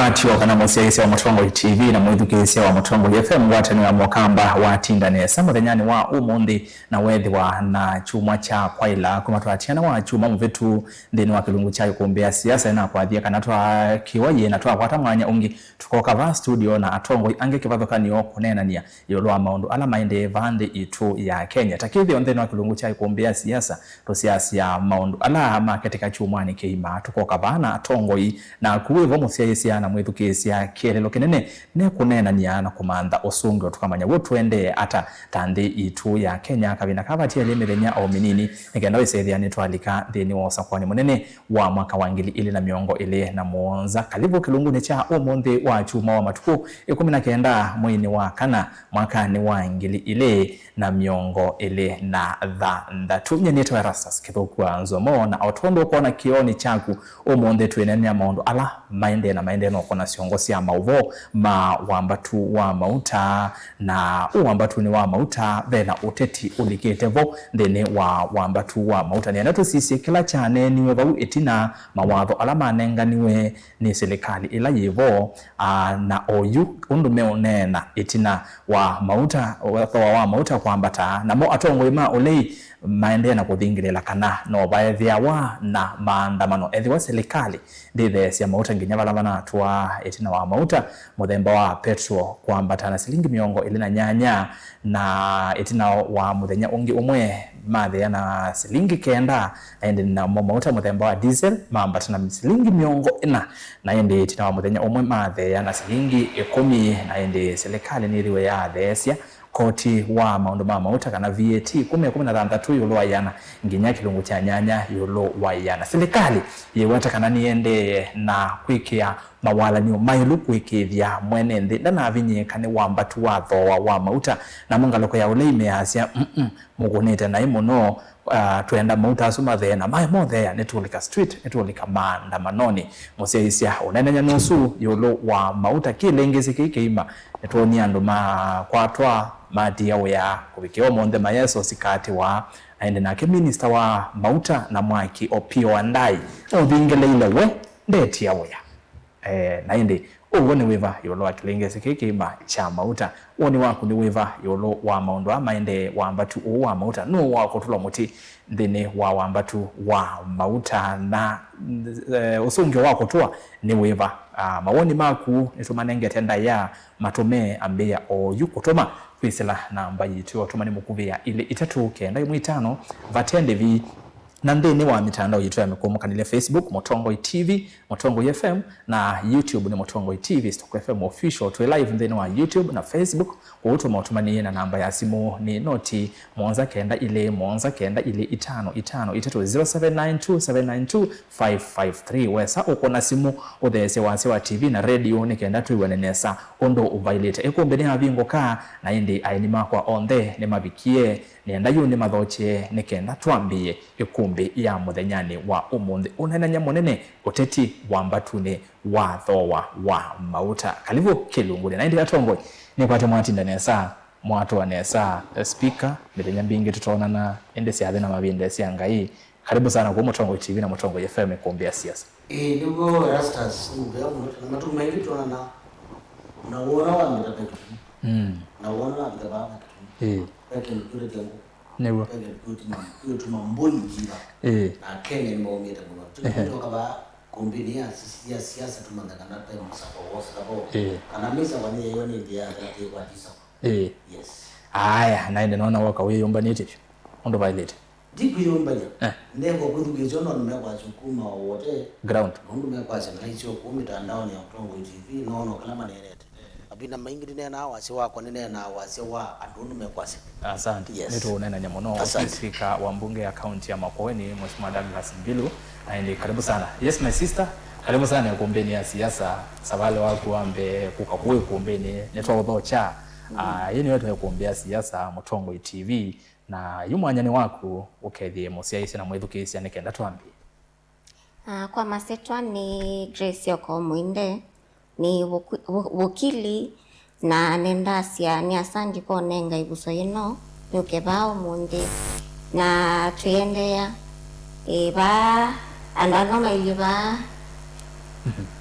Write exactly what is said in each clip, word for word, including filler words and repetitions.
Atyo kana mũsyaĩĩsya wa Mũtongoi T V na mwĩthukĩĩsya wa Mũtongoi F M, ngwatanĩo ya Mũkamba watinda nesa mũthenyanĩ wa ũmũnthĩ, na weethĩwa na kyumwa kya kwaĩla kuma twatiana wa kyumwa mũvĩtu nthĩnĩ wa kĩlungu kya Ikumbĩ ya Siasa. Nĩnakwathie kana twakĩwa yĩĩ na twakwata mwanya ũngĩ, tũkoka vaa studio na atongoi angĩ kĩvathũkany'o kũneenany'a ĩũlũ wa maũndũ ala maendee vaa nthĩ itũ ya Kenya. Ta kĩthĩo, nthĩnĩ wa kĩlungu kya Ikumbĩ ya Siasa, tũsiasya maũndũ ala maketĩka kyumwanĩ kĩima. Tũkoka vaa na atongoi, naku wĩ vo mũsyaĩĩsya na mwĩthukĩĩsya, kĩeleelo kĩnene nĩ kũneenany'a na kũmantha ũsũngĩo, tũkamanya w'o tũendee ata ta nthĩ itũ ya Kenya. Kavinda kaa vatielĩ mĩthenya o mĩnini nĩ kenda wĩsethĩa nĩtwalika nthĩnĩ wa ũsakũani mũnene wa mwaka wa ngili ilĩ na mĩongo ĩlĩ na mũonza. Kalĩvu kĩlungunĩ kya ũmũnthĩ wa kyumwa wa matukũ ĩkũmi na kenda mweinĩ wa kana mwakanĩ wa ngili ilĩ na mĩongo ĩlĩ na thanthatũ. Nyie nĩtawa Erastus Kĩthũku wa Nzomo, na o tondũ ũkwona kĩoonĩ kyaku, ũmũnthĩ twĩneenea maũndũ ala maendee na maendee na ũkona syongo sya maũvoo ma wambatu wa mauta. Na ũ wambatunĩ wa mauta, vena ũteti ũlikĩte vo nthĩnĩ wa wambatu wa mauta. Nĩenda tũsisye kĩla kyaneeniwe vau ĩtina, mawatho ala manenganiwe nĩ silikalĩ ĩla yĩ vo, a, na oyu ũndũ meũneena ĩtina wa mauta, thooa wa mauta kwambata, namo atongoi ma ũlei maendee na kũthingĩlĩla kana no vaethĩawa na maandamano ethĩwa silikalĩ ndĩtheesya mauta nginya vala vanatũa. Ĩtina wa mauta mũthemba wa petro kwambata na silingi mĩongo ĩlĩ na nyanya, na ĩtina wa mũthenya ũngĩ ũmwe matheea na silingi kenda, na ĩndĩ namo mauta mũthemba wa diesel mambata na silingi mĩongo ĩna, na ĩndĩ ĩtina wa mũthenya ũmwe matheea na silingi ĩkũmi, na ĩndĩ silikalĩ nĩyĩthĩwe yatheesya koti wa maũndũ ma mauta kana V A T kuma ĩkũmi na thanthatũ ĩũlũ wa ĩana nginya kĩlungu kya nyanya ĩũlũ wa ĩana. Silikalĩ yĩweta kana nĩyĩendee na kwĩkĩa mawalany'o maĩlu kũĩkĩĩthya mwene nthĩ ndanavinyĩĩka nĩ wambatu wa thooa wa mauta, namo ngalĩko ya ũlei measya, "Mm-mm, mũkũnĩte naĩ mũno, ah, twenda mauta asu mathee, na maĩ motheea nĩtũũlika street, nĩtũũlika maandamanonĩ." Mũsyaĩĩsya ũneenany'a nũsu ĩũlũ wa mauta kĩlĩngĩsĩ kĩĩ kĩima, nĩtwonie andũ makwatwa matia wĩa kũvikĩa ũmũnthĩ mayeso sikaatĩwa, na ĩndĩ nake minista wa mauta na mwaki Opiyo Wandayi nũthingĩlĩile we ndetia wĩa. Eh, na ĩndĩ ũw'o nĩ wĩva ĩũlũ wa kĩlĩngĩsĩ kĩĩ kĩima kya mauta? Woni waku nĩ wĩva ĩũlũ wa maũndũ aa maendee wambatu ũũ wa mauta? Nũũ wakũtũlwa mũtĩ nthĩnĩ wa wambatu wa mauta, na, eh, ũsũngĩo wa kũtũa nĩ wĩva? Ah, mawoni maku nĩtũmanengete ndaĩa, matũme ambĩĩa oyu kũtũma kwĩsĩla namba yitũ ya ũtũmani mũkuvĩ ya ilĩ itatũ kenda ĩmwe itano vate ndĩvi, na nthĩnĩ wa mĩtandao yitũ ya mĩkũmũkanĩlya, Facebook Mũtongoi T V, Mũtongoi F M, na YouTube nĩ Mũtongoi T V stroke F M Official. Twĩ live nthĩnĩ wa YouTube na Facebook. Kũu tũma ũtũmani na namba ya simũ nĩ noti mũonza kenda ilĩ mũonza kenda ilĩ itano itano itatũ, zero seven nine two seven nine two five five three. Wesa ũkũna simũ ũtheesye wasya wa T V na redio nĩ kenda twĩw'ane nesa ũndũ ũvailĩte. Ĩkũmbĩ nĩyavingũka, na ĩndĩ aeni makwa onthe nĩmavikie. Nĩenda yu nĩmathokye nĩ kenda twambĩĩe ĩkũmbĩ ya mũthenyanĩ wa ũmũnthĩ. Ũneenany'a mũnene, ũteti wambatunĩ wa thooa wa mauta. Kalĩvu kĩlungunĩ. Na ĩndĩ atongoi, nĩkwate mwatinda nesa, mwatũa nesa, eh, speaker, mĩthenya mbingĩ tũtonana, ĩndĩ syathĩ na mavinda sya Ngai. Karibu sana kwa Mũtongoi T V na Mũtongoi F M ĩkũmbĩ ya siasa. Ĩĩ, nĩw'o Erastus, nĩmũvea mũno, na matukũ maingĩ twonana, na wona wambĩta Vectory, mm, na wona wambĩta vaa Vectory. Ĩĩ. Vectory kũrĩthya ngũ. Nĩw'o. Vectory kũtuma, kũtuma mbũi njiva. Ĩĩ. Na Kenya nĩmaumĩte mũno. Ehe. Tũtoka vaa kũmbĩnĩ ya si-, ya siasa tũmantha kana pe mũsako wosakavo. Ĩĩ. Kana mĩsako nĩ yaiwa nĩ nthĩ ya nthĩ kwa jisako. Ĩĩ. Yes. Aya, na ĩndĩ nona woka wĩyũmbanĩtye vyũ. Ũndũ vailĩte. Ndikwĩyũmbany'a. Eh. Ndenga kwĩthukĩĩsya ũndũ andũ mekwasya kuma o wote. Ground. Na ũndũ mekwasya na isyo kũu mĩtandaonĩ ya Mũtongoi T V, noona kĩla maneenete. Mavinda maingĩ ndineenaa wasya wakwa, nĩneenaa wasya wa andũ ũndũ mekwasya. Asante. Yes. Nĩtũũneenany'a mũno. Asante. Speaker wa mbunge ya kaunti ya Makueni, Mheshimiwa Douglas Mbilu. Na ĩndĩ karibu sana. Yes, my sister. Karibu sana ĩkũmbĩnĩ ya siasa. Savalĩ waku wa mbee kũka kũu ĩkũmbĩnĩ, nĩtwaũthokya. Mm. Ah, yĩĩ nĩyo ĩkũmbĩ ya siasa, Mũtongoi T V. Na yu mwanya nĩ waku, ũkethĩe mũsyaĩĩsya na mwĩthukĩĩsya nĩ kenda twambĩĩe. Ah, kwa masyĩtwa nĩ Grace Oko Mwinde, nĩ vuku-, vu-, vukili, na nĩndasya nĩ asanti kwa ũnenga ĩvuso yĩno nĩũke vaa ũmũnthĩ. Na twĩendeea, ĩ, vaa, andũ ano mailyĩ vaa.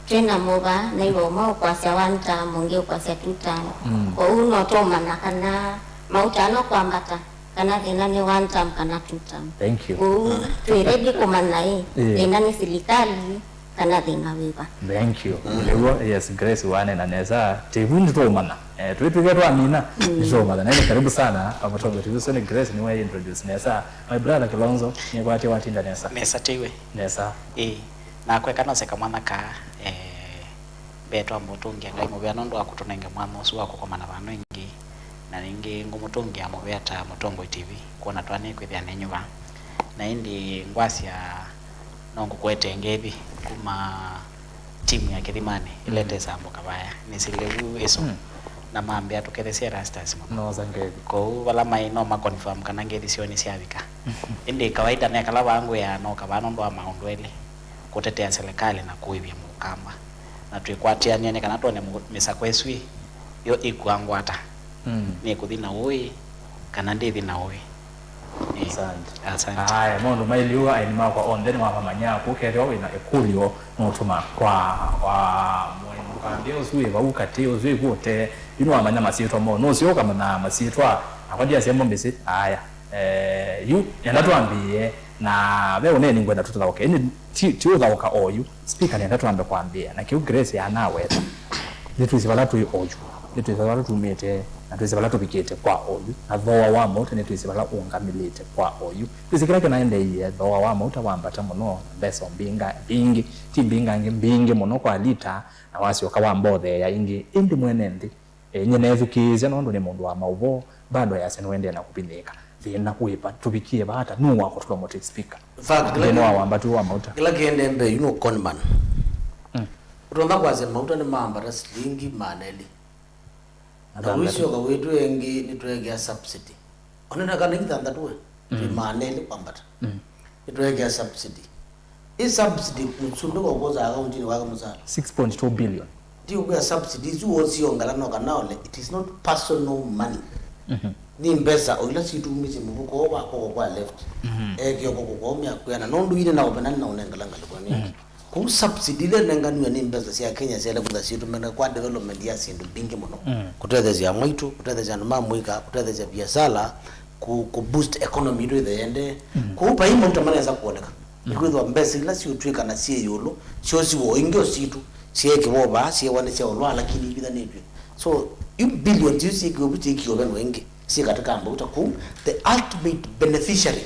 Twĩ na mũva, naiwe ũmwe ũkwasya one term, ũngĩ ũkwasya two term. Mm. Kwoou no tũũmanya kana mauta ala ũkwambata, kana thĩna nĩ one term kana two term. Thank you. Kwoou twĩ ready kũmanya ĩ, Ĩĩ. thĩna nĩ silikalĩ kana thĩna wĩva. Thank you. Nĩw'o, yes, Grace wanena nesa. Tĩvu nĩtũũmanya. Eh, twĩtw'ĩke twamina, Mm. nĩtũũmanya. Na nĩ karibu sana, Amutongo T V. Ũsu nĩ Grace, nĩwe introduce nesa. My brother Kilonzo, nĩkwatĩ watinda nesa? Nesa tĩwe. Nesa. Ĩĩ. Nakwa eka nose kamwana kaa, eh, mbee twamũtũngĩa Ngai mũvea nũndũ wa kũtũnenge mwanya ũsu wa kũkomana vandũ ĩngĩ, na ningĩ ngũmũtũngĩa mũvea ta Mũtongoi T V, kwona twanĩe kwĩthĩa nenyuva. Na ĩndĩ ngwasya no ngũkwete ngethi kuma timu ya Kĩthimani, ĩlete Mm. sambo kavaya. Nĩsĩlĩvu ĩsu, Mm. na mambĩa tũkethesye Erastus mũno. Nosa ngethi. Kwoou vala maĩ no ma confirm kana ngethi syoo nĩsyavika. Ĩndĩ kawaida nekala vaa ngwĩaa no kavaa nũndũ wa maũndũ elĩ. Kũtetea serikali na kũĩvya Mũkamba. Na twĩkwatĩanĩa nĩ kana twone mũ-, mĩsako ĩsu ĩ, yo ĩkua ngwata. Mm. Nĩkũthi na ũĩ, kana ndĩthi na ũĩ. Ĩ, Asante. Asante. Aya, maũndũ mailiu aeni makwa onthe nĩwamamanya, kũkethĩwa wĩna ĩkũlyo nũtũma kwa, kwa mũkambĩ ũsu wĩ vau katĩ, ũsu wĩ kũte, yu nĩwamanya masyĩtwa moo, nũseo ũkamanya masyĩtwa, nakwa ndiasya mbũmbĩsĩ, aya. Eh, yu, enda twambĩĩe, na ve ũneni ngwenda tũthaũke. Ĩndĩ ti, ti ũthaũka oyu. Speaker nĩenda twambe kwambĩĩa. Na kĩu Grace anaweta. Nĩtwĩsĩ vala twĩ oyu. Nĩtwĩsĩ vala tumĩte, na twĩsĩ vala tũvikĩte kwa oyu. Na thooa wa mauta nĩtwĩsĩ vala ũngamĩlĩte kwa oyu. Twĩsĩ kĩla kĩnaendeeie, thooa wa mauta wambata mũno, na mbesa mbinga, mbingĩ, ti mbingangĩ, mbingĩ mũno kwa lita, na wasyoka wambotheea ĩngĩ. Ĩndĩ mwene nthĩ, E, nyie neethukĩĩsya nũndũ nĩ mũndũ wa maũvoo, bado ayasya nĩũendee na kũvinyĩĩka. Thĩna wĩ va? Tũvikie va ata? Nũũ wakũtũla mũtĩ speaker? In fact, kĩla nthĩna wa kĩ-, wambatu wa mauta. Kĩla kĩendee mbee yu nũ conman. Mm. Ũtonya kwasya mauta nĩmaambata silingi maana elĩ. Na Na thanthatũ. Ũisyoka wĩtwĩa ĩngĩ nĩtweekĩa subsidy. Onena kana ĩngĩ thanthatũ we, twĩ Mm. maana elĩ kwambata. Mm. Nĩtweekĩa subsidy. Ĩ subsidy mũsumbĩ kwa kwosaa akauntinĩ wake mũsala. Six point two billion. Ti ũkwĩa subsidy isu wosie ongela no kana ole, it is not personal money. Mhm. Nĩ mbesa o ila situmisye mũvuko wa koko kwa left. Mhm. Ekĩa koko kwa ũmĩa kwĩana nũndũ ine na ũvenani na ũnengela ngalĩko nĩ. Mhm. Kũu subsidy ila nenganiwe nĩ mbesa sya Kenya syaĩle kwĩtha syĩtũmĩka kwa development ya syĩndũ mbingĩ mũno. Mm. Kũtetheesya amwe aitũ, kũtetheesya andũ ma mũika, kũtetheesya viasala, ku, ku boost economy itũ ĩthe yende. Mm. Kũu vai mauta manesa kuoneka. Mm. Nĩkwĩthwa mbesa ila siũtw'ĩka na syĩ ĩũlũ, syosiwa o ingĩ o sitũ, syeekĩwa o vaa, syeewa nĩ sya ũlwaa, lakini ivithanĩtw'e. So, yu billions iu syĩkĩwe vu syĩkĩwe ve no ingĩ, syĩ katika mbauta kũu, the ultimate beneficiary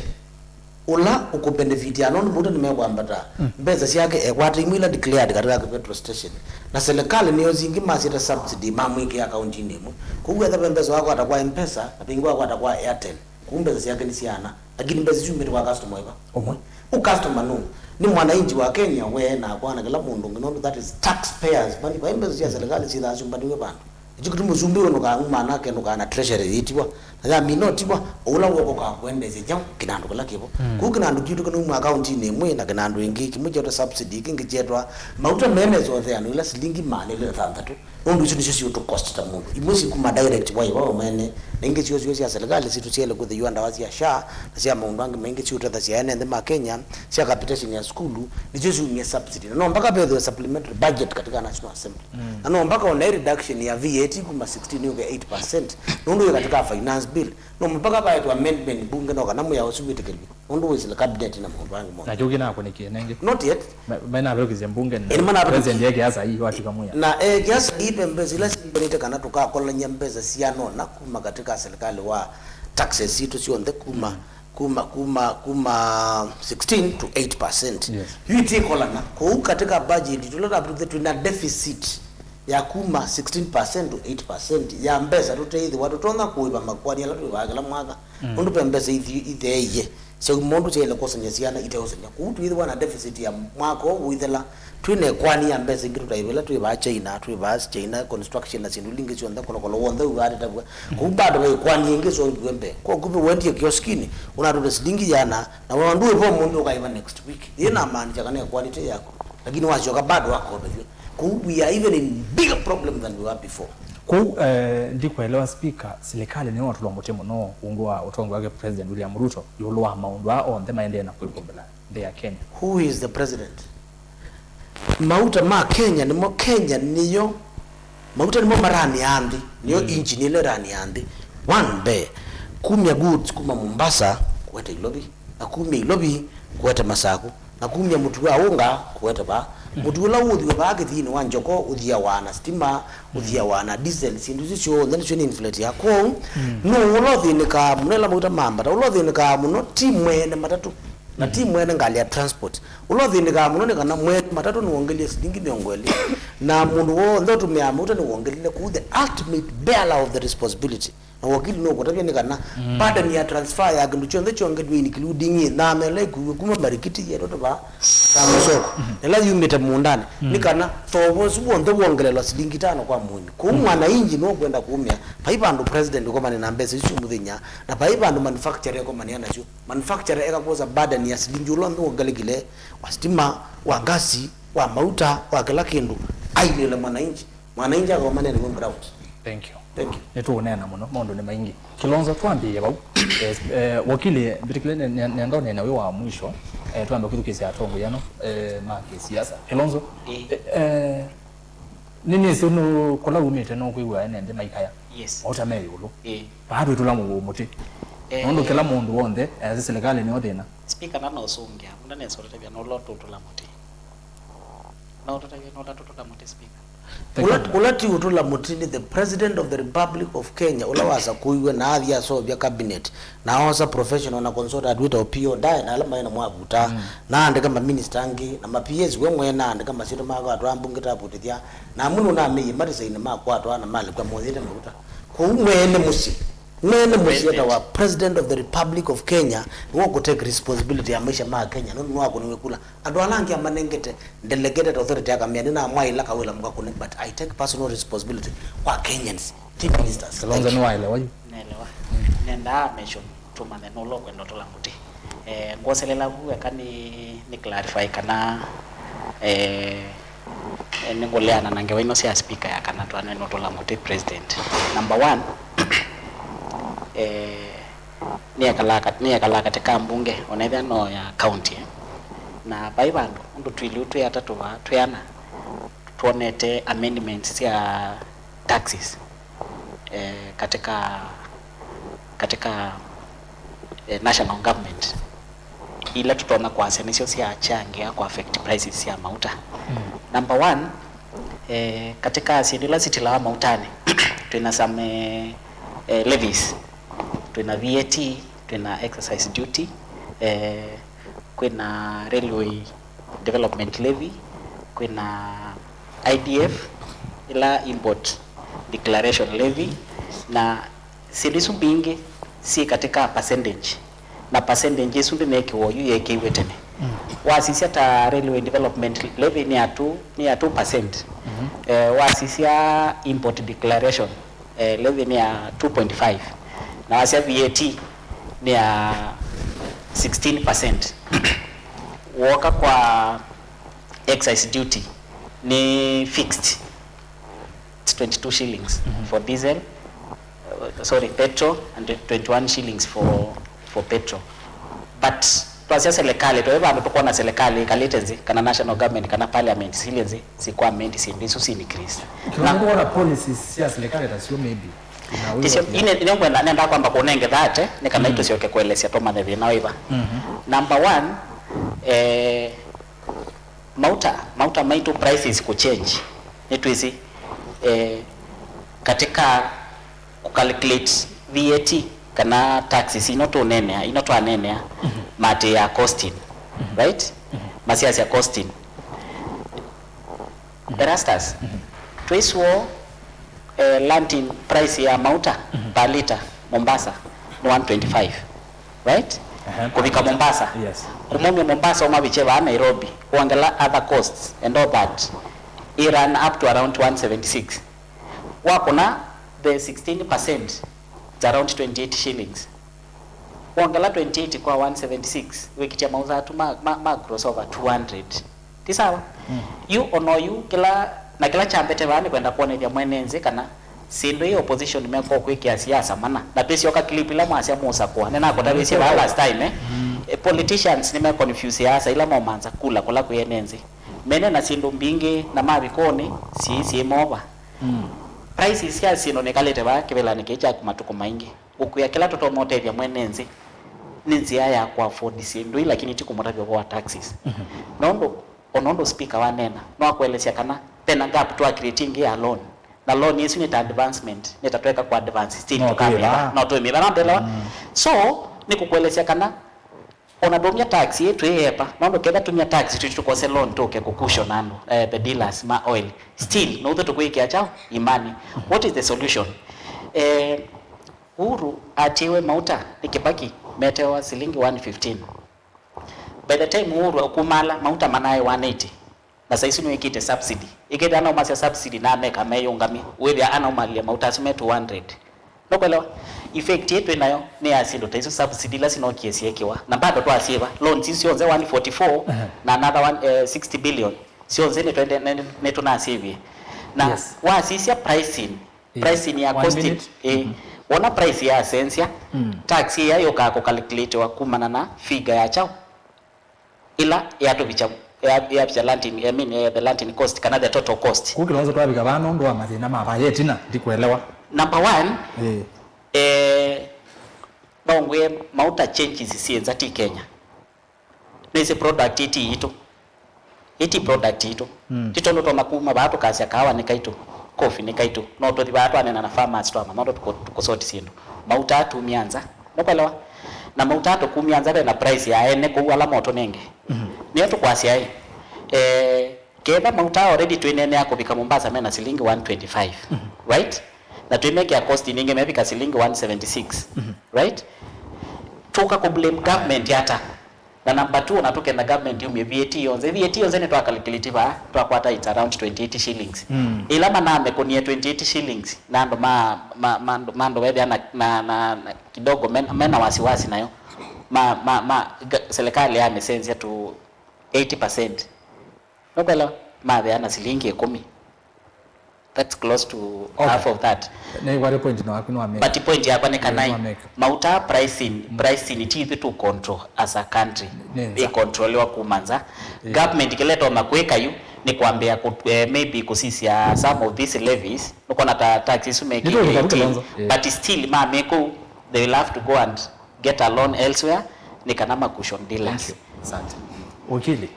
ũla ũkũbenefit ya nũndũ mauta nĩmekwambata. Mm. Mbesa syake ekwata imwe ila declared katika petrol station. Na serikali nĩyo zingi masyĩta subsidy mamwĩkĩa akauntinĩ ĩmwe. Kwoou etha ve mbesa wakwata kwa M-Pesa, na vingĩ wakwata kwa Airtel. Kwoou mbesa syake nĩ siana. Lakini mbesa isu imĩte kwa customer ĩva? Ũmwe. U customer nũ? Nĩ mwananchi wa Kenya we nakwa na kĩla mũndũ ũngĩ nũndũ that is taxpayers money. Vai mbesa sya serikali syĩthaa syũmbanĩw'e vandũ. Ĩkyo kĩtumi mũsumbĩ ũnũkaa ng'uma nake nũkaa na treasury yĩtiwa. Na yamina ũtiwa, ũla w'oko ũkaa kũendeesya kyaũ kĩnandũ kĩla kĩvo. Mm. Kũu kĩnandũ kitũ kĩnauma akauntinĩ ĩmwe na kĩnandũ ĩngĩ, kĩmwe kyetwa subsidy, kĩngĩ kyetwa mauta mene nzotheano ila silingi maana elĩ na thanthatũ. Nũndũ isu nĩsyo siũtũcost ta mũndũ. Imwe sikuma direct wa iva o mene, na ingĩ syo syo sya serikali sitũ syaĩle kũthĩiwa ndawa sya SHA na sya maũndũ angĩ maingĩ siũtethasya ene nthĩ ma Kenya, sya capitation ya sukulu, nĩsyo siumie subsidy. Na no mpaka vethĩwe supplementary budget katika National Assembly. Mm. Na no mpaka ona reduction ya V A T kuma sixteen yũke eight percent. Nũndũ wĩ katika finance bill. No mpaka vaetwe amendment mbunge no kana mwĩao ũsu wĩtĩkĩlw'e. Nũndũ wĩsĩle cabinet na maũndũ angĩ monthe. Na kĩu kĩnakũnĩkie nengĩ? Not yet. Ma-, mainavalũkisye mbunge na Ĩnĩ manavalũkisye. President yeke asaii watw'ĩka mwĩa. Na, eh, kiasi ipe mbesa ila simbonete kana tũkakolany'a mbesa sianona kuma katika serikali wa taxes sitũ syonthe kuma Mm. kuma, kuma, kuma sixteen to eight percent. Yes. Yu itikolana. Kũu katika budget, tũla tũla twĩ na deficit ya kuma sixteen percent to eight percent ya mbesa tũteĩthĩwa tũtonya kũĩva makoani ala twĩvaa kĩla mwaka. Mm. Nũndũ ve mbesa ithi-, itheeie. Syauma ũndũ syaĩle kwosany'a syana iteũsany'a. Kũu twĩthĩwa na deficit ya mwaka ũũ ũithela. Twĩ na ĩkoani ya mbesa ingĩ tũtaĩvĩla, twĩ vaa China, twĩ vaa China construction na syĩndũ ilingĩ syonthe, kolokolo w'onthe ũivaatĩtavw'a. Kũu bado ve ĩkoani ĩngĩ songiwe mbee. Kwa kuvĩ wendie kioskinĩ, ũnatũte silingi yana, na wĩwa ndũĩva ũmũnthĩ ũkaĩva next week. Yĩ namaanisha kana ĩkoani ti yaku, lakini wasyoka bado wakovethw'a. Kũu we are even in bigger problem than we were before. Kũu, eh, ndikũelewa speaker, silikalĩ nĩyo watũlwa mũtĩ mũno ungu wa ũtongoĩ wake President William Ruto ĩũlũ wa maũndũ aa onthe maendee na kwĩkũmbĩla nthĩ ya Kenya. Who is the president? Mauta ma Kenya nĩmo, Kenya nĩyo, mauta nĩmo maranĩaa nthĩ, nĩyo engine ĩla ĩranĩaa nthĩ. One, mbee, kumya goods kuma Mombasa kũete Ilovi, na kumya Ilovi kũete Masaku, na kumya mũtu wa ũnga kũete vaa. Mũtu ũla ũũthiwe vaa kĩthiinĩ wa Njoko ũthiawa na stima, ũthiawa na diesel, syĩndũ isu syonthe nĩsyo nĩ inflate ya. Kwoou, nũũ ũla ũthĩnĩkaa mũno ĩla mauta mambata? Ũla ũthĩnĩkaa mũno ti mwene matatũ, na ti mwene ngalĩ ya transport. Ũla ũthĩnĩkaa mũno nĩ kana mwene matatũ nĩwongelile silingi mĩongo ĩlĩ, na mũndũ w'onthe ũtũmĩaa mauta nĩwongelile. Kũu the ultimate bearer of the responsibility, na wakili nũkũtavya nĩ kana burden ya transfer ya kĩndũ kyonthe kyongeliwe, including ĩnyama ĩla ĩkuiwe kuma marikiti yetwe tũvaa ta masoko, ĩla yumĩte mũũndanĩ, nĩ kana thovo ũsu w'onthe wongelelwa silingi itano kwa mũĩmi. Kũu mwananchi nũkwenda kũũmĩa. Vai vandũ president ũkomane na mbesa isu mũthenya, na vai vandũ manufacturer ĩkomania nasyo. Manufacturer eka kwosa burden ya silingi ũla ũnthe wongelekile, wa stima, wa ngasi, wa mauta, wa kĩla kĩndũ, ailĩle mwananchi. Mwananchi akomane nĩwe ground. Thank you. Thank you. Nĩtũũneena mũno, maũndũ nĩ maingĩ. Kilonzo, twambĩĩe vau. Eh, eh, wakili, mbĩtĩkĩle ne-, ne-, nenda ũneena wĩ wa mwisho, eh, twambe kwĩthukĩĩsya atongoi ano, eh, ma kĩsiasa. Kilonzo, eh, eh, nĩnĩsĩ nũ-, kũla umĩte nũkwĩw'a ene nthĩ maikaya. Yes. Mauta me ĩũlũ. Ĩĩ. Vaa twĩtũla mũtĩ. Eh. Nũndũ kĩla mũndũ w'onthe easya silikalĩ nĩyo thĩna. Speaker, ndanasũngĩa, ndanesa ũtatavya nũla ũtũtũla mũtĩ. No ũtatavya nũla tũtũla mũtĩ, Speaker. Ũla, ũla ti ũtũla mũtĩ nĩ the President of the Republic of Kenya, ũla wasakũiwe na athi aseũvya cabinet, na oosa professional na consultant wĩtawa P O Dae na ala maĩ na mwavuta, na aandĩka maminista angĩ, na ma P As we mwene aandĩka masyĩtwa makwa atwaa mbunge taputĩthya, na amwe nũnameie matisaine makwatwa na malekwa moyĩte mauta. Kwoou mwene mũsyĩ, mwene mũsyĩ etawa President of the Republic of Kenya nĩwe ũkũtake responsibility ya maisha ma Kenya, nũndũ nĩwakũniwe kula. Andũ ala angĩ amanengete delegated authority akamea, "Nĩnamwaĩla kawĩla mũkakũne, but I take personal responsibility kwa Kenyans, ti ministers." Thank you. Kalonzo nĩwaelewa yu. Naelewa. Nendaa mention tũmanye nũla ũkwenda ũtũla mũtĩ. Eh, ngwoselela vu eka nĩ, nĩ clarify kana, eh, eh, nĩngũleana na ngewa ino sya speaker ya kana twanwe nũtũla mũtĩ president. Number one, eh, nĩekalaa kat-, nĩekalaa katĩ ka mbunge, onethĩa no ya county, eh. Na vai vandũ, ũndũ twiliu twĩ atatũ vaa, twĩ ana, twonete amendments sya taxes, eh, katika, katika, eh, national government, ila tũtonya kwasya nĩsyo syachangĩa kũ affect prices sya mauta. Mm. Number one, eh, katika syĩndũ ila sitilawa mautanĩ, twĩna some, eh, eh, levies. Twĩna V A T, twĩna excise duty, eh, kwĩna railway development levy, kwĩna I D F, ila import declaration levy, na syĩndũ isu mbingĩ syĩ katika percentage, na percentage ĩsu ndĩneekĩwa oyu, yeekĩiwe tene. Mm. Wasisya ta railway development levy nĩ ya two, nĩ ya two percent. Mm-hmm. Eh, wasisya import declaration, eh, levy nĩ ya two point five, na wasya V A T nĩ ya sixteen percent. Woka kwa excise duty, nĩ fixed, it's twenty-two shillings, mhm, for diesel, uh, sorry, petrol, and twenty-one shillings for, for petrol. But twasya serikali, twaĩ vandũ tũkwona serikali ĩkalĩte nzĩ, kana national government, kana parliament silĩ nzĩ, sikwamend syĩndũ isu si increase. Kĩla na mũndũ wona policies sya serikali ta sio maybe. Tisyo, ine, ine ngwenda, nenda kwamba kũnenge thate, nĩ kana, mm, itũsyoke kũelesya tũmanye thĩna wĩva. Mhm. Number one, eh, mauta, mauta maitũ prices kũchange, nĩtwĩsĩ, eh, katika kũcalculate V A T kana taxes ino tũneenea, ino twaneenea, mhm, matĩĩaa costing, mhm, right? Mhm. Masiasya costing. Erastus, mhm, twĩsũo, eh, landing price ya mauta, mhm, per litre Mombasa nĩ one twenty-five, right? Ehe. Kũvika Mombasa. Yes. Kumumya Mombasa ũmavikye vaa Nairobi, wongela other costs and all that, i run up to around one seventy-six. Wakũna the sixteen percent, it's around twenty-eight shillings. Wongela twenty-eight kwa one seventy-six, wĩkĩtya mauta atu ma, ma, ma cross over two hundred. Ti sawa? Mm. Yu ona oyu, kĩla, na kĩla kyambete vaa nĩ kwenda kwonethya mwene nzĩ kana syĩndũ ii opposition meko kwĩkĩa siasa mana. Na twĩsyoka clip ila mwasya mũsakũa. Nĩnakũtavisye vaa last time, eh? Mm. Eh, politicians nĩme confuse asa ila momanza kula kũla kwĩ ene nzĩ. Mene na syĩndũ mbingĩ na mavikonĩ syĩi syĩ mova. Mm. Prices sya syĩndũ nĩkalĩte vaa kĩvĩlanĩ kĩĩ kya matukũ maingĩ. Ũkwĩa kĩla tũtonya ũtethya mwene nthĩ nĩ nzĩa ya kũ afford syĩndũ ii, lakini ti kũmũtavya ũvoo wa taxes. Mhm. Na ũndũ, ona ũndũ speaker wanena, no akũelesya kana vena gap twa create ĩngĩ ya loan. Na loan ĩsu nĩ ta advancement, nĩ ta tweka kũ advance, still no tũkamĩva, no twĩmĩva, no ndelewa. Mm. So, nĩ kũkũelesya kana ona ndũmya tax ĩ twĩepa, nũndũ ketha tumya tax tũti tũkose loan tũke kũcushion andũ, eh, the dealers ma oil. Still, no ũthe tũkwĩkĩa kyaũ? Imani. What is the solution? Eh, Uhuru atiiwe mauta nĩ Kibaki metewa silingi one fifteen. By the time Uhuru akumala, mauta manaĩ one eighty. Na saisu nĩwĩkĩte subsidy. Ĩkĩte anaumasya subsidy na ameka meyũngamye. Wĩthĩa anaumalilya mauta asu me two hundred. Nũkwelewa? Effect ĩ twĩ nayo nĩ ya syĩndũ ta isu, subsidy ila sinokie syĩkĩwa. Na bado twasyĩva. Loans isu syonthe one forty-four, aha, na another one, eh, sixty billion. Syonthe nĩtwende-, nĩ-, nĩtũnasyĩvie. Na, yes, wasisya pricing, eh, pricing ya one cost, minute, eh, mhm, wona price yasenzya, mm, tax ĩya yũkaa kũcalculatewa kumana na figure ya kyaũ? Ĩla yatũvikya, ya-, yavikya landing, I mean, eh, the landing cost kana the total cost. Kũu Kilonzo twavika vaa nũndũ wa mathĩna ma vaa ĩtina, ndikũelewa. Number one, eh, eh, no ngwĩe mauta changes syĩ nza ti Kenya. Nĩsĩ product ĩti yitũ. Ĩti product yitũ. Mm. Ti tondũ tona kuma vaa tũkasya kawa nĩ kaitũ, coffee nĩ kaitũ. No tũthi vaa twanena na farmers twamanya ũndũ tũkũ-, tũkũsoti syĩndũ. Mauta atumia nza. Nũkwelewa? Na mauta atũkumia nza vena price ya ene kũu ala motũnenge. Mhm. Nĩyo tũkwasya ĩ. Eh, ketha mauta already twĩneenea kũvika Mombasa mena silingi one twenty-five. Mhm. Right? Na twĩmekĩa cost ningĩ mevika silingi one seventy-six. Mhm. Right? Tũka kũ blame government ata? Na number two, ona tũkenda government yumye V A T yonthe. V A T yonthe nĩtwa calculate vaa, twakwata it's around twenty-eight shillings. Mm. Ĩla manamekũnie twenty-eight shillings, na andũ ma, ma, ma, ma andũ wethĩa na, na, na, na kidogo men-, mena wasiwasi nayo. Ma, ma, ma, ga-, serikali yamĩsenzya to eighty percent. Nũkwelewa? Maveana silingi ĩkũmi. That's close to, okay, half of that. Nĩkwatĩ point na waku nĩwameka. But point yakwa nĩ kana, eh, nĩwameka, mauta pricing, mm, pricing ti ithuĩ tũ control as a country. Nĩ nza. Ĩ controliwa kuma nza. Yeah. Government kĩla ĩtonya kwĩka yu nĩ kwambĩa kũ-, eh, maybe kũsisya some of these levies. Nũkona ta tax isu mekĩte. Nĩtũkũka kũte Kilonzo. Yeah. But still mamĩkũ, they will have to go and get a loan elsewhere nĩ kana ma cushion dealers. Thank you. Asante. Wakili,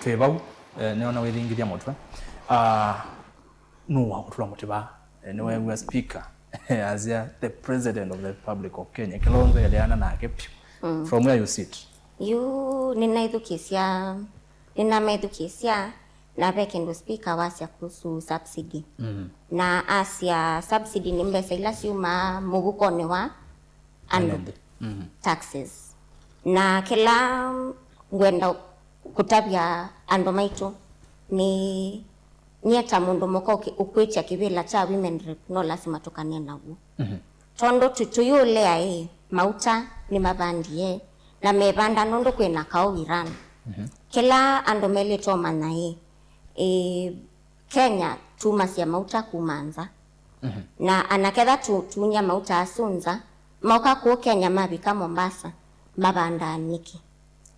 twĩ vau, eh, nĩona wĩthingithya mũtwe. Ah, nũũ wakũtũla mũtĩ vaa? Eh, nĩweew'a speaker asya, "The President of the Republic of Kenya." Kilonzo eleana nake vyũ. Mm. From where you sit? Yu nĩnaithukĩsya, nĩnamethukĩsya, na ve kĩndũ speaker wasya kuhusu subsidy. Mm. Na asya subsidy nĩ mbesa ila syumaa mũvukonĩ wa andũ. Andũ. Mm. Taxes. Na kĩla ngwenda kũtavya andũ maitũ nĩ, nyie ta mũndũ mũka ũkĩ-, ũkwĩtya kĩvĩla kya women rep, no lasima tũkanee naw'o. Mhm. Tondũ tũ-, tũyũlea ĩ, mauta nĩmavandie, na mevanda nũndũ kwĩna kaũ Iran. Mhm. Kĩla andũ melĩtwe ũmanya ĩ, ĩ, Kenya tumasya mauta kuma nza. Mhm. Na anaketha tu-, tunya mauta asu nza, moka kũu Kenya mavika Mombasa, mavandaa nĩkĩ?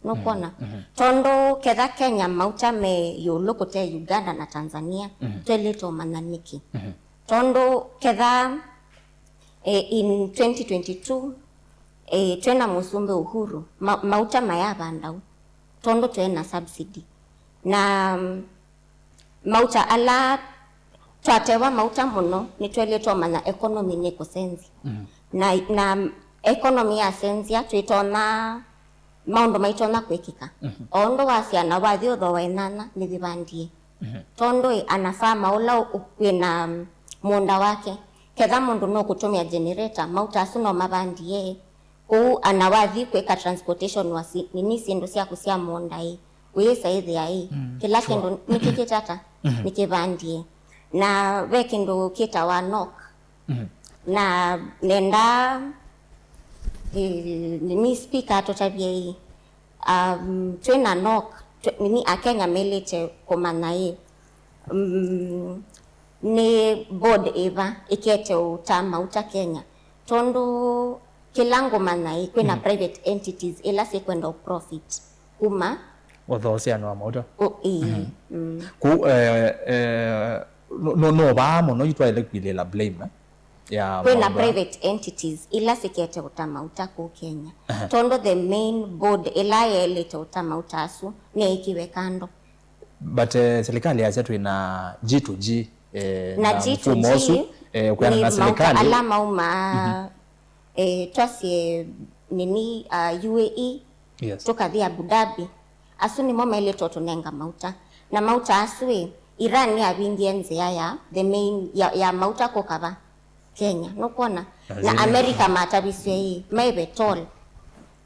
Nũkwona? Mhm, mhm. Tondũ ketha Kenya mauta me ĩũlũ kũte Uganda na Tanzania, mhm, twaĩlĩte ũmanya nĩkĩ? Mhm. Tondũ ketha, eh, in twenty twenty-two, eh, twĩna mũsumbĩ Uhuru, ma-, mauta mayavanda u, tondũ twĩ na subsidy. Na, mm, mauta ala twatewa mauta mũno, nĩtwaĩlĩte ũmanya economy nĩkũsenzya. Mm. Na, na economy yasenzya, twĩtonya, maũndũ maitonya kwĩkĩka. Mhm. O ũndũ wasya na wathi ũthooa ĩnyanya nĩvivandie. Mhm. Tondũ ĩ, ana farmer ũla ũ-, wĩna, mm, mũũnda wake, ketha mũndũ nũkũtũmĩa generator, mauta asu no mavandie. Kũu ana wathi kwĩka transportation wa si-, nini syĩndũ syaku sya mũũnda ĩ, wĩĩsa ĩthĩa ĩ, mm, kĩla kĩndũ nĩkĩkĩte ata? Mhm. Nĩkĩvandie. Na ve kĩndũ kĩtawa NOC. Mhm. Na nenda, eh, nini speaker atũtavye ĩ, um, twĩ na NOC, twĩ, nini Akenya melĩte kũmanya ĩ, um, nĩ board ĩva ĩkete ũta mauta Kenya. Tondũ kĩla ngũmanya ĩ, kwĩna, mhm, private entities ila syĩkwenda ũ profit kuma Ũthooseanĩ wa mauta. Ũ-, ĩĩ. Mm. Kũu, eh, eh, no, no, no vaa mũno yu twaĩle kwilĩĩla blame, eh, ya kwĩna maũndũ aa. Private entities ila sikete ũta mauta kũu Kenya. Aha. Tondũ the main board ĩla yaĩlĩte ũta mauta asu nĩĩkiwe kando. But, eh, serikali yasya twĩna G to G, eh, na na G to G mfumo ũsu, eh, kwĩana nĩ na mauta serikali ala maumaa, mhm, eh, twasye nini, ah, U A E, yes, tũkathi Abu Dhabi. Asu nĩmo maĩlĩte ũtũnenga mauta. Na mauta asu ĩ, Iran nĩyavingie nzĩa ya the main ya, ya mauta kũka va Kenya. Nũkwona? Na America matavisye ĩ, maive toll.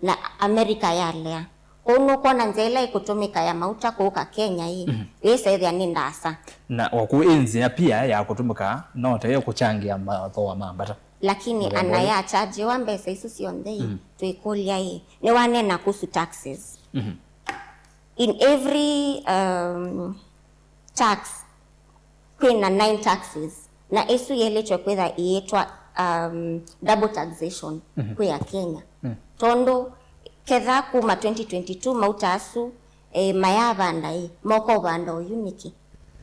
Na America yalea. Kwoou nũkwona nzĩa ĩla ĩkũtũmĩka ya mauta kũka Kenya ĩ, mhm, yĩsa ĩthĩa nĩ ndaasa. Na o kũu ĩ nzĩa pia ya kũtũmĩka, no ta ĩyo kũchangĩa mathooa ma mbata. Lakini mũthemba ũyũ. Ana ya chargewa mbesa isu syonthe ĩ, mm, twĩkũlya ĩ, nĩwaneena kuhusu taxes. Mhm. In every, um, tax, kwĩna nine taxes, na ĩsu yĩlĩtwe kwĩtha ĩyĩtwa, um, double taxation, mhm, kwĩ Akenya. Mm. Tondũ ketha kuma twenty twenty-two mauta asu, eh, mayavanda ĩ, moka ũvanda oyu nĩkĩ?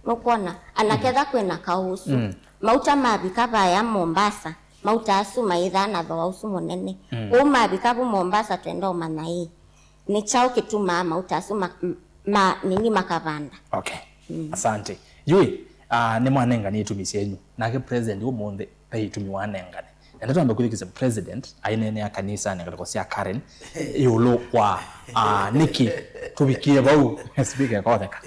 Nũkwona? Ana, mhm, ketha kwĩna kaũ ũsu, mm, mauta mavika vaya Mombasa, mauta asu maithaa na thooa ũsu mũnene. Mm. Kwoou mavika vu Mombasa twenda ũmanya ĩ, nĩ kyaũ kĩtumaa mauta asu ma, ma, nini makavanda? Okay. Mm. Asante. Yui, ah, nĩmwanenganie itumi syenyu. Nake president ũmũnthĩ ve itumi wanengane. Nenda twambe kwĩthukĩĩsya president aineenea kanisanĩ ngalĩko sya Karen ĩũlũ wa, ah, nĩkĩ tũvikie vau. Speaker ekotheka.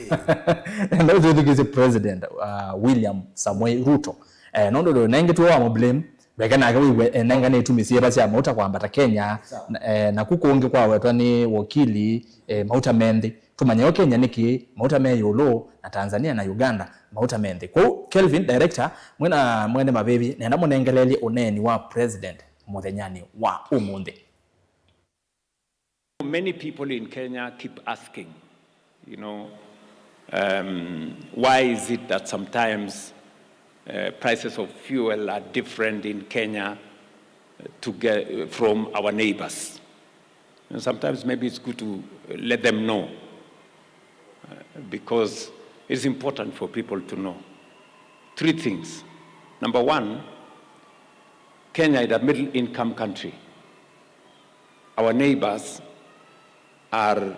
Nenda twĩthukĩĩsye president, ah, William Samoei Ruto. Eh, nũndũ ndũnengetwe wa mũblame, veke nake wĩw'e enengane itumi syĩva sya mauta kwambata Kenya, sawa, na, eh, naku kũngĩ kwawetwa nĩ wokili, eh, mauta me nthĩ. Tũmanye yo Kenya nĩkĩ mauta me ĩũlũ, na Tanzania na Uganda mauta me nthĩ. Kwoou, Kelvin, director, mwĩ na mwene mavĩvi, nenda mũnengeleelye ũneeni wa president mũthenyanĩ wa ũmũnthĩ. Many people in Kenya keep asking, you know, um, why is it that sometimes, uh, prices of fuel are different in Kenya, uh, to get, from our neighbors? And sometimes maybe it's good to, uh, let them know, uh, because it's important for people to know three things. Number one, Kenya is a middle income country. Our neighbors are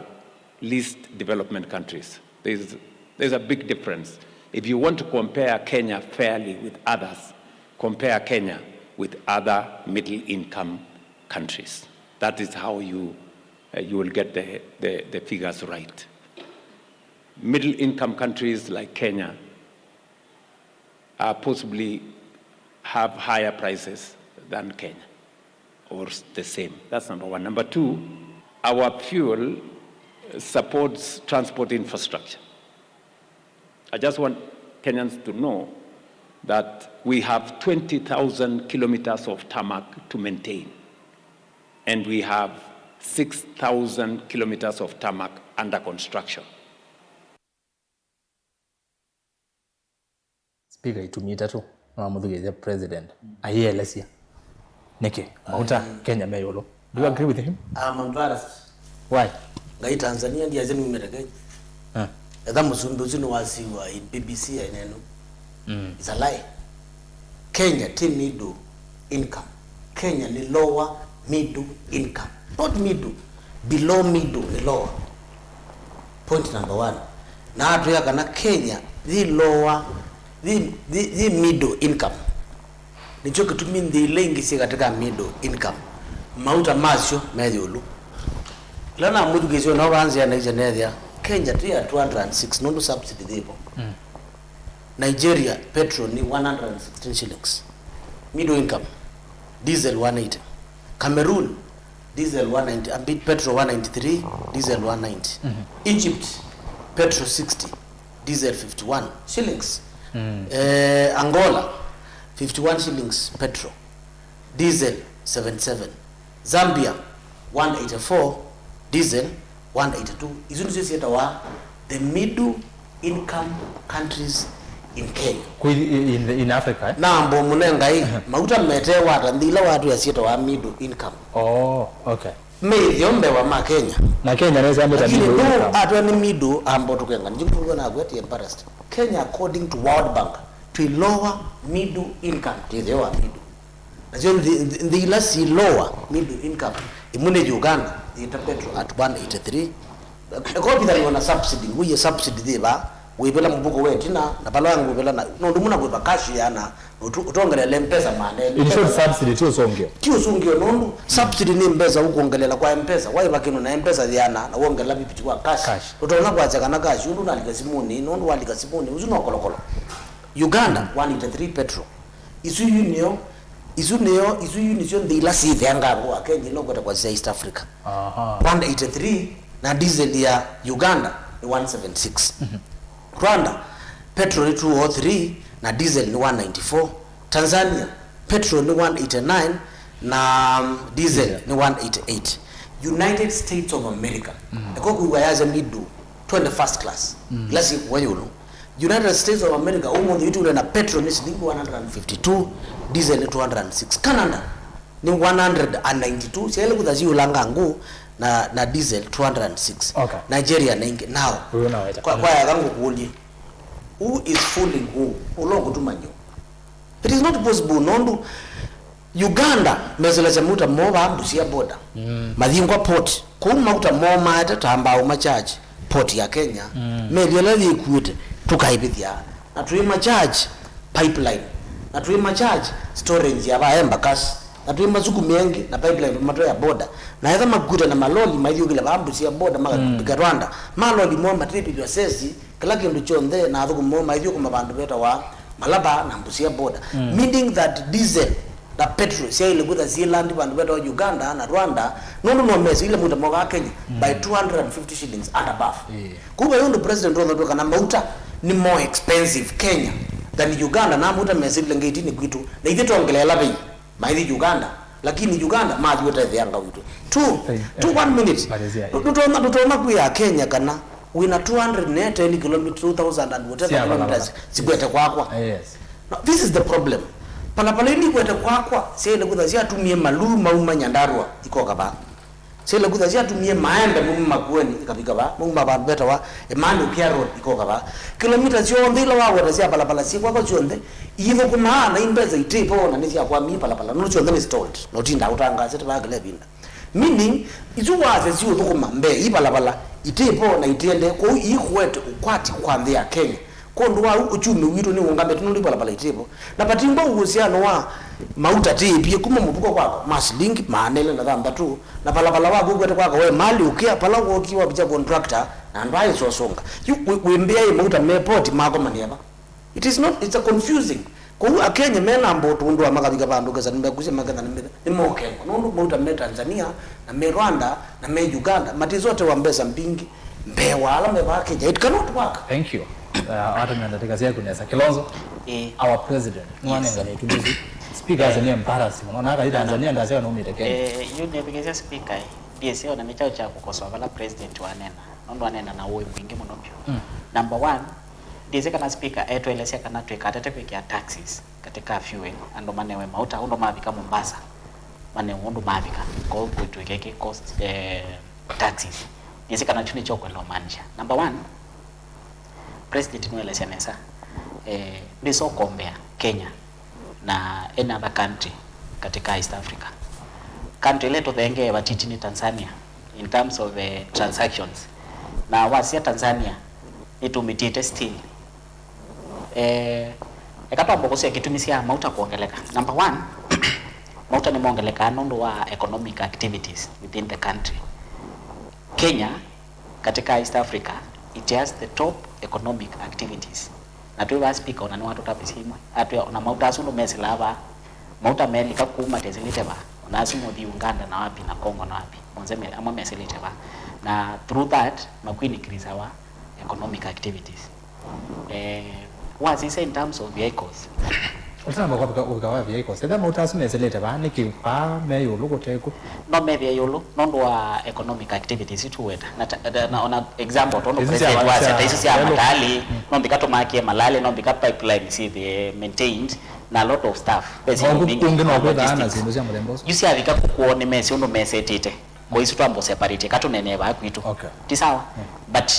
least development countries. There's, there's a big difference. If you want to compare Kenya fairly with others, compare Kenya with other middle income countries. That is how you, uh, you will get the, the, the figures right. Middle income countries like Kenya uh, possibly have higher prices than Kenya or s-, the same. That's number one. Number two, our fuel supports transport infrastructure. I just want Kenyans to know that we have twenty thousand kilometers of tarmac to maintain, and we have six thousand kilometers of tarmac under construction. Speaker itumi itatũ, no amũthukĩĩsye president ayĩelesya nĩkĩ mauta Kenya me ĩũlũ. Do you agree with him? I'm embarrassed. Why? Ngai Tanzania ndiasya numĩte Kenya. Ah. Etha mũsumbĩ ũsu nĩwasiwa in B B C ainenu. Mm. It's a lie. Kenya ti middle income. Kenya ni lower middle income. Not middle, below middle ni lower. Point number one. Na atwĩa kana Kenya yi lower, yi, yi, yi middle income. Nĩkyo kĩtumi nthĩ ila ingĩ syĩ katika middle income, mauta masyo me ĩũlũ. Ĩla namwĩthukĩĩsye no vanzĩa naisya nethĩa Kenya ti ya two hundred and six nũndũ subsidy yĩvo. Mm. Nigeria, petrol ni one hundred and sixteen shillings. Middle income, diesel one eighty. Cameroon, diesel one ninety, I mean, petrol one ninety-three, diesel one ninety. Mhm. Egypt, petrol sixty, diesel fifty-one shillings. Mm. Eh, Angola, fifty-one shillings petrol. Diesel seventy-seven. Zambia one eighty-four, diesel one eighty-two. Isu nĩsyo syĩtawa the middle income countries in Kenya. Kwi, in, in Africa, eh? Nambo mũnengai, uh-huh, mauta metewa ata nthĩ ila watwĩa syĩtawa middle income. Oh, okay. Me ĩtheo mbewa ma Kenya. Na Kenya nesa ambĩta Lakini middle no income. Atwa nĩ middle ambo tũkenga. Njikuwa na gweti embarrassed. Kenya, according to World Bank, twĩ lower middle income, twĩ ĩtheo wa middle. Nasyo nthĩ nthĩ- nthĩ ila si lower middle income, ĩmwe nĩ Uganda, yĩta petrol at one eighty-three. Ĩkopithaniwa na subsidy, nguye subsidy thĩva, wĩvĩla mũvuko we tina, na pala wangũvĩla na nũndũ mũna kwĩva cash yana, Ũtu- ũtongelela mbesa maandele. In short, subsidy ti ũsũngĩo. Ti ũsũngĩo nũndũ subsidy nĩ mbesa ũkwongelela kwa mpesa, waĩva kĩndũ na mpesa yĩana na wongelela vipiti kwa cash. Cash. Ũtonya kwasya kana cash ũndũ nalika simũnĩ, nũndũ walika simũnĩ ũsu no kolokolo. Uganda, one eighty-three petrol. Isu yu nĩo, isu nĩo, isu yu nĩsyo nthĩ ila syĩtheangaa ngũa Kenya ila ũkwete kwa sya East Africa. Aha. One eighty-three na diesel ya Uganda nĩ one seventy-six. Rwanda, petrol nĩ two oh three na diesel nĩ one ninety-four. Tanzania, petrol nĩ one eighty-nine na um, diesel nĩ one eighty-eight. United States of America, eko kwĩw'a yasya middle, twende first class, ila syĩkuwa ĩũlũ. United States of America ũmũnthĩ ĩtũle na petrol nĩ silingi one hundred and fifty-two, diesel nĩ two hundred and six. Canada nĩ one hundred and ninety-two, syaĩle kũtha siũlanga ngũ na, na diesel two hundred and six. Okay. Nigeria na ingĩ. Now, Ũyũ naweta. Kwa, kwa eka ngũkũlye, who is fooling who? Ũla ũkũtuma nyũ? It is not possible, nũndũ Uganda meselasya mauta moo vaa Busia border. Mm. Mathingwa port. Kũu mauta moo maete ta mbao ma charge port ya Kenya. Mm. Meli ĩla yĩkuĩte tũkaĩvĩthya. Na twĩ ma charge pipeline. Na twĩ ma charge storage ya vaa Embakasi. Na twĩ masukumĩa ĩngĩ na pipeline matwea border. Na etha makuĩte na maloli maithiũkĩla vaa Busia border makavika Rwanda. Maloli moo matĩvĩthw'a sesi, kĩla kĩndũ kyonthe, na athũkũmi moo maithiũkũma vandũ vetawa Malaba na Busia border. Mm. Meaning that diesel na petrol syaĩle kwĩtha syĩlandi vandũ vetawa Uganda na Rwanda, nũndũ no mesĩle mauta mokaa Kenya by two hundred and fifty shillings and above. Yeah. Kũu vai ũndũ president ũnatw'a kana mauta nĩ more expensive Kenya than Uganda, na mauta mesĩle ngetinĩ kwitũ, na ithyĩ twongeleela vei. Maithi Uganda, lakini Uganda mathi ũtetheanga witũ. Two, hey, two, hey, one minute. Malizia, hey. Ndũtonya, ndũtonya kwĩa Kenya kana wĩna two hundred ne ten kilometers, two thousand and whatever kilometers sikwete kwakwa. Yes. Now, this is the problem. Palapala ini kwete kwakwa, syaile kutha syatumie maluu mauma Nyandarua ikoka ba. Syaile kutha syatumie maembe mauma Makueni ikavika va, mauma vandu vetawa Emmanuel Kia Road ikoka va. Kilomita syonthe ila waweta sya palapala syĩ kwakwa syonthe, iithũkũmaa na imbesa itĩ vo na nĩsyakwamie palapala, nũndũ syonthe nĩ stalled, na ũtindaa ũtangaasĩte vaa kĩla ĩvinda. Meaning, isu wasya siũthũkũma mbee, i palapala itĩ vo na itiendee, kwoou iikuete ũkwati kwa nthĩ ya Kenya. Kwondũ wa ũu, ũkyumi witũ nĩũũngamĩte nũndũ i palapala itĩ vo. Na vatingwa ũhusiano wa mauta tĩĩpie kuma mũvuko kwakwa ma silingi maana elĩ na thanthatũ, na palapala waku ũkwete kwaka we mali ũkĩa pala wookie wavikya contractor na andũ aĩ sosonga. Yu wĩ, wĩmbĩa ĩ mauta me port makomanĩa va? It is not, it's a confusing. Kwoou Akenya mena mbotu ũndũ wa makavika vandũ kesa nĩmekusya maketha nĩmokengwa. Nũndũ mauta me Tanzania, na me Rwanda, na me Uganda, matisotewa mbesa mbingĩ mbee wa ala me vaa Kenya. It cannot work. Thank you. Uh, atumia ndatĩka syaku nesa. Kilonzo, eh, our president, yes, nĩwanengane ũtumizi. Speaker, eh, ase nĩ embarrassing mũno. Na akai Tanzania ndasya naumĩte Kenya. Eh, yu nĩvikĩsya speaker, eh, ndiĩsĩ ona nĩ kyaũ kya kũkosoa vala president wanena. Nũndũ anena na ũĩ mwingĩ mũno vyũ. Mm. Number one, ndiĩsĩ kana speaker etũelesya kana twĩkatete kwĩkĩa taxes katika fuel, andũ manewe mauta ũndũ mavika Mombasa, manewe ũndũ mavika, kwoou kwĩtwĩke kĩ cost, eh, taxes. Ndiĩsĩ kana kyu nĩkyo ũkwenda ũmaanisha. Number one, president nũelesya nesa, eh, ndwĩsa ũkombea Kenya na any other country katika East Africa. Country ĩla ĩtũthengee vatiti nĩ Tanzania in terms of, eh, transactions. Na wasya Tanzania nĩtũmĩtĩte still. Eh, eka twambe kũsya kĩtumi sya mauta kwongeleka. Number one, mauta nĩmongelekaa nũndũ wa economic activities within the country. Kenya, katika East Africa, it has the top economic activities. Na twĩ vaa speaker ona nĩwatũtavisye imwe. Atwĩa ona mauta asu nũmesĩlaa vaa. Mauta melika kũu matesĩlĩte vaa. Ona asu mũthi Uganda na wapi na Congo na wapi. Monthe me-, amwe mesĩlĩte vaa. Na through that, makwinĩkĩlĩsawa economic activities. Eh, wasisya in terms of vehicles. Ũtanamba kwavika ũvika wa vehicles. Etha mauta asu mesĩlĩte vaa, nĩkĩ vaa me ĩũlũ kũteku? No methĩe ĩũlũ nũndũ wa economic activities itũweta. Na ta, na, na ona example, tondũ isi sya president wasya, ta isu sya matalĩ, mm, no mbika tũmakie malalĩ, no mbika pipeline syĩthĩe maintained, na a lot of stuff. Ve syĩndũ mbingĩ kũngĩ no kwĩthaa na logistics. Syĩndũ sya mũthemba ũsu. Yu syavika kũkwoo nĩmesĩ ũndũ mesetĩte. Kwa isu twambo separate, katũnenee vaa kwitũ. Okay. Ti sawa? Mm. But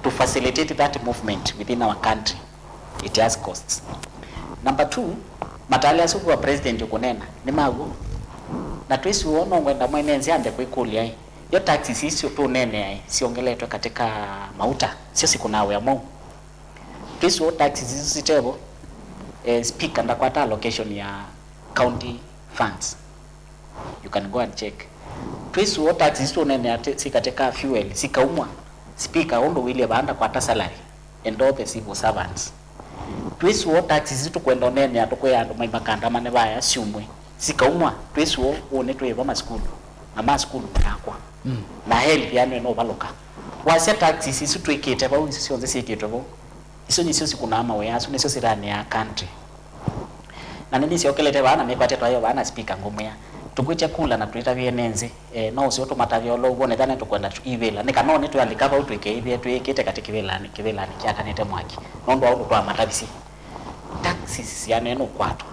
to facilitate that movement within our country, it has costs. Number two, matale asu kwa president ũkũneena, nĩ maw'o. Na twĩsĩ ũũ no ngwenda mwene nzĩ ambe kwĩkũlya ĩ, yo taxes isu tũneenea ĩ, siongeletwe katika mauta, syo sikũnaa wĩa mwaũ? Twĩsĩ ũũ taxes isu sitevo, eh, speaker ndakwata allocation ya county funds. You can go and check. Twĩsĩ ũũ taxes isu tũneenea atĩ si katika fuel, sikaumwa. Speaker, ũndũ wĩlye vaa ndakwata salary and all the civil servants. Twĩsĩ ũũ taxes isu tũkwenda ũneenea tũkwĩa andũ mai makandamane vaya syumwe. Sikaumwa, twĩsĩ ũũ, ũũ nĩ twĩvo masukulu. Na masukulu marakwa. Mm. Na health yanu ĩnũvalũka. Wasya taxes isu twĩkĩte vau, isu syonthe syĩkĩtwe vau. Isu nĩsyo sikũnaa mawĩa asu, nĩsyo siraneaa country. Na nĩnĩsyokelete vaa na nĩkwatya twayo vaa na speaker ngũmwĩa, tũkwĩtya kula na twĩtavĩe nĩ nzĩ, eh, no ũseo tũmatavya ũla ũw'o, nĩtha nĩtũkwenda ivĩla. Nĩ kana nĩtwĩalika vau twĩkeĩthĩe twĩkĩte katĩ kĩvĩlanĩ, kĩvĩlanĩ kyakanĩte mwaki, nũndũ wa ũndũ twamatavisye. Taxes syaneena ũkwatwa.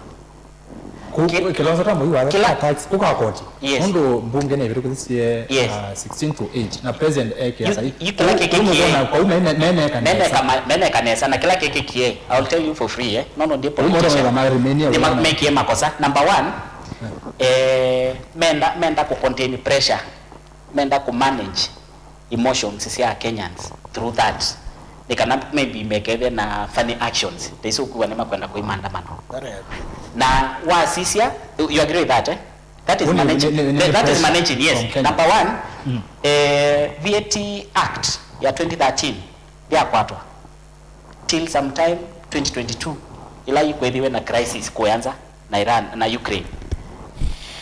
Ki- Kilonzo ta mũi wa kila tax kũka koti. Yes. Nũndũ mbunge nĩ ĩvĩtũkĩthisye, yes, uh, sixteen to eight na president ekĩa sai. Yu kĩla kĩkĩkie. Kwa ume meneka nesa. Meneka nesa na kĩla kĩkĩkie. I'll tell you for free, eh. No, no, ndi politician. Nĩ ma- mekie makosa. Number one, eh, menda menda ku contain pressure. Menda ku manage emotions sya Kenyans through that. Nĩ kana maybe mekethĩa na funny actions. Taisu ũkuwa nĩ makwenda kũi maandamano. Na wasisya, you agree with that, eh? That is managing, that is managing, yes. Number one, eh, V A T Act ya twenty thirteen ndyakwatwa till sometime twenty twenty-two, ila ikwethiwe na crisis kũya nza na Iran na Ukraine.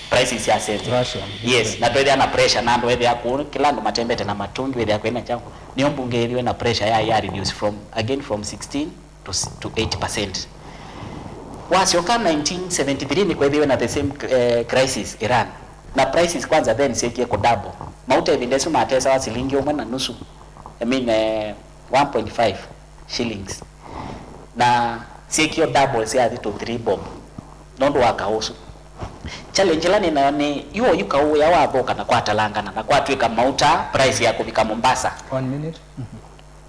Prices ya sente. Russia. Yes, na twethĩa na pressure na andũ ethĩa kũũ, kila andũ matembete na matungi, wethĩa kwĩna kyaũ. Nĩyo mbunge yethiwe na pressure ya, ya reduce from, again from sixteen to, to eight percent. Wasyoka nineteen seventy-three nĩ kwethiwe na the same, eh, crisis Iran. Na prices kwanza then syekie ku double. Mauta ĩvinda ĩsu matesawa silingi ũmwe na nusu. I mean, eh, one point five shillings. Na syekio double syathi to three bob. Nũndũ wa kaũ ũsu. Challenge ĩla nĩ nayo nĩ, yu oyu kaũ ũya wathũka na kwatalangana na kwatw'ĩka mauta price ya kũvika Mombasa. One minute.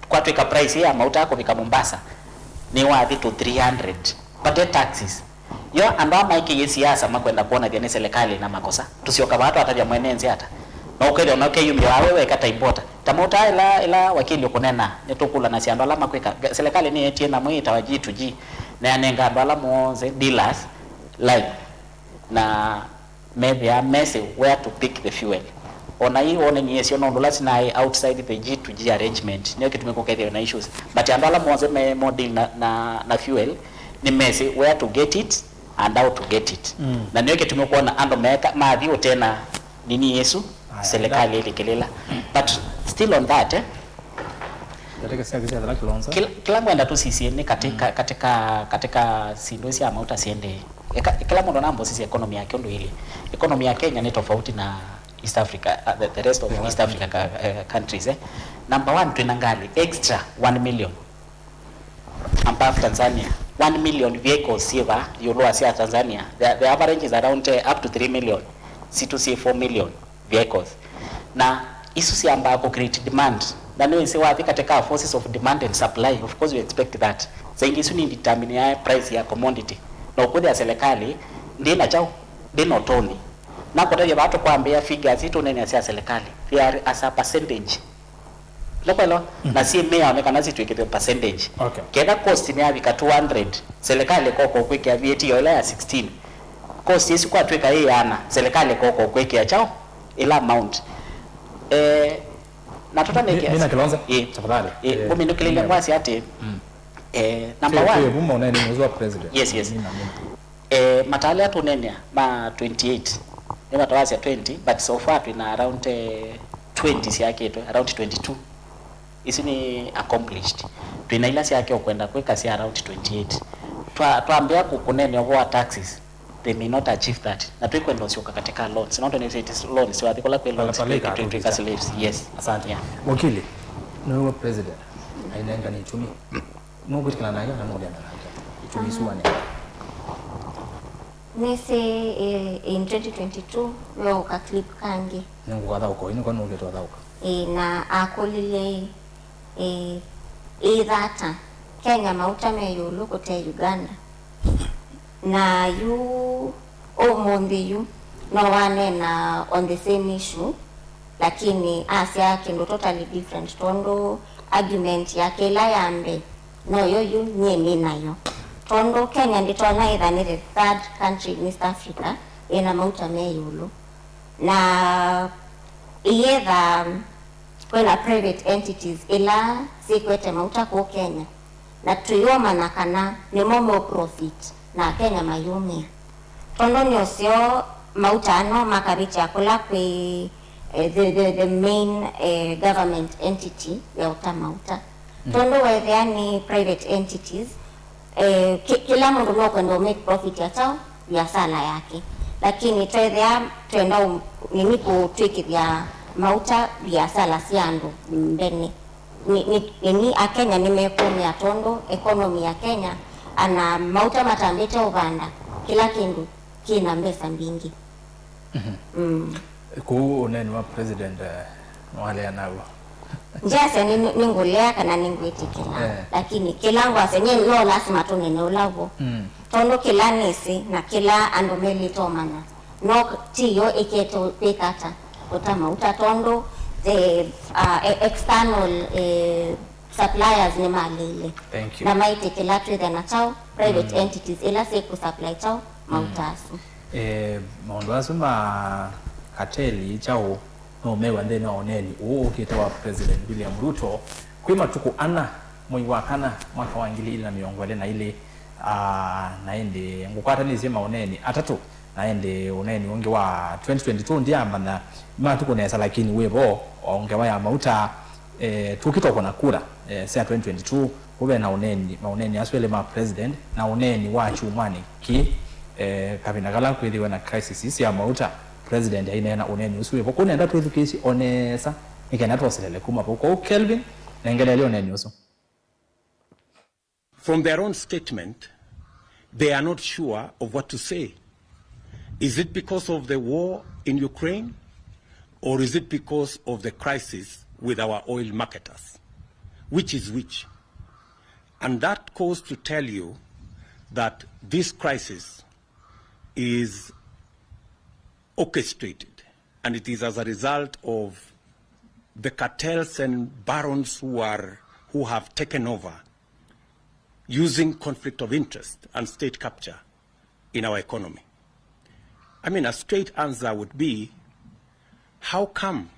Kwatw'ĩka price ya mauta kũvika Mombasa nĩ wathi to three hundred. Pate taxes. Yo andũ aa maĩkĩĩe siasa makwenda kwonethya nĩ selekalĩ na makosa. Tũsyoka vaa twatavya mwene nzĩ ata? Na ũkethĩa ona ũkeyumya wawe weka ta imbota. Ta mauta ĩla, ĩla wakili ũkũnena, nĩtũkũlanasya andũ ala makwĩka. Selekalĩ nĩyetie nyamũ yĩtawa G to G, na yanenga andũ ala monthe, dealers, line. Na methĩa mesĩ where to pick the fuel. Ona ii wone nĩesyo nũndũ ũla sinaĩ outside the G to G arrangement, nĩyo kĩtumi kũkethĩwe na issues. But andũ ala monthe me mo deal na, na, na fuel, nĩmesĩ where to get it and how to get it. Mm. Na nĩyo kĩtumi kwona andũ meka, mathi ũtena nini ĩsu, aya, selekalĩ ĩlikĩlĩla. But still on that, eh, kila, kila ngwenda tũsisye nĩ katika, mm, katika, katika syĩndũ sya mauta siendee. Eka, kila mũndũ anambũsisya economy yake ũndũ ĩlĩ. Economy ya Kenya nĩ tofauti na East Africa, uh, the, the rest of East Africa, uh, countries, eh. Number one, twĩna ngalĩ extra one million above Tanzania. One million vehicles syĩ vaa ĩũlũ wa sya Tanzania. The, the average is around, uh, up to three million. Sitũ syĩ four million vehicles. Na isu syambaa ku create demand. Na nĩwĩsĩ wathi katika forces of demand and supply, of course we expect that. Saingi isu ni determine ya price ya commodity. Na ũkwĩthĩa serikali ndĩna kyaũ, ndĩna ũtonyi. Na kũtavya vaa tũkwambĩa figures ii tũneenea sya serikali, they are as a percentage. Nũkwelewa? Mhm. Na syĩ mĩao nĩ kana sitw'ĩkĩthwe percentage. Okay. Ketha cost nĩyavika two hundred, serikali ĩkoka kwĩkĩa V A T yo ĩla ya sixteen. Cost ĩsu kwatw'ĩka yĩ yana, serikali ĩkoka kwĩkĩa kyaũ? Ĩla amount. Eh, na tũtanĩkĩa. Mina Kilonzo, ĩĩ, tafadhali. Ĩĩ, eh, kũminũkĩlĩlya ngwasya atĩ, mm, eh, number one. Twĩ vuma ũneni mwezi wa president. Yes, yes. Mina, mina. Eh, mata ala tũneenea ma twenty-eight, nĩmatawasya twenty, but so far twĩna around, eh, twenty syakĩtwe, around twenty-two. Isu nĩ accomplished. Twĩna ila syake ũkwenda kwĩka sya around twenty-eight. Twa-, twambĩa kũ-, kũneenea ũvoo wa taxes, they may not achieve that. Na twĩkwenda ũsyoka katika loans. Nũndũ nĩsĩ loans, wathi kũla kwĩ loans, twĩka slaves. Yes. Asante. Yeah. Wakili, nĩwe president, ainengane itumi. Nũkwĩtĩkana nake kana nũleana nake? Itumi isu wanenga. Nĩsĩ, eh, in twenty twenty-two nĩwauka clip kangĩ. Nĩngũkathaũka oyu nĩko nũkĩte ũthaũka. Ĩĩ, na akũlilye, ĩĩ, ĩthata Kenya mauta me ĩũlũ kũte Uganda. Na yu ũmũnthĩ yu no waneena on the same issue, lakini asya kĩndũ totally different, tondũ argument yake ĩla ya mbee noyo yu nyie nĩ nayo, tondũ Kenya ndĩtonya ĩtha nĩ the third country in East Africa ĩna mauta me ĩũlũ, na ĩyĩtha kwĩna private entities ila syĩkwete mauta kũũ Kenya, na tũyũmanya kana nĩmo me profit na Akenya mayũmĩa. Tondũ nĩ ũseo mauta ano makavĩtya kũla kwĩ, eh, the, the, the main, eh, government entity ya ũta mauta. Tondũ weethĩa nĩ private entities, eh, ki-, kĩla mũndũ no kwenda ũ make profit ya kyaũ, biasala yake. Lakini tweethĩa twenda ũ-, nini kũtwĩkĩthya mauta biasala sya andũ mbene. Nĩ, nĩ, nĩ, nĩ Akenya nĩmekũmĩa tondũ economy ya Kenya, ana mauta matambĩte ũvanda, kĩla kĩndũ kĩna mbesa mbingĩ. Mm. Kũu ũneeni wa president, eh, nĩwalea naw'o? Ndyasya nĩ, nĩ, nĩngũlea kana nĩngwĩtĩkĩla, eh, lakini kĩla ngwasya nyie no lasima tũnene ũla w'o. Mm. Tondũ kĩla nĩsĩ na kĩla andũ melĩte ũmanya, no tiyo ĩkete kwĩka ata, kũta mauta, tondũ the, uh, e-, external, eh, suppliers nĩmaleile. Thank you. Na maĩtĩkĩla twĩthe na kyaũ, private, mm, entities ila syĩkũ supply kyaũ, mm, mauta asu. Eh, maũndũ asu ma kateli kyaũ no mewa nthĩnĩ wa ũneeni ũũ ũkĩte wa President William Ruto kwĩ matukũ ana, mwei wa kana, mwaka wa ngili ili na mĩongo ĩlĩ na ilĩ, ah, na ĩndĩ ngũkwatanĩsye maũneeni atatũ, na ĩndĩ ũneeni ũngĩ wa twenty twenty-two ndiamanya matukũ nesa, lakini wĩ vo o ngewa ya mauta, eh, tũkĩtwa kũna kura, eh, sya twenty twenty-two, kũve na ũneeni, maũneeni asu elĩ ma president, na ũneeni wa kyumwanĩ kĩĩ, eh, kavinda kala kwĩthĩwe na crisis sya mauta, president aineena ũneeni ũsu wĩ vo. Kũu nenda twĩthukĩĩsye o nesa, nĩ kenda twoselele kuma vau. Kwoou Kelvin, nengeleelye ũneeni ũsu. From their own statement, they are not sure of what to say. Is it because of the war in Ukraine, or is it because of the crisis with our oil marketers? Which is which? And that goes to tell you that this crisis is orchestrated, and it is as a result of the cartels and barons who are, who have taken over using conflict of interest and state capture in our economy. I mean, a straight answer would be, how come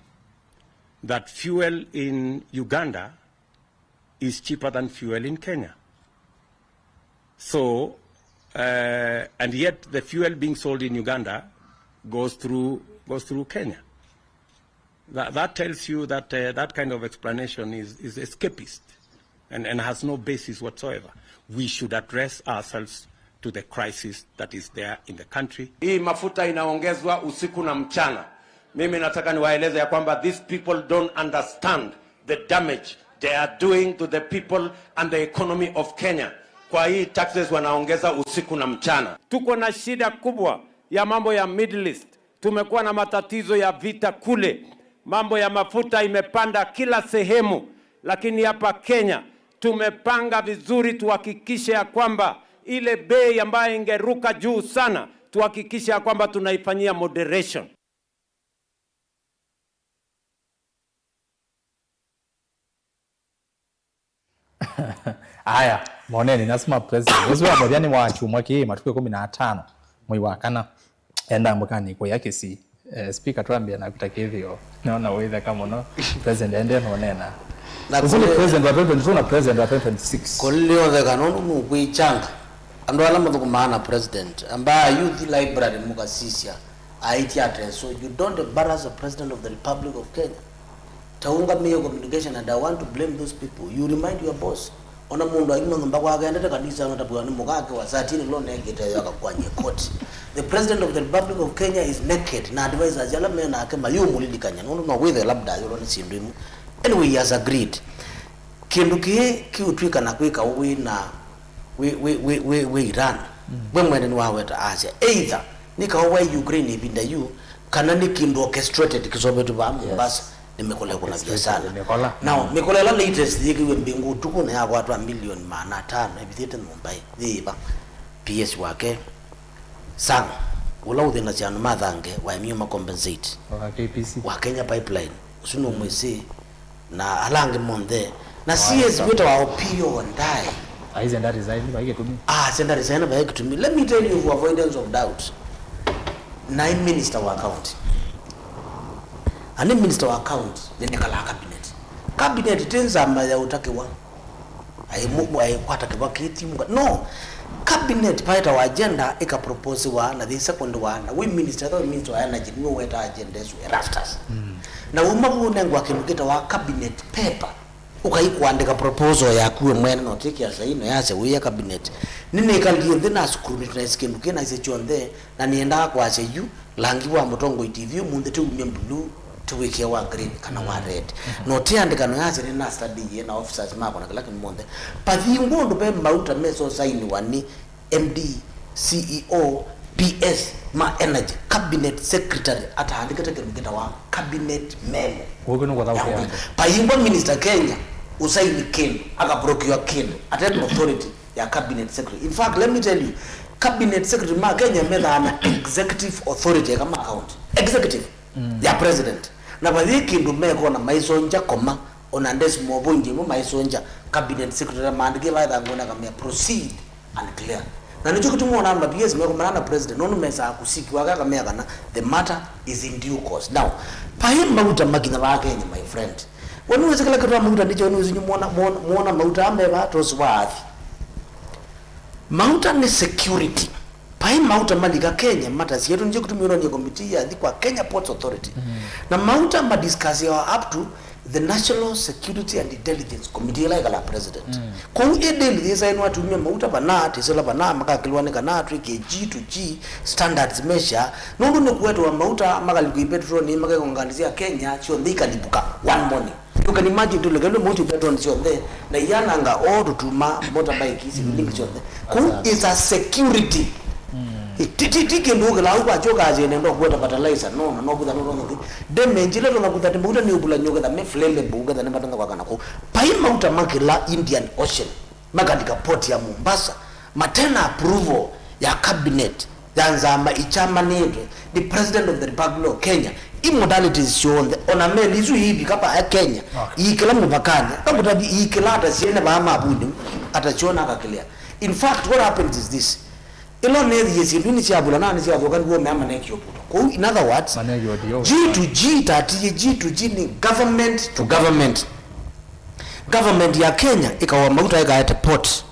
that fuel in Uganda is cheaper than fuel in Kenya? So, uh, and yet the fuel being sold in Uganda goes through, goes through Kenya. That, that tells you that, uh, that kind of explanation is, is escapist and, and has no basis whatsoever. We should address ourselves to the crisis that is there in the country. Hii mafuta inaongezwa usiku na mchana. Mimi nataka niwaeleze ya kwamba these people don't understand the damage they are doing to the people and the economy of Kenya. Kwa hii taxes wanaongeza usiku na mchana. Tuko na shida kubwa ya mambo ya Middle East. Tumekuwa na matatizo ya vita kule. Mambo ya mafuta imepanda kila sehemu, lakini hapa Kenya tumepanga vizuri tuhakikishe ya kwamba ile bei ambayo ingeruka juu sana, tuhakikishe ya kwamba tunaifanyia moderation. Aya, maũneeni asu ma president. Ũsu wa mũthya nĩ wa kyumwa kĩĩ, matukũ ĩkũmi na atano, mwei wa kana. Enda mbũkanĩ kũya Kisii. Eh, speaker, twambĩa naku ta kĩthĩo. Nĩona wĩtheka mũno. President ende nũneena. Na ũsu nĩ kũlĩ- president wa twenty twenty-two na president wa twenty twenty-six. Kũlĩ ũtheka nũndũ nũkwĩchanga. Andũ ala mathũkũmaa na president, ambaa youth library mũkasisya, aĩtye atesũ. You don't embarrass the president of the Republic of Kenya. Taũngamĩe communication, and I want to blame those people. You remind your boss. Ona mũndũ aima nyũmba kwake, endete kanisa, anatapwa nĩ mũkake wa satini lo nengete yo akakwany'e koti. The president of the Republic of Kenya is naked, na advisors ala me nake mayũmũlilikany'a, nũndũ no wĩthwe labda ayũlwa nĩ syĩndũ imwe. Anyway, he has agreed. Kĩndũ kĩĩ kĩũtw'ĩka na kwĩka wĩ na, wĩ, wĩ, wĩ, wĩ, wĩ Iran. We mwene nĩwaweta asya either nĩ kaũ waĩ Ukraine ĩvinda yu, kana nĩ kĩndũ orchestrated kĩseũvĩtw'e vaa Mombasa, nĩ mĩkũla ĩkũna viasala. Now, mĩkũla ĩla latest yĩkĩwe mbingũ ũtukũ na yakwatwa milioni maana atano ĩvithĩte nyũmba ĩ, yĩva? P S wake Sang, ũla ũthĩnasya andũ ma Thange, waemie ũma compensate. Wa K P C. Wa Kenya Pipeline, ũsu nũmwĩsĩ, na ala angĩ monthe. Na C S wĩtawa Opiyo Wandayi. Aisye nda resign, vai kĩtumi. Ah, asya nda resign, vai kĩtumi. Let me tell you for avoidance of doubt. Naĩ minister wa county. Ani minister wa county, nĩnekalaa cabinet. Cabinet ti nzama ya ũtakĩwa. Aimu-, aikwata kĩva kĩtimuka. No. Cabinet paetawa agenda ĩkaproposiwa na yĩ secondwa na wĩ minister, ethĩwa wĩ minister wa energy, nĩwe ũetaa agenda ĩsu, Erastus. Na uma vu ũnengwa kĩndũ kĩtawa cabinet paper, ũkai kũandĩka proposal yaku we mwene, na ũtĩkĩa saini, yasya wĩya cabinet. Nĩnĩkalile nthĩ na scrutinize kĩndũ kĩ naisye kyonthe, na nĩendaa kwasya yu, langi wa Mũtongoi T V ũmũnthĩ tĩumye blue, tĩwĩkĩe wa green kana wa red. Na ũtĩandĩka no yasya nĩ na study yĩ na officers makwa na kĩla kĩndũ monthe. Pathingwa ũndũ ve mauta mesosainiwa nĩ M D, C E O, P S ma energy, cabinet secretary ataandĩkĩte kĩndũ kĩtawa cabinet memo. Ũkĩ nũkotha ũkĩandĩka. Paingwa minister Kenya ũsaini kĩndũ, akaprokiwa kĩndũ, ate authority ya cabinet secretary. In fact, let me tell you, cabinet secretary ma Kenya methaa na executive authority eka ma county. Executive ya president. Na vathi kĩndũ mekona maisonja koma, ona decimal point ĩmwe maisonja, cabinet secretary maandĩkie vaetha ngona kamea proceed and clear. Na nĩkyo kĩtumi wona ma P S mekomana na president, nũndũ mesaa kũsikiwa aka kamea kana the matter is in due course. Now, paĩ mauta makinya vaa Kenya, my friend. We nĩwĩsĩ kĩla kĩtwa mauta nĩkyo nĩwĩsĩ nyu mwona, mwona, mwona mauta ame vaa tosi wa athi. Mauta nĩ security. Paĩ mauta malika Kenya, matasie tũ nje kũtumia ũnonie committee yathi kwa Kenya Ports Authority. Na mauta madiscussiwa up to the National Security and Intelligence Committee ĩla ĩkala president. Kũu ĩndĩ yĩsainwa atumia mauta vana, tisila vana, makakĩlwa nĩ kana twĩke G to G standards measure, nũndũ nĩ kũetwa mauta makalipwa ipetroni, makekwa ngalĩ sya Kenya syonthe ikalipuka one morning. You can imagine, tulekelwe mauta ipetroni syonthe, na iyananga o tũtuma, motorbike, sivilingi syonthe. Kũu is a security. Ti, ti, ti kĩndũ ũkĩlaa ũkwakya ũkasya nenda kũeta fertilizer, no, na no kutha no, no, no. Damage ĩla tona kutha ti mauta nĩ ũvulany'o ketha me flammable, ketha nĩ matanga kwa kana kũu. Paĩ mauta makĩla Indian Ocean, makalika port ya Mombasa, matena approval ya cabinet ya nzama ichamanĩtwe nĩ President of the Republic of Kenya, imodalities syonthe, ona meli isu iivika vaa Kenya, iikĩla mũvakanĩ, kakũtavi iikĩla ata syene vaa mavunĩ, ata syona akakĩlĩa. In fact, what happens is this. Ĩla nethie syĩndũ nĩ syavula na nĩ syathũka nĩw'o mea manekio puto. Kũu, in other words, G to G tatiie, G to G nĩ government to government. Government ya Kenya ĩkawa mauta ĩkaete port.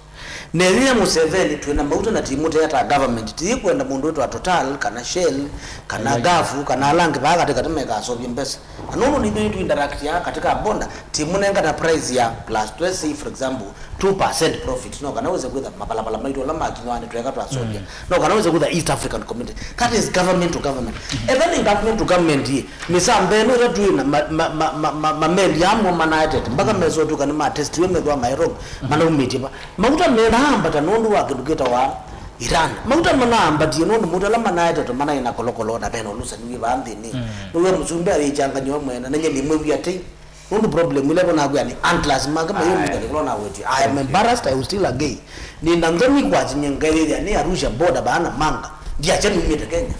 Neyĩya Museveni, twĩ na mauta na tĩmũtea ta government, tĩyĩkwenda mũndũ wĩtwa Total, kana Shell, kana Gulf, kana ala angĩ vaa katĩkatĩ mekasovye mbesa. Na nũndũ nithu nĩtũinteractia katĩ ka border, tĩmũnengana price ya plus, let's say, for example, two percent profit, no kana wĩse kwĩtha mavalava maitũ ala makinywa nĩ tweka twasovya, no kana wĩse kwĩtha East African Community. That is government to government. Ethĩwa nĩ government to government ĩ, mĩsambe ĩno ĩla twĩ na ma, ma, ma, ma, ma, mameli amwe manaetete, mpaka mesotũka nĩmatestiwe methwa maĩ wrong, manaumĩtye va. Mauta menaambata nũndũ wa kĩndũ kĩtawa Iran. Mauta manaambatie nũndũ mauta ala manaetete manaĩ na kolokolo na vena ũlũsani wĩ vaa nthĩnĩ. Nĩwe mũsumbĩ ayĩchanganyiwa mwene, na nye nĩmwĩw'ĩa tei. Nũndũ problem ila vo nakwĩa nĩ antlers make mayũmĩka nĩkũla nawetye. I am embarrassed, I will still again. Nĩ na nthoni kwasya nye ngaĩthĩa nĩ Arusha border vaa Namanga. Ndiasya numĩte Kenya.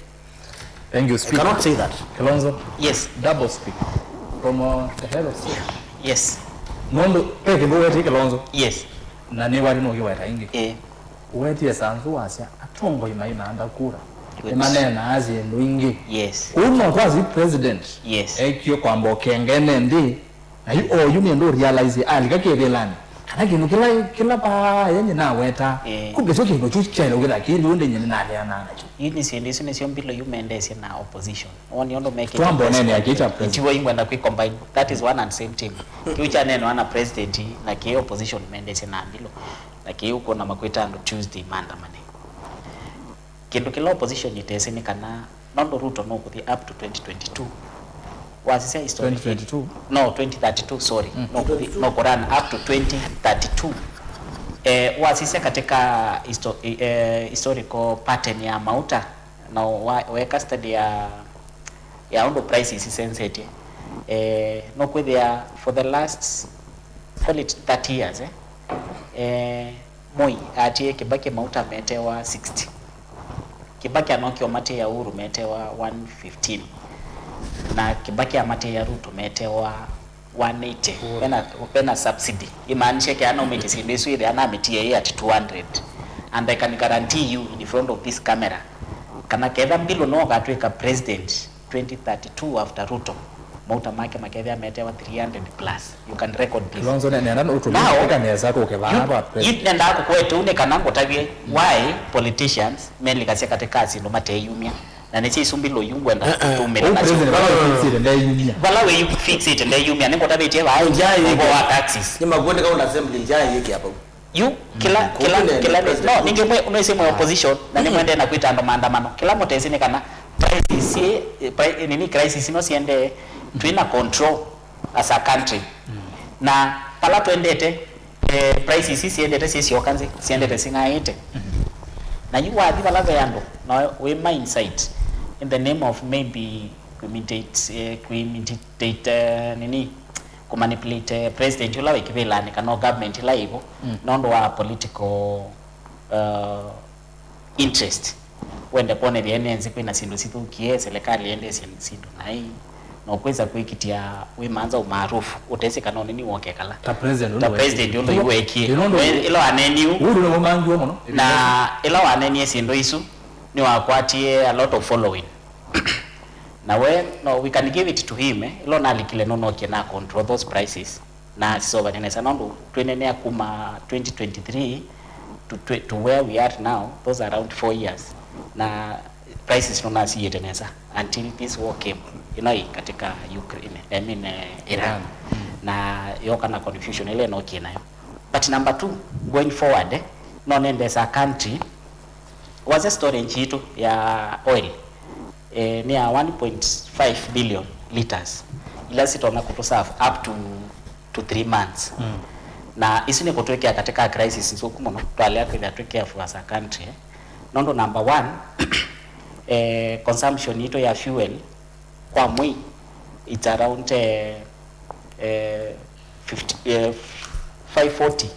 Thank you, Speaker. I cannot say that. Kilonzo? Yes. Double speak. From, uh, the head of state. Yes. Nũndũ, pe kĩndũ wetie Kilonzo. Yes. Na nĩ wali no kiweta ingi. Eh. Wetie sanzu wasya, atongoi maimantha kura. Good. Nĩmaneenaa syĩndũ ingĩ. Yes. Kũu no twasi president. Yes. Ekio kwamba ũkengene nthĩ. Na yu oyu nĩ ndũ realize alika kĩvĩlanĩ kana kĩndũ kĩla, kĩla vaa yenye naweta. Eh. Kumbe syo kĩndũ kyu kyaĩle ũkĩtha kĩndũ ndĩ nyene naleana nakyo. Yu nĩ syĩndũ isu nĩsyo mbilo yu mendeesye na opposition. Woni ũndũ mekĩte twambonene akĩta president. Itiwo ingwenda kwĩ combine. That is one and same thing. Kĩu kyaneenwa na president na kĩ opposition mendeesye na mbilo. Na kĩu kũna makwĩta andũ Tuesday maandamane. Kĩndũ kĩla opposition ĩtesĩ nĩ kana nũndũ Ruto nũkũthi up to twenty twenty-two. Wasisya history. Twenty twenty-two? No, twenty thirty-two, sorry. Mm. Nũkũthi, nũkũrun up to twenty thirty-two. Eh, wasisya katika histo-, eh, historical pattern ya mauta na wa-, weka study ya, ya ũndũ prices isenzetye, eh, nũkwĩthĩa for the last, call it thirty years, eh, eh, Moi atie Kibaki mauta metewa sixty. Kibaki anokie ũmatĩĩa Uhuru metewa one fifteen. Na Kibaki amatĩĩa Ruto metewa one eighty. Vena, vena subsidy. Imaanishe kea naumĩtye syĩndũ isu ĩthĩa namĩtie ĩ at two hundred. And I can guarantee you in front of this camera, kana ketha Mbilu no ũkatw'ĩka president twenty thirty-two after Ruto, mauta make makethĩa metewa three hundred plus. You can record this. Kilonzo, ne-, nenda ũtũmĩka nesa tũke vaa kwa president. Nendaa kũkwete ũu nĩ kana ngũtavye why politicians melikasya katika syĩndũ mateyumya. Na nĩsyo isu Mbilu yu ngwenda kũtumĩla nasyo. Vala wĩ fixed ndeyumya. Vala wĩ fixed ndeyumya, nĩngũtavĩtye vaa ũvoo wa taxes. Nĩ Makueni County Assembly nja yĩkĩa vau. Yu kĩla, kĩla, kĩla, no, ningĩ mwe, no isi mwe opposition, na nĩ mwendee na kwĩta andũ maandamano. Kĩla mũtesi nĩ kana prices, eh, pri-, nini, crisis ino siendee, twĩ na control as a country. Na vala twendete, eh, prices isi siendete syĩ syoka nzĩ, siendete sing'aĩte. Na yu wathi vala ve andũ, na wĩ mindset in the name of maybe kũimitate, eh, kũimitate, eh, nini, kũmanipulate, eh, president ũla wĩ kĩvĩlanĩ kana o government ĩla ĩvo, nũndũ wa political, uh, interest. Wende kwonethya ene nzĩ kwĩna syĩndũ sithũkie, serikali yendesye syĩndũ naĩ, na ũkwĩsa kwĩkĩtya wĩmanza ũmaarufu, ũtesĩ kana ũnini wokekala. Ta president ũla weekie. Ĩla wanenie ũu. Ũu nĩw'o mangiwe mũno. Na ĩla wanenie syĩndũ isu, nĩwakwatie a lot of following. Na we, no, we can give it to him, eh. Ĩla nalikile nũnokie na control those prices. Na sisovany'a nesa, nũndũ twĩnenea kuma twenty twenty-three to, to, to where we are now, those are around four years. Na prices nũnasiĩte nesa until this war came. Ĩno ĩ katika Ukraine, I mean, eh, Iran. Iran. Na yoka na confusion ĩla ĩnokie nayo. But number two, going forward, eh, no nendesa country Wasya storage yitũ ya oil, eh, nĩ ya one point five billion liters, ila sitonya kũtũ serve up to, to three months. Mm. Na isu nĩ kũtwĩkĩa katika crisis nzũku mũno, twalea kwĩthĩa twĩ careful as a country, eh. Nũndũ number one, eh, consumption yitũ ya fuel kwa mwei, it's around, eh, eh, fifty, eh, five forty,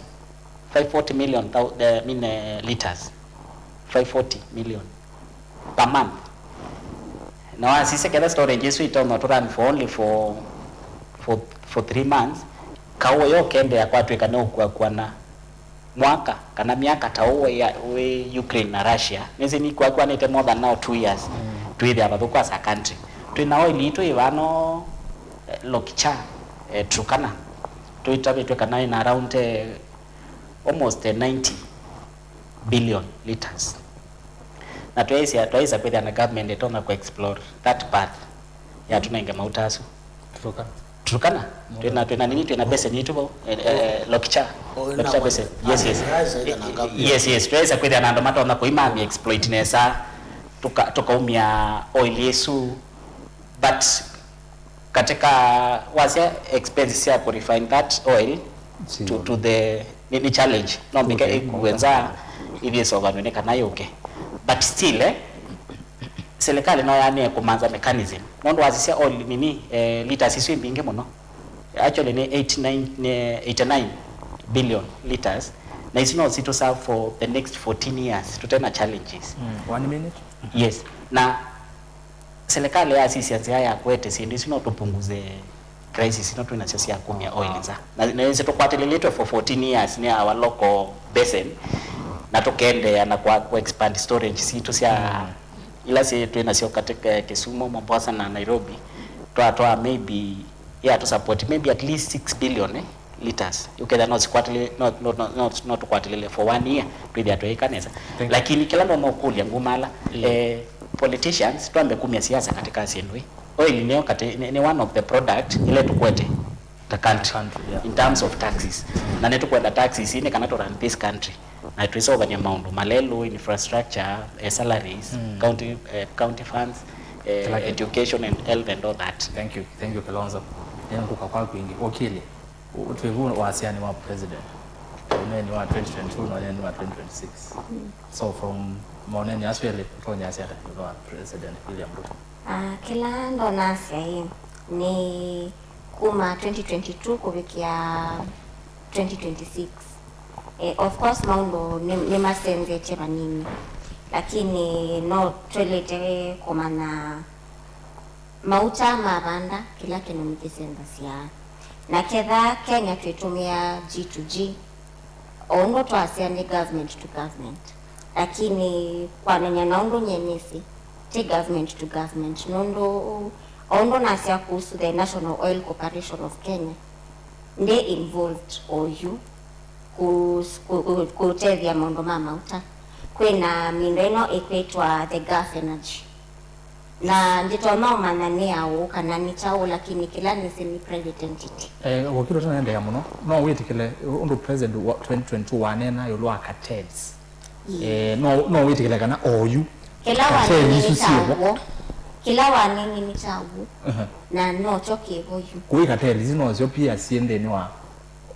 five forty million thou-, eh, I mean, eh, liters. Five forty million per month. Na wasisya ketha storage isu itonya to run for only for, for, for three months, kaũ yo kendea kwatw'ĩka nĩ ũkuakuana mwaka kana myaka ta ũũ wĩ, wĩ Ukraine na Russia, nĩsĩ nĩkwakwanĩte more than now two years. Mm. Twĩthĩa vathũku as a country. Twĩ na oil itũ ĩvano, eh, Lokichar, eh, Turkana. Twĩtavĩtwe kana ĩna around, eh, almost, eh, ninety billion liters. Na twaĩsa, twaĩsa kwĩthĩa na government ĩtonya kũ explore that path ya tũnenge mauta asu. Turkana. Turkana. Twĩna, twĩna nini, twĩna basin yitũ vau, eh, eh, Lokichar. Oh, Lokichar na basin. Yes, yes. Yes, yes. Twaĩsa kwĩthĩa na andũ matonya kũimami exploit nesa, tũka-, tũkaumya oil ĩsu. But katika wasya expenses ya ku refine that oil to, to the, ni, ni challenge. No mbike ĩkue nza, ithiĩ sovanwe nĩ kana yũke. But still, eh, serikali no yanĩe kũmanza mechanism. Nũndũ wasisya oil nini, eh, liters isu mbingĩ mũno. Actually, nĩ eighty-nine, nĩ eighty-nine billion liters. Na isu no sitũ serve for the next fourteen years. Tũte na challenges. Mm, one minute. Yes. Na serikali yasisya nzĩa ya kũete syĩndũ isu no tũpunguze crisis ino twĩ nasyo sya kumya oil nza. Na, na nĩsĩ tũkwatĩlĩlĩtwe for fourteen years nĩ our local basin, na tũkendeea na kwa, ku expand storage sitũ sya ila syĩ twĩ nasyo katika Kisumu, Mombasa na Nairobi, twatwaa maybe, yeah, to support maybe at least six billion, eh, liters. Ũkethĩa no sikwatĩlĩ-, no, no, no, no, no tũkwatĩlĩle for one year, twĩthĩa tũyĩka nesa. Lakini kĩla ndonya ũkũlya ngumala, eh, politicians, twambe kumya siasa katika syĩndũ ii. Oil nĩyo kati-, nĩ, nĩ one of the product ila tũkwete ta country, in terms of taxes. Na nĩtũkwenda taxes ii nĩ kana to run this country. Na twĩseũvany'a maũndũ malelũ, infrastructure, eh, salaries, county, eh, county funds, eh, education and health and all that. Thank you, thank you, Kilonzo. Nĩngũka kwaku ĩngĩ. Ũkĩlye, twĩvu wasiani wa president. ũneeni wa twenty twenty-two na ũneeni wa twenty twenty-six. So from maũneeni asu elĩ, ũtonya asya ata ĩũlũ wa President William Ruto? Ah, kĩla ndonasya ĩ, nĩ kuma twenty twenty-two kũvikĩa twenty twenty-six. Eh, of course, maũndũ nĩ, nĩmasenzetye vanini, lakini no twĩlĩte kũmanya mauta mavanda, kĩla kĩndũ nĩkĩsenzasya. Na ketha Kenya twĩtũmĩa G to G, o ũndũ twasya nĩ government to government, lakini kwamenya na ũndũ nyie nĩsĩ, ti government to government, nũndũ o ũndũ nasya kuhusu the National Oil Corporation of Kenya, ndĩ involved oyu ku-, ku-, ku-, kũtethya maũndũ ma mauta. Kwĩna mindo ĩno ĩkwĩtwa the Gulf Energy. Na nditonya ũmanya nĩ ya ũũ kana nĩ kyaũ, lakini kĩla nĩsĩ nĩ private entity. Eh, wakili, ũtanaendeea mũno, no wĩtĩkĩle ũndũ president wa twenty twenty-two waneena ĩũlũ wa cartels? Ĩĩ. Eh, no, no wĩtĩkĩle kana oyu kĩla cartel wanini isu nĩ syĩvo? Kyaw'o. Kĩla wanini nĩ kyaw'o. Aha. Na nokyo kĩvo yu. Kũĩ cartel isu nosyo pia syĩ nthĩnĩ wa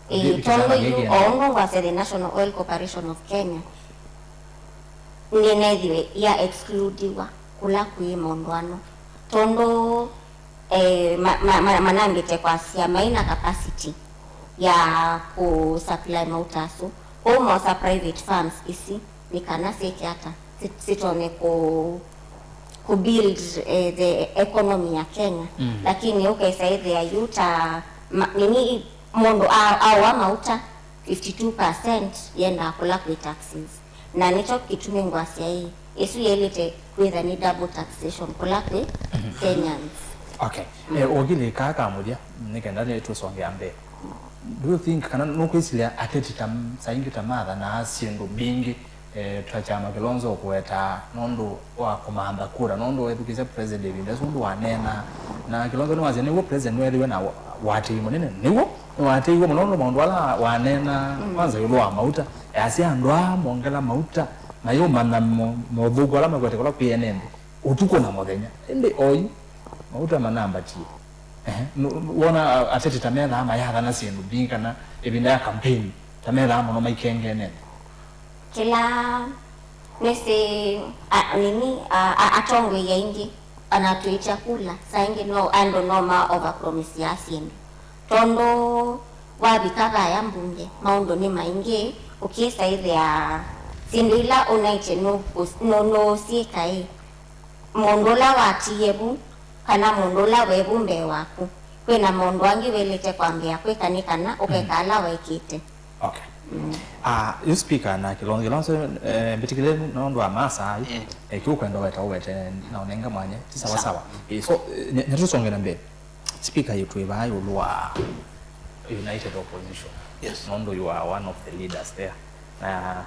Ĩĩ, kĩsama tondũ yu, gĩkĩ? O ũndũ ngwasya the National Oil Corporation of Kenya, nĩneethiwe ya excludiwa kũla kwĩ maũndũ ano, tondũ, eh, ma-, ma-, ma-, manambĩte kwasya maina capacity ya kũ supply mauta asu. Kwoou moosa private firms isi nĩ kana syĩke ata, si-, sitonye kũ-, kũ build, eh, the economy ya Kenya. Mm. Lakini ũkesa ĩthĩa yu ta ma-, nini, mũndũ a-, aũa mauta, fifty two percent yendaa kũla kwĩ taxes. Na nĩkyo kĩtumi ngwasya ĩ, ĩsu yaĩlĩte kwĩtha nĩ double taxation kũla kwĩ Kenyans. Okay. Eh, wakili, kaa ka mũthya, nĩ kenda nĩ tũsongea mbee. Do you think kana nũkwĩsilya ateti ta m-, saa ingĩ ta mathanaa syĩndũ mbingĩ, eh, ta kyama Kilonzo kũwetaa nũndũ wa kũmantha kura, nũndũ wethukĩsya president ĩvinda ĩsu ũndũ waneenaa, na Kilonzo nĩwasya nĩw'o president weethiwe na wa-, watĩi mũnene, nĩw'o nĩwatĩiwe mũno nũndũ maũndũ ala waneenaa, mm, kwanza ĩũlũ wa mauta, easya andũ aa mongela mauta, mayũmanya mo-, mothũku ala makwete kũla kwĩ ene nthĩ, ũtukũ na mũthenya. Ĩndĩ oyu, mauta manambatie. Ehe, nũ-, nũ-, wona a-, ateti ta methaa mayathana syĩndũ mbingĩ kana ĩvinda ya kampeni, ta methaa mũno maikengene nthĩ? Kĩla nĩsĩ, a, nini, a, a, atongoi aingĩ, ona twĩtya kula, saa ingĩ no andũ no ma overpromiseaa syĩndũ. Tondũ wavika vaya mbunge, maũndũ nĩ maingĩ, ũkĩsa ĩthĩa syĩndũ ila ũnaĩtye nũ-, nũ-, nũsyĩka ĩ, mũndũ ũla watiie vu, kana mũndũ ũla we vu mbee waku, kwĩna maũndũ angĩ waĩlĩte kwambĩĩa kwĩka nĩ kana ũkeka, mhm, ala waĩkĩte. Okay. Mm. Ah, yu speaker na Kilonzo, Kilonzo, eh, mbĩtĩkĩle nũndũ wa masaa ayu, eh, kĩu kwenda weta ũwete na ũnenga mwanya, ti sawa sawa. Eh, so, eh, nya-, nyatũsonge na mbee. Speaker, yu twĩ vaa ĩũlũ wa United Opposition. Yes. Nũndũ you are one of the leaders there. Na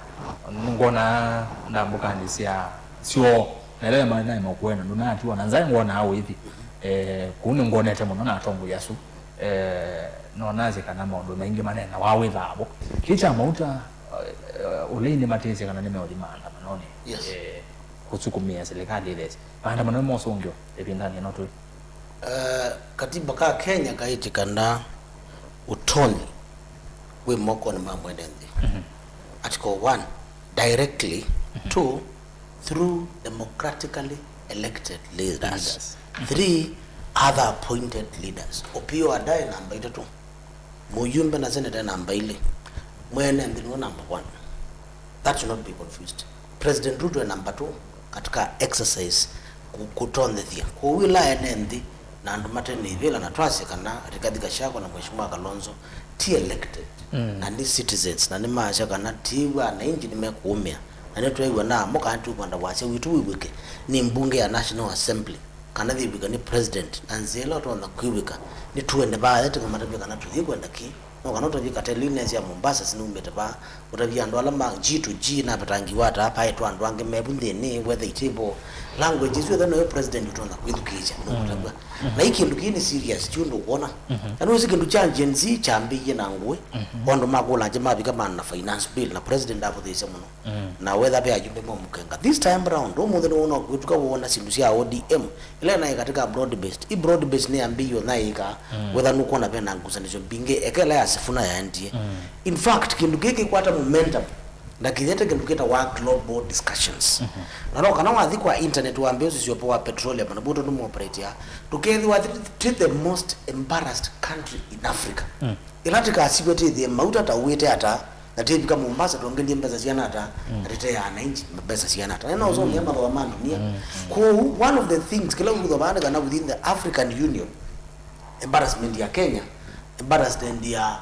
nĩngwona ndambũkanĩ sya syoo, na ĩla maĩ naĩ makuena, ndũnatiwa na nza ngwonaa ũithi. Eh, kũu nĩngwonete mũno na atongoi asu. Eh, nonasye kana maũndũ maingĩ maneenawa wĩthaa vo. Kĩĩ kya mauta, eh, ũlei nĩmatĩĩsye kana nĩmeũthi maandamanonĩ. Yes. Eh, kũsukumĩa silikalĩ ĩthesye. Maandamano nĩmosũngĩwa ĩvindanĩ ĩno twĩ. Eh, katiba ka Kenya kaĩtĩkana ũtonyi wĩ mokonĩ ma mwene nthĩ. Mhm. Article one, directly, mhm, two, through democratically elected leaders. Leaders. Mhm. Three, other appointed leaders. Opiyo Wandayi namba itatũ. Mũyumbe na seneta namba ilĩ. Mwene nthĩ nĩwe namba one. That should not be confused. President Ruto e namba two katika exercise ku-, kũtonyethya. Kwoou ĩla ene nthĩ na andũ mate na ivĩla na twasye kana Rigathi Gachagua na Mheshimiwa Kalonzo ti elected, mm, na nĩ citizens, na nĩmaasya kana ti wananchi nĩmekũũmĩa, na nĩtweew'a namo kana tũkwenda wasya witũ wĩw'ĩke nĩ mbunge ya National Assembly. Kana yĩw'ĩka nĩ president, na nzĩa ĩla ũtonya kwĩw'ĩka nĩ tũende vaa ete mamatavye kana tũthi kwenda kĩ. No kana ũtavye kateli nĩ sya Mombasa sinaumĩte vaa, ũtavye andũ ala ma G to G navetangiwa ata, paetwa andũ angĩ mevu nthĩnĩ, whether itivo. Language isu ĩthe noyo president ũtonya kwĩthukĩĩsya nũkũtavw'a. Mhm. Na ĩ kĩndũ kĩĩ nĩ serious, ti ũndũ ũkwona. Mhm. Na nũsĩ kĩndũ kya Gen Z kyambĩie na ngũĩ, mhm, o andũ makũlangye mavika mana na finance bill, na president ndavũthĩĩsya mũno. Mm. Na wetha ve ayumbe mo mũkenga. This time round, ũmũnthĩ nĩwona kwĩtuka wona syĩndũ sya O D M, ĩla naĩ katika broad based. I broad based nĩyambĩie ũthaĩka, mm, wetha nũkwona ve na ngusanĩsyo mbingĩ, eka ĩla ya Sifuna yaendie. In fact, kĩndũ kĩĩ kĩkwata momentum na kĩyete kĩndũ kĩtawa global discussions. Na no kana wathi kwa internet wambe ũsisya ũpo wa petroleum na bũtũ nũmũoperate ya, tũkethĩwa twĩ the most embarrassed country in Africa. Ĩla tĩkasiw'e tĩthĩe mauta ta ũwĩte ata, na tĩvika Mombasa twongelye mbesa siana ata, na tĩteana inji mbesa siana ata. Na no ũsomea mathooa ma ndunia. Kwoou, one of the things kĩla ũkũthoma nĩ kana within the African Union, embarrassment ya Kenya, embarrassment ya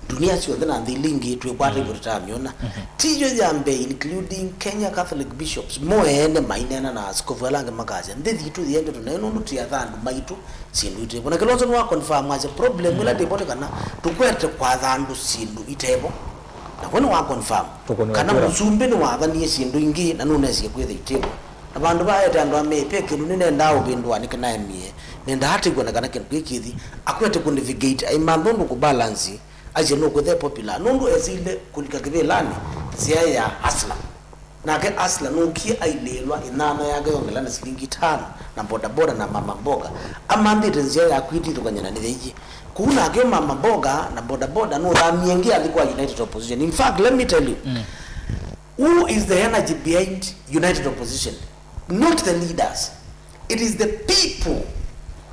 ndunia syonthe na nthĩ ila ingĩ twĩkwata ivyo tũtamyona. Tiyo ya mbee, including Kenya Catholic bishops, mo ene maineena na askovu ala angĩ makasya, nthĩ yitũ yĩende tũnayo nũndũ tũyatha andũ maitũ syĩndũ itevo. Na Kilonzo nĩwa confirm asya problem ĩla ndĩvo nĩ kana tũkwete kwatha andũ syĩndũ itevo. Na we nĩwa confirm kana mũsumbĩ nĩwathanie syĩndũ ingĩ na nũnesie kwĩtha itevo. Na vandũ va ete andũ amee, ve kĩndũ nĩnendaa ũvĩndũa nĩkĩnaemie, nendaa atĩw'a na kana kĩndũ kĩĩ kĩthi, akwete kũ navigate, aimantha ũndũ kũ balance, asye nũkwĩtha e popular, nũndũ esĩle kũlika kĩvĩlanĩ nzĩa ya hustler. Nake hustler nũkie ailĩĩlwa ĩnyanya yake yongela na silingi itano, na bodaboda na mama mboga, amanthĩte nzĩa ya kwĩtithũkany'a na nĩyaie. Kũu nake mama mboga na bodaboda nũthamie ĩngĩ athi kwa United Opposition. In fact, let me tell you, who is the energy behind United Opposition? Not the leaders. It is the people.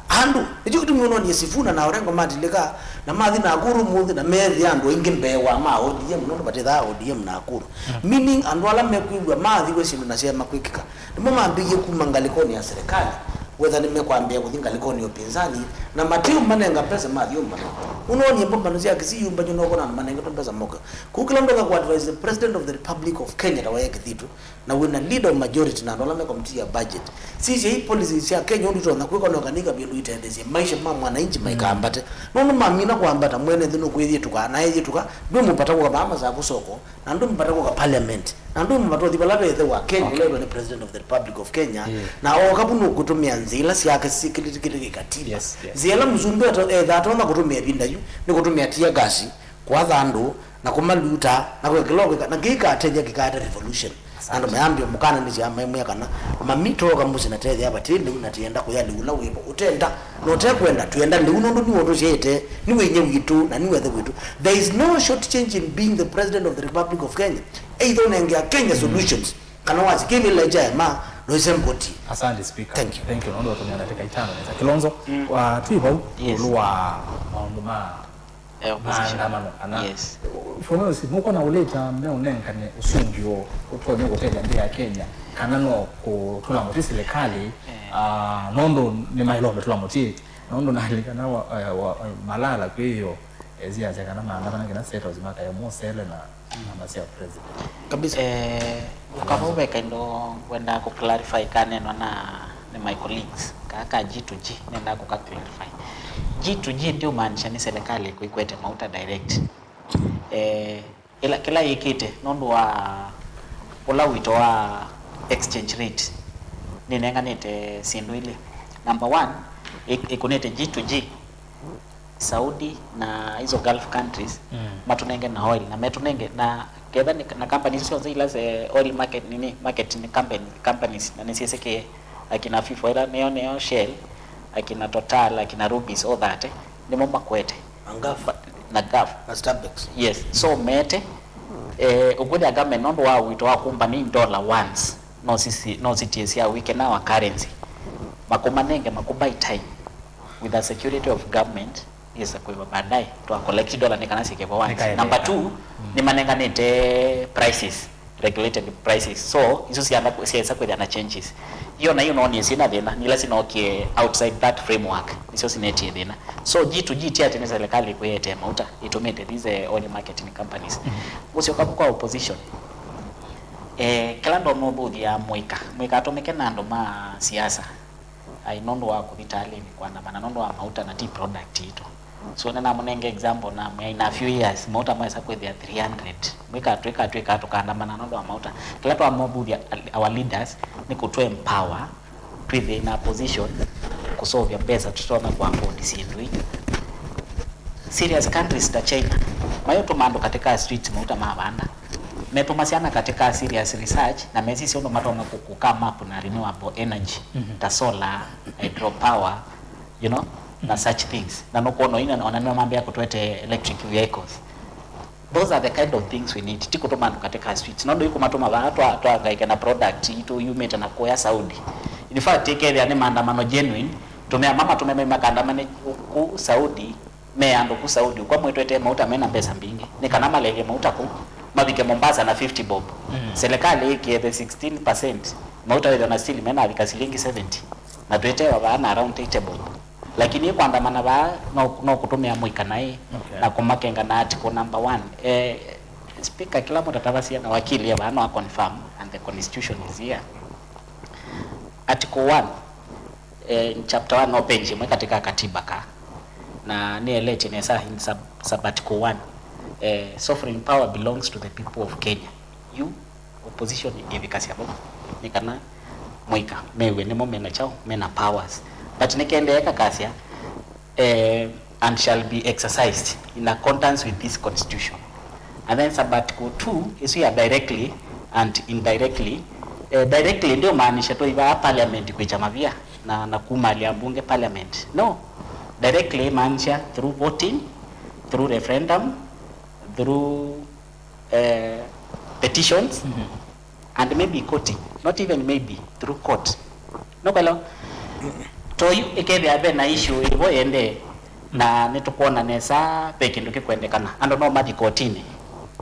Andũ. Nĩkyo kĩtumi ũnonie Sifuna na Orengo matilĩka, na mathi Nakuru ũmũnthĩ, na meethĩa andũ aingĩ mbee wa ma O D M, nũndũ vatĩthaa O D M Nakuru. Meaning, andũ ala mekwĩw'a maathiwe syĩndũ na syaema kwĩkĩka, nĩmo mambĩie kuma ngalĩkonĩ ya serikali, whether nĩmekwambĩĩa kũthi ngalĩkonĩ ya ũpinzani, na matiũmanenga mbesa mathi ũmbano. Ũnonie mbũmbano sya Kisii, yumbanyo noko na andũ manengetwe mbesa moke. Kũu kĩla ndoka kũ advise the President of the Republic of Kenya ta waye Kĩthitũ, na wĩna leader of majority na andũ ala me committee ya budget. Sisya hii policy sya Kenya ũndũ itonya kwĩka na ũkanika vyũ itetheesye maisha ma mwananchi maikambate. Nũndũ mamina kwambata, mwene nthĩ nũkwĩyĩtũka, na eyĩtũka, ndwĩmũvata kũka vaa Masaku soko, na ndwĩmũvata kũka parliament, na ndwĩmũvata ũthi vala ve ĩthe wa Kenya, ũla wĩtwa nĩ President of the Republic of Kenya, na ooka vu nũkũtũmĩa nzĩa ila syake syĩkĩlĩte kĩkatiba. Nzĩa ĩla mũsumbĩ ethaa atonya kũtũmĩa ĩvinda yu nĩ kũtũmĩa tear gas, kũatha andũ, na kũmaluta, na kwĩkĩla ũkwĩka, na kĩikatethya kĩkaete revolution. Andũ mayambĩĩa mũkananĩsya, maimwĩa kana, "Mami, tooka mũsyĩ na tethĩa vati lĩu, na tĩenda kũya lĩu ũla wĩvo ũtenda, na ũtekwenda, twĩenda lĩu, nũndũ nĩwe ũtũsyaĩte, nĩwe inyia witũ, na nĩwe ĩthe witũ." There is no short change in being the President of the Republic of Kenya. Either ũnengea Kenya solutions, kana wasya kĩvĩla kyaema, no ĩsembotie. Asante, Speaker. Thank you. Thank you. Nũndũ ũtũmĩa ndatĩka itano nesa. Kilonzo, wa, twĩ vau, ĩũlũ wa maũndũ ma maandamano, kana, yes, for those, nũkwona ũlĩta meũnengane ũsũngĩo ũtonya kũtethya nthĩ ya Kenya, kana no kũtũla mũtĩ silikalĩ, ah, nũndũ nĩmaĩlwe kũtũla mũtĩ, nũndũ nalikana wa, eh, wa, Malala kwĩyo, eh, siasya kana maandamano kĩna State House makaya mosele na namba sya president. Kabisa. Eh, ũka vau ve kaindo ngwendaa kũ clarify kanenwa na nĩ my colleagues, kaa ka G to G, nendaa kũka clarify. G to G ndiũmaanisha nĩ serikali ĩkũikwete mauta direct. Eh, ĩla, kĩla yĩkĩte nũndũ wa ũla wito wa exchange rate, nĩnenganĩte syĩndũ ilĩ. Number one, ĩ-, ĩkũnĩte G to G, Saudi na hizo Gulf countries matũnenge na oil, na metũnenge na ketha nĩ, na companies syonthe ila ze oil market, nini, market ni company, companies, na nĩsyĩsĩkĩe, akina FIFO ila nĩyo, nĩyo Shell, akina Total, akina Rubis, all that, nĩmo makwete. Na Gulf. Na Gulf. Na Starbucks. Yes, so mete, eh, ũkwĩthĩa government nũndũ wa wito wa company dollar once, no sisi, no sitie sya weaken our currency. Makũmanenge, makũ buy time with the security of government, yĩsa kwĩva baadaye twa collect dollar nĩ kana syĩke vo once. Number two, nĩmanenganĩte prices, regulated prices. So, isu syanda, syaĩsa kwĩthĩa na changes. Iyo nayo nonie syĩna thĩna, nĩ ila sinokie outside that framework, nĩsyo sinetie thĩna. So, G to G ti atĩ nĩ serikali ĩkwĩetee mauta, ĩtũmĩte these, eh, oil marketing companies. Ngũsyoka kwa opposition. Eh, kĩla ndomũthũthya mũika, mũika atũmĩke na andũ ma siasa. Ai, nũndũ wa kũthi talĩnĩ kũandamana nũndũ wa mauta na ti product yitũ. So, nĩnamũnenge example, namwĩa, in a few years, mauta maesa kwĩthĩa three hundred. Mwĩka twĩka, twĩka, tũkaandamana nũndũ wa mauta. Kĩla twamũthũthya our leaders nĩ kũtũ empower, twĩthĩe in a position kũseũvya mbesa tũtonya kũ afford syĩndũ ii. Serious countries ta China, mayũtũma andũ katĩ ka streets mauta mavanda, metũma syana katĩ ka serious research, na mesisya ũndũ matonya kũ, kũ come up na renewable energy, ta solar, hydropower, you know, na such things. Na nũkwona ina ona nĩo mambĩa kũtwete electric vehicles. Those are the kind of things we need. Ti kũtũma andũ katika streets. Nũndũ ikũmatũma vaa twa twangaike na product itũ yumĩte na kũya Saudi. In fact, ikethĩa nĩ maandamano genuine, tũmĩa mama tũme mai makandamane ku Saudi, me andũ ku Saudi kwa mwĩtwetee mauta mena mbesa mbingĩ, nĩ kana malelye mauta ku mavike Mombasa na fifty bob. Mm. Serikali ĩkĩe the sixteen percent, mauta wĩthwa na still mena avika silingi seventy, na twĩtewa vaa na around eighty bob. Lakini kwandamana vaa no, no kũtũmĩa mũika naĩ. Okay. Na kũmakenga na article number one. Eh, speaker, kĩla mũtatavasia na wakili e vaa no a confirm, and the constitution is here. Article one, eh, chapter one no page ĩmwe katika katiba ka, na nĩeletie nesa in sub, sub article one, eh, sovereign power belongs to the people of Kenya. You opposition ĩvikasya vau nĩ kana mũika mew'e nĩmo mena kyaũ, mena powers, but nĩkendee kakasya, eh, and shall be exercised in accordance with this constitution. And then sub article two, ĩsu ya directly and indirectly. Eh, directly ndio maanisha tu ivaa parliament kwĩkya mavia na, na kumalya mbunge parliament. No, directly imaanisha through voting, through referendum, through, eh, petitions, and maybe courting, not even maybe, through court. Nũkwelewa? Toyu ĩkethĩa ve na issue ĩvo yende, na nĩtũkwona nesa ve kĩndũ kĩkwendekana, andũ no mathi kotinĩ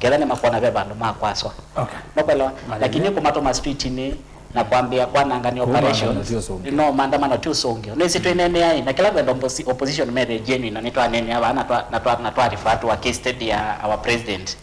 ketha nĩmakwona ve vandũ ma kwaswa. Okay. Nũkwelewa? Lakini kũmatũma streetinĩ na kwambĩa kwanangania operations, no maandamano ti ũsũngĩo. Nĩsĩ twĩneeneai na kĩla kwenda opposi-, opposition methe genuine, na nĩtwaneenea vaa na twa, na twa, na twa refer to a case study ya our president.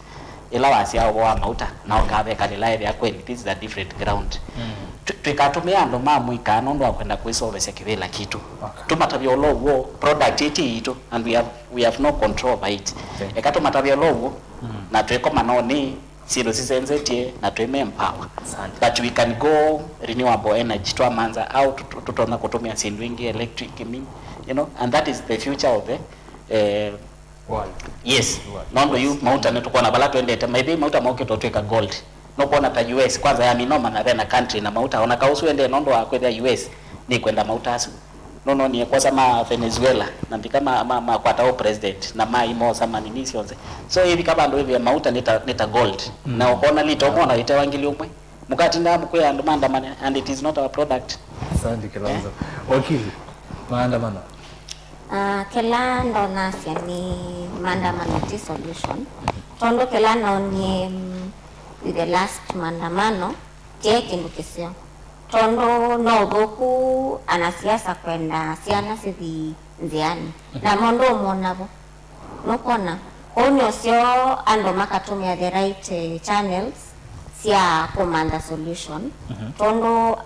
Ĩla wasya ũvoo wa mauta, na ũkavekalĩla ethĩa kweli, this is a different ground. Mm. Tũ-, tũikatũmĩa andũ ma mũika nũndũ wa kwenda kwĩsovesya kĩvĩla kitũ. Okay. Tũmatavya ũla ũw'o, product ĩĩ ti yitũ, and we have, we have no control over it. Okay. Eka tũmatavya ũla ũw'o, mm, na twĩkoma nonĩ, syĩndũ sisenzetye, na twĩme empower. Asante. But we can go renewable energy, twamanza au tũt-, tũtonya kũtũmĩa syĩndũ ingĩ, electric, I mean, you know, and that is the future of the, eh, Yes. Nũndũ yu mauta nĩtũkwona vala twendete, maithĩ mauta mokĩte ũtwĩka gold. Nũkwona ta U S, kwanza, ya minoma na vena country na mauta, ona kaũsu endee nũndũ wa kwĩthĩa U S nĩkwenda mauta asu. Nũnonie kwosa ma Venezuela, na mbika ma, ma, makwata o president, na maimosa manini syonthe. So, ĩvika vandũ wĩthĩe mauta nĩ ta, nĩ ta gold. Mm. Na ũkona lita ũmwe ona ĩtewa ngili ũmwe. Mũkatindaa mũkwĩa andũ maandamane, and it is not our product. Asante, Kilonzo. Eh? Wakili, maandamano. Ah, kĩla ndonasya nĩ maandamano ti solution. Tondũ kĩla noonie, mm, with the last maandamano, kyaĩ kĩndũ kĩseo. Tondũ no ũthũku anasiasa kwenda syana sithi nzĩanĩ. Na mũndũ ũmwona vo. Nũkwona? Kwoou nĩ ũseo andũ makatũmĩa the right, eh, channels sya kũmantha solution. Mhm. Tondũ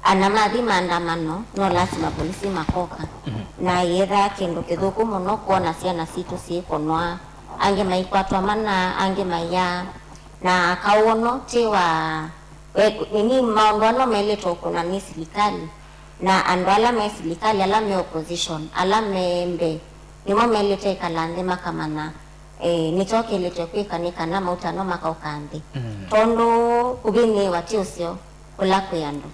ana mathi maandamano, no lasima polisi makoka. Mhm. Na yĩethaa kĩndũ kĩthũku mũno kwona syana sitũ syĩkũnwa, angĩ maikwatwa mana, angĩ maiya. Na kaũono ti wa, we, nini, maũndũ ano maĩlĩtwe ũkũna nĩ silikalĩ. Na andũ ala me silikalĩ, ala me opposition, ala me mbee, nĩmo maĩlĩte ĩkala nthĩ makamanya, eh, nĩkyo kĩlĩtwe kwĩka nĩ kana mauta no makaũka nthĩ. Mm. Tondũ kũvinĩĩwa ti ũseo kũla kwĩ andũ.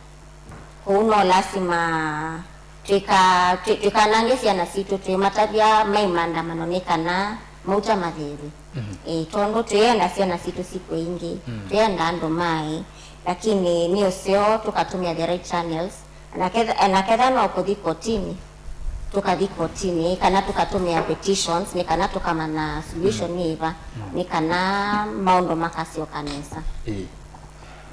Kwoou no lasima twĩka-, twĩ-, twĩkanange syana sitũ twĩmatavya mai maandamano nĩ kana mauta mathĩĩwe. Mhm. Eh, tondũ twĩenda syana sitũ sikw'e ingĩ, mm, twĩenda andũ maĩ, lakini nĩ ũseo tũkatũmĩa the right channels. Na ketha, na ketha no kũthi kotinĩ, tũkathi kotinĩ, kana tũkatũmĩa petitions, nĩ kana tũkamanya solution, mm, nĩ ĩva, mm, nĩ kana maũndũ makasyoka nesa. Ĩĩ.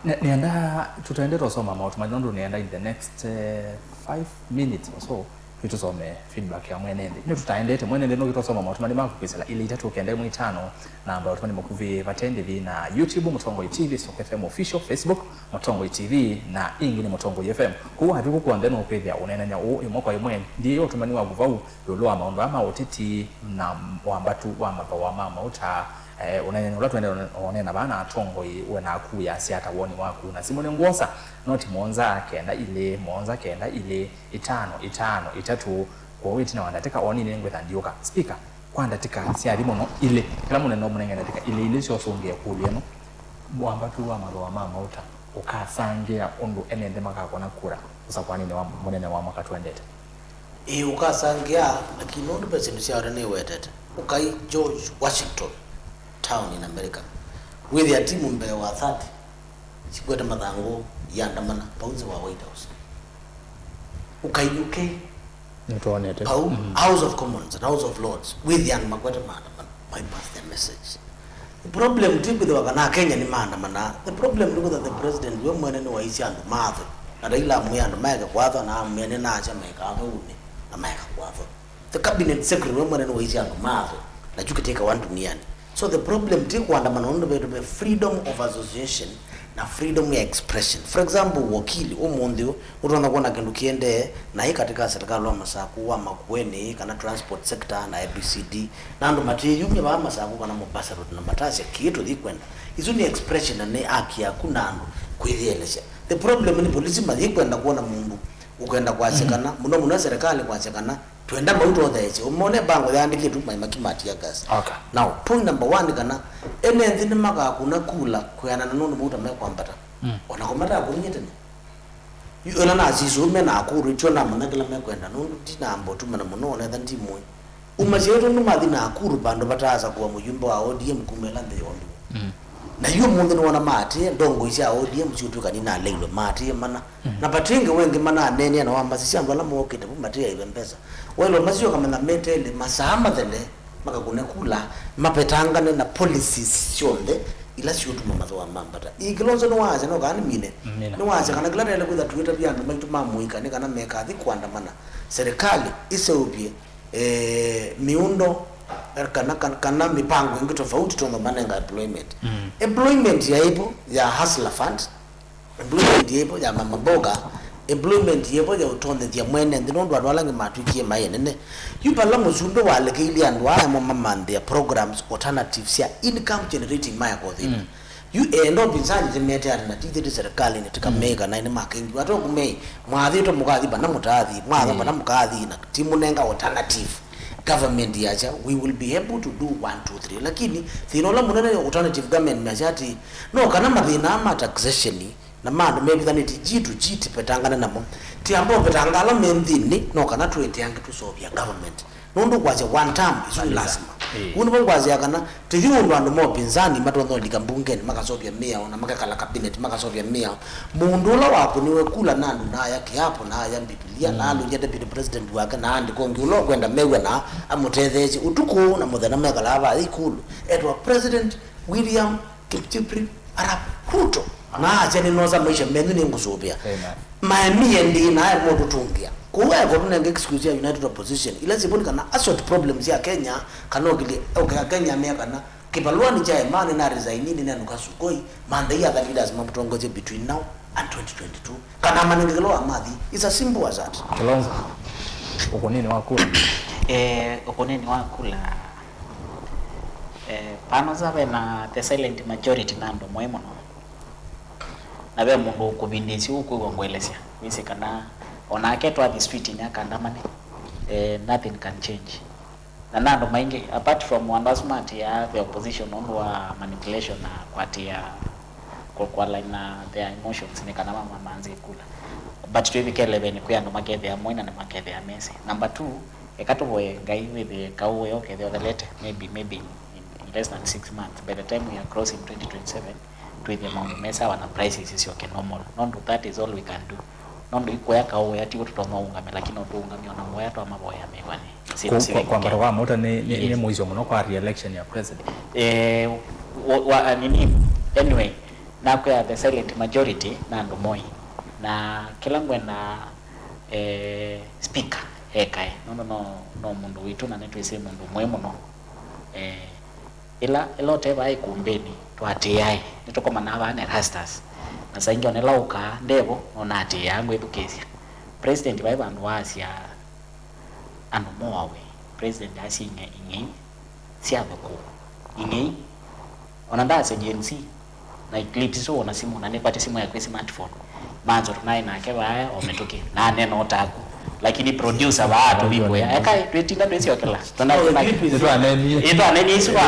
Nĩ-, nĩenda tũtaendete ũsoma maũtũmani, nũndũ nĩenda in the next, eh, five minutes or so, nĩtũsome feedback ya mwene nthĩ. Nĩtũtaendete, mwene nthĩ nũkĩtwa soma maũtũmani maku kwĩsĩla ilĩ itatũ kenda ĩmwe itano, namba ya ũtũmani makuvĩ vate ndĩvi, na YouTube, Mũtongoi T V, Stock F M Official, Facebook, Mũtongoi T V, na ĩngĩ nĩ Mũtongoi F M. Kũu wathi kũkũ onthe nũkwĩthĩa ũneenany'a ũũ ĩmwe kwa ĩmwe. Ndiĩ ũtũmani waku vau ĩũlũ wa maũndũ aa ma ũteti na wambatu wa mavaũa ma mauta, eh, ũneenany'a ũla tũendee ũne-, ũneena vaa na atongoi, we naku wĩasya ata woni waku? Na simũ nĩ ngwosa, noti mũonza kenda ilĩ, mũonza kenda ilĩ, itano itano itatũ. Kwoou ĩtina wa ndatĩka o nini nĩngwĩtha ndiũka. Speaker, kwa ndatĩka syathi mũno ilĩ, kĩla mũndũ no mũnenge ndatĩka ilĩ ilĩ sya ũsũngĩa ĩkũlyo ĩno. Wambatu wa mavaũa ma mauta ũkasangĩa ũndũ ene nthĩ makakũna kura ũsakũaninĩ wa mũnene wa mwaka twendete? Ĩĩ, ũkasangĩa, lakini nũndũ ve syĩndũ sya ata nĩwetete, ũkai George Washington Town in America, wĩthĩa timu mbee wa thirty sikwete mathangũ iandamana vau nze wa White House. Ũkai U K, nĩtwonete pau, mm, House of Commons and House of Lords, wĩthĩa andũ makwete maandamano, mai pass their message. The problem ti kwĩthĩwa kana Akenya nĩmaandamanaa. The problem nĩ kwĩthĩwa the president we mwene nĩwaisye andũ mathwe. Na Raila amwĩa andũ maeke kwathwa, na amwĩa nĩnaasya mekatho ũnĩ, na maeka kwathwa. The cabinet secretary we mwene nĩwaisye andũ mathwe, na kyu kĩtĩkawa nduniani. So the problem ti kũandamana nũndũ vetũ ve freedom of association na freedom ya expression. For example, wakili ũmũnthĩ ũũ ũtonya kwona kĩndũ kĩendee naĩ katĩ ka serikali wa Masaku, wa Makueni, kana transport sector na A B C D, na andũ matĩyumya vaa Masaku kana Mombasa Road na matasya kĩĩ tũthi kwenda. Isu nĩ expression na nĩ haki yaku na andũ kwĩyĩelesya. The problem nĩ polisi mathi kwenda kwona mũndũ ũkwenda kwasya kana, mũno mũno serikali kwasya kana twenda mauta ũtheesye. Ũmone mbango yaandĩkĩtwe mai makimatia gas. Okay. Now, point number one nĩ kana ene nthĩ nĩmakakũna kula kwĩanana nũndũ mauta mekwambata. Mm. Ona ko matakũnie tene. Yu ĩla nasisũu me Nakuru, ityo namanya kĩla mekwenda, nũndũ ndinamba ũtumana mũno, onetha ndimũĩ. Umasya ĩtũ nũmathi Nakuru vandũ vataasa kũa mũyumbe wa O D M kuma ĩla nthĩ yombĩwe. Mm. Na yu ũmũnthĩ nĩwona maatĩĩe, ndongoi sya O D M siũtw'ĩka ninaleilwe, maatĩĩe mana. Mm. Na vati ĩngĩ wengĩ mananeenea na wamasisya andũ ala mookĩte vu matĩaĩwe mbesa. Waĩlwa masyoka manya meteele masaa mathele, makakũne kula, mavetangane na policies syonthe ila siũtuma mathooa mambata. Ii Kilonzo nĩwaasya no kana nĩmine. Mina. Nĩwaasya kana kĩla twaĩle kwĩtha tũitavya andũ maitũ ma mũika nĩ kana mekathi kũandamana, serikali ĩseũvye, eh, miundo, eh, kana, kana, kana mĩpango ĩngĩ tofauti tondũ manenga employment. Mm. Employment yaĩvo ya Hustler Fund, employment yĩvo ya mama mboga, employment yĩvo ya ũtonyethya mwene nthĩ, nũndũ andũ ala angĩ matw'ĩkie mai anene. Yu vala mũsumbĩ walekeilye andũ aa emo mamanthĩa programs alternative sya income generating maya kothini. Mm. Yu eenda ũpinzani tĩmete ati na tithĩtĩ serikalini tĩkamei, mm, kana nĩ makengiwa ate ũkumei, mwathĩtwe mũkathi vana mũtaathi, mwatha, mm, vana mũkathi, na timũnenga alternative. Government yakya, we will be able to do one, two, three. Lakini thĩna ũla mũnene nĩ alternative government measya ati no kana mathĩna aa ma taxation na ma andũ mevithanĩtye jitu jiti vetangane namo. Ti amba ũvetanga ala me nthĩnĩ, no kana twĩte angĩ tũseũvya government. Nũndũ kwasya one term, isu nĩ lasima. Ĩĩ. Kũu nĩvo ngwasya kana tĩthi ũndũ andũ ma ũpinzani matonya ũlika mbungenĩ, makaseũvya mĩao, na makekala cabinet, makaseũvya mĩao. Mũndũ ũla wakũniwe kula na andũ na aya kiapo, na aya Mbivilia, na, mm, alũngya deputy president wake, na andĩka ũngĩ ũla ũkwenda mew'a na amũtetheesye. Ũtukũ na mũthenya mekalaa vaa ikulu. Etwa President William Kipchirchir Arap Ruto. Na asya, "Nĩnosa maisha menyu, nĩngũsũvĩa." Amen. Maemie ndĩĩ nae mũtũtũngĩa. Kũu aekwa tũnenge excuse ya United Opposition. Ila sivoni kana asort problems ya Kenya, kana ũkĩlye, okay, Kenya mea kana kĩvalũa nĩ kya ema, nĩ na resign, nĩ nenũka Sugoi, manthei other leaders mamũtongoesye between now and twenty twenty-two. Kana manenge kĩla wamathi. It's as simple as that. Kilonzo, ũkũnĩnĩ wa kula. Eh, ũkũnĩnĩ wa kula, eh, panoza vena the silent majority na andũ moĩ mũno. Na ve mũndũ ũkũvindĩsya ũkwĩw'a ngũelesya, wĩsĩ kana onake twathi street-inĩ akandamane, eh, nothing can change. Na na andũ maingĩ, apart from andũ asu maatĩaa the opposition nũndũ wa manipulation na kũatĩĩa kũ-, kũalign na their emotions nĩ kana mama manze kula. But twĩvike level-inĩ kwĩ andũ makethĩa moĩ na nĩmakethĩa mesĩ. Number two, eka tũvoye Ngai wĩthĩe kaũ ũya ũkethĩa ũthelete, maybe, maybe in, in less than six months, by the time we are crossing twenty twenty-seven, twĩthĩe maũndũ me sawa na prices isyoke normal. Nũndũ that is all we can do. Nũndũ ikuya kaũ ũya tiw'o tũtonya ũũngamya, lakini no tũũngamya ona mboya twamavoya mĩw'anĩ. Syĩndũ kwa, kwa, sivĩngĩke. Kwambata kwa mauta nĩ, nĩ, yes, nĩ mũisyo mũno kwa re-election ya president. Eh, wa, wa, nini, anyway, nakwĩa the silent majority na andũ moĩ. Na kĩla ngwenda, eh, speaker ekae, nũndũ no, no mũndũ witũ na nĩtwĩsĩ mũndũ mũĩ mũno. Eh, Ĩla, ĩla ũte vaa ikumbĩnĩ, tũatĩĩae, nĩtũkomanaa vaa na Erastus. Na saa ingĩ ona ĩla ũkaa ndevo, no naatĩĩaa ngwĩthukĩĩsya. President vai vandũ waasya andũ moawe. President aasya ing'e-, ing'ei syathũkũwa. Ing'ei, ona ndaasya Gen Z, na clips isu ona simũ, na nĩkwatya simũ yaku ĩ smartphone. Manzo tũnaĩ nake vaa o mĩtũkĩ, na aneena ũtaku. Lakini producer vaa tũvingũĩa. Eka twĩtinda twĩsyokela. Tũna- Nĩtwanenie. Ĩtwanenie isu kwa.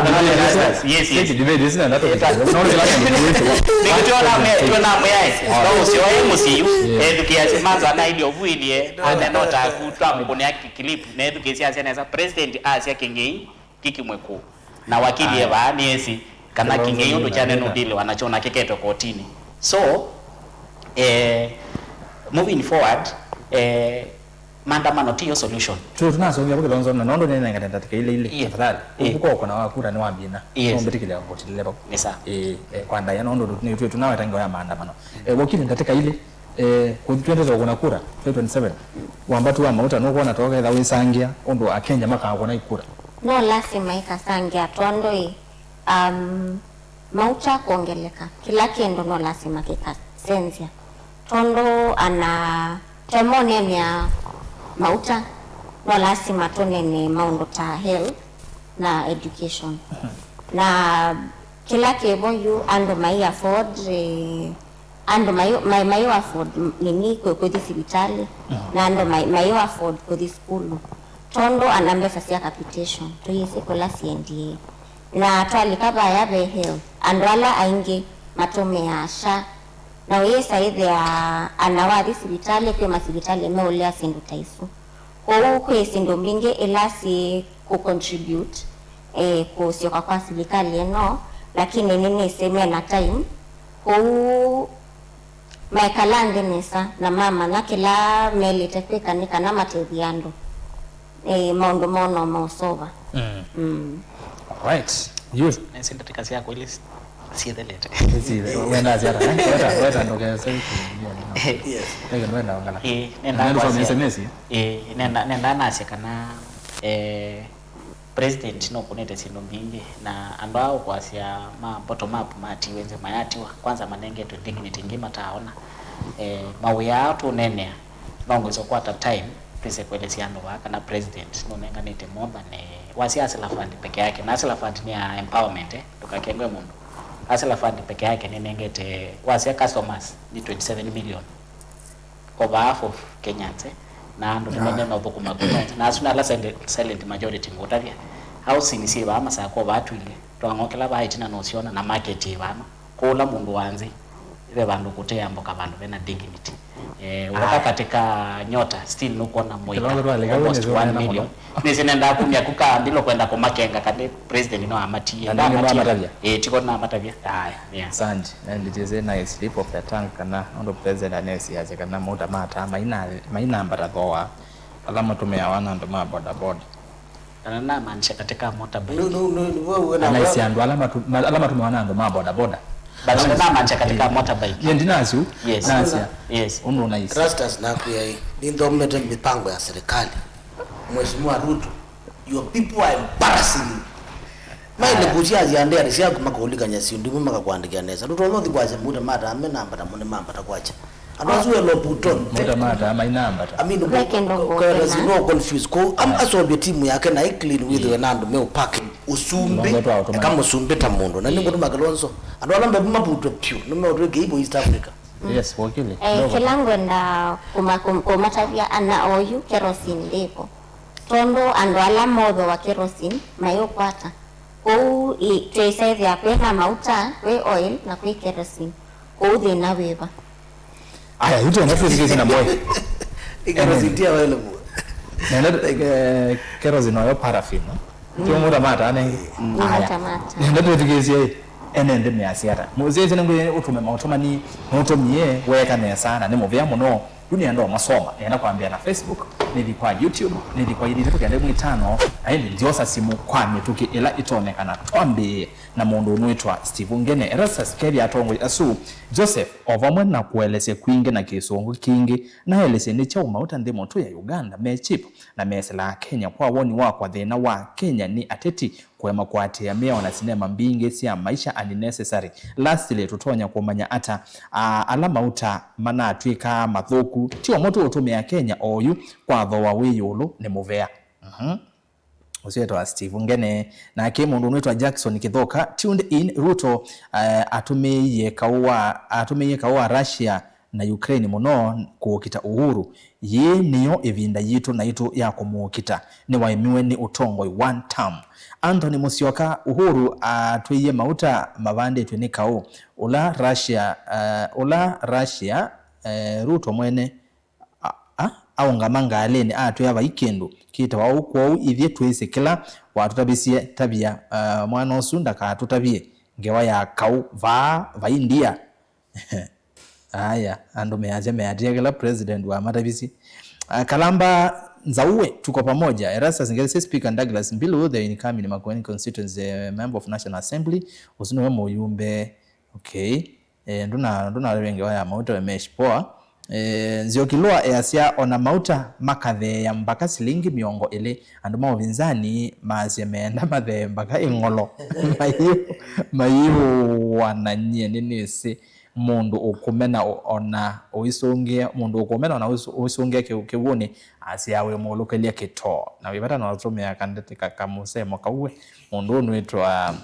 Yes, yes. Debate ĩsu nenda tũkĩte. No, kĩla kĩndũ kĩwĩtĩwa. Nĩkĩtwona me twona mwĩae. No ũsyoe mũsiyu. Ethukĩasya manza na ilio vuilie. Ane no taku twamũkũnĩa clip. Nethukĩsya asya nesa. President asya Kĩng'ei kĩkimwe kũũ. Na wakili e vaa nĩesi kana Kĩng'ei ũndũ kyanenwa ndiliwa nakyo na kĩketwe kotinĩ. So, eh, moving forward, eh, maandamano tiyo solution. Tu tunasongea kwa Kilonzo na nondo nene ngata ndatĩka ile ile. Tafadhali. Ukukoko na wakura ni wambina. Yes. Mbĩtĩkĩlya vote level. Nĩ sawa. Eh, eh, kwa ndaya nondo tu ni tu tunaweta ngoya maandamano. Eh, wakili ndatĩka ile, eh, kũthi twende tũkũna kura twenty twenty-seven. Wambatu wa mauta nũkwona toketha wĩsangĩa ũndũ Akenya makakũna ikura. No lasima ĩkasangĩa tondũ ĩ, um, mauta kwongeleka, kĩla kĩndũ no lasima kĩkasenzya. Tondũ ana temonenea mauta, no lasima tũnene maũndũ ta health na education. Na kĩla kĩvo yu andũ mai afford, eh, andũ mai, mai, mai afford nini kũ- kũthi sivitalĩ, na andũ mai, mai afford kũthi sukulu. Tondũ ana mbesa sya capitation tũyĩsĩ kũla siendie. Na twalika vaya ve health, andũ ala aingĩ matũmĩaa SHA. Na ũyĩsa ĩthĩa ana wathi sivitalĩ, kwĩ masivitalĩ meũlea syĩndũ ta isu. Kwoou kwĩ syĩndũ mbingĩ ila syĩ kũ contribute, eh, kũsyoka kwa silikalĩ ĩno, lakini nĩnĩsĩ mena time. Kwoou maekala nthĩ nesa na mamanya kĩla melĩte kwĩka nĩ kana matethye andũ, eh, maũndũ moo no maũsova. Mm. Mm. Alright. Youth. Nĩsĩ ndatĩka syakwa ilĩ syĩthelete. Wenda siata, eh? Weta, weta ndokese. Yes. Eke wenda ngala. Eh, nenda kwasya. Eh, nenda, nenda nasya kana, eh, President nũkũnĩte syĩndũ mbingĩ, na andũ aa ũkwasya ma bottom up matiwe nze mayatiwa, kwanza manengetwe dignity ĩngĩ mataaona. Eh, mawĩa aa tũneenea, no ngwĩsa kũkwata time twĩse kũelesya andũ vaa kana President nũnenganĩte more than, eh, wasya hustler fund peke yake, na hustler fund nĩ ya empowerment, eh, ndũkakengwe mũndũ. Hustler fund peke yake nĩnengete, wasya customers nĩ twenty seven million. Over half of Kenyans, eh, na andũ nĩmendee na ũthũkũma kuma nza. Na asu nĩ ala silent, silent majority ngũtavya. Housing syĩ vaa Masakũ vaa twilye, twang'okela vaa ĩtina nũsyona, na market yĩ vano. Kũla mũndũ wa nzĩ, ve vandũ kũteamboka, vandũ vena dignity. Eh, ũka katika Nyota, still nũkwona mũika almost one million. Nĩsĩ nendaa kumya ku ka ndilo kwenda kũmakenga kana president no amatie. Ĩĩ, tiko namatavya. Aya, yeah. Asante. Na ndĩtĩsĩ na slip of the tongue kana ũndũ president anesiasya kana mauta ma taa maina-, mainambata thooa ala matũmĩawa na andũ ma bodaboda. Kana namaanisha katika motorbike. Anaisye andũ ala matu-, ma-, ala matũmĩawa na andũ ma bodaboda. But namaanisha katika motorbike. Ye ndinasyo. Yes. Nasya. Yes. Ũndũ unaisye. Rastas nakwĩa ĩ, nĩnthomete mĩpango ya serikali. Mheshimiwa Ruto, your people are embarrassing you. Maile kutia aziandĩanĩ syaku makaulikany'a syĩndũ imwe makakwandĩkĩa nesa. Ndũtonya ũthi kwasya mauta ma taa menambata mo nĩmambata kwakya. Andũ asu elo putoni. Mauta ma taa mainambata. I mean, there is no confuse. Ko am asombie timu yake na i clean with we na andũ me pack. Ũsumbĩ, eka mũsumbĩ ta mũndũ. Na nĩngũtũma Kalonzo. Andũ ala mbevu maputwe piũ, nĩmeũtwĩke ivo East Africa. Yes, wakili. Eh, kĩla ngwenda kũma-, kũm-, kũmatavya ana oyu kerosene ndĩvo. Tondũ andũ ala mothooa kerosene mayũkwata. Kwoou twĩsethĩa kwĩ na mauta, kwĩ oil, na kwĩ kerosene. Kwoou thĩna wĩva? Aya, yu twenda twĩthukĩĩsye na mboe. Kerosene ti oil mu. Nenda, eh, kerosene oyo paraffin. Tio mauta ma taa nĩ. Aya. Nenda twĩthukĩĩsye ene nthĩ measya ata. Mũsyaĩsya nĩngwĩ ũtũme maũtũmani nũtũmie weeka nesa na nĩ mũvea mũno. Yu nĩenda ũmasoma, nĩenda kwambĩa na Facebook, nĩthi kwa YouTube, nĩthi kwa ilĩ itatũ kenda ĩmwe itano, na ĩndĩ ndyosa simũ kwa mĩtũkĩ ĩla ĩtonekana. Twambĩĩe na mũndũ ũnwĩtwa Steve Ngene. Erastus kethĩa atongoi asu, Joseph, o vamwe na kũelesya kwingĩ na kĩsũngũ kingĩ, naelesye nĩ kyaũ mauta nthĩ mũtũ ya Uganda me cheap na mesĩlaa Kenya. Kwa woni wakwa, thĩna wa Kenya nĩ ateti kũema kũatĩĩa mĩao na sinema mbingĩ sya maisha unnecessary. Lastly, tũtonya kũmanya ata, aa, ala mauta manatw'ĩkaa mathũku? Ti o mo tũũtũmĩa Kenya oyu kwa thooa wĩ ĩũlũ nĩ mũvea. Mhm. Ũsu etawa Steve Ngene. Nake mũndũ ũnwĩtwa Jackson Kithoka, tuned in, Ruto, eh, atũmĩie kaũ wa, atũmĩie kaũ wa Russia na Ukraine mũno kũũkita Uhuru. Yĩĩ nĩyo ĩvinda yitũ naitũ ya kũmũũkita. Nĩwaemiwe nĩ ũtongoi one term. Anthony Musyoka, Uhuru atwĩie mauta mavandĩtw'e nĩ kaũ. Ũla Russia, eh, ũla Russia, eh, Ruto mwene, a, a, aũngama ngalĩnĩ atwĩa vai kĩndũ kĩtawa ũu. Kwoou ithyĩ twĩsĩ kĩla watũtavisye. Tavya, eh, mwana ũsu ndakatũtavye ngewa ya kaũ vaa vai ndia. Aya, andũ measya meatĩĩa kĩla president wamatavisye. Ah, Kalamba Nzaue, tuko pamoja. Erastus Ngelesi, Speaker Douglas Mbilu, the incoming Makueni constituency, eh, member of National Assembly, ũsu nĩwe mũyumbe. Okay. Eh, ndũna, ndũna ngewa ya mauta we mesh poa. Eh, Nzioki Lwa easya ona mauta makatheea mbaka silingi mĩongo ĩlĩ. Andũ ma ũvinzani maasya meenda mathee mbaka ĩng'olo. Mayu-, mayĩũananyie nĩnĩsĩ. Mũndũ ũkũmena o-, ona ũisũngĩa, mũndũ ũkũmena ona ũisũ-, ũisũngĩa kĩu-, kĩw'ũnĩ, asyaa wĩmũlũkĩlya kĩtoo. Na wĩvata no ũtũmĩa kandete ka-, kamũsemo kau we. Mũndũ ũũ nwĩtwa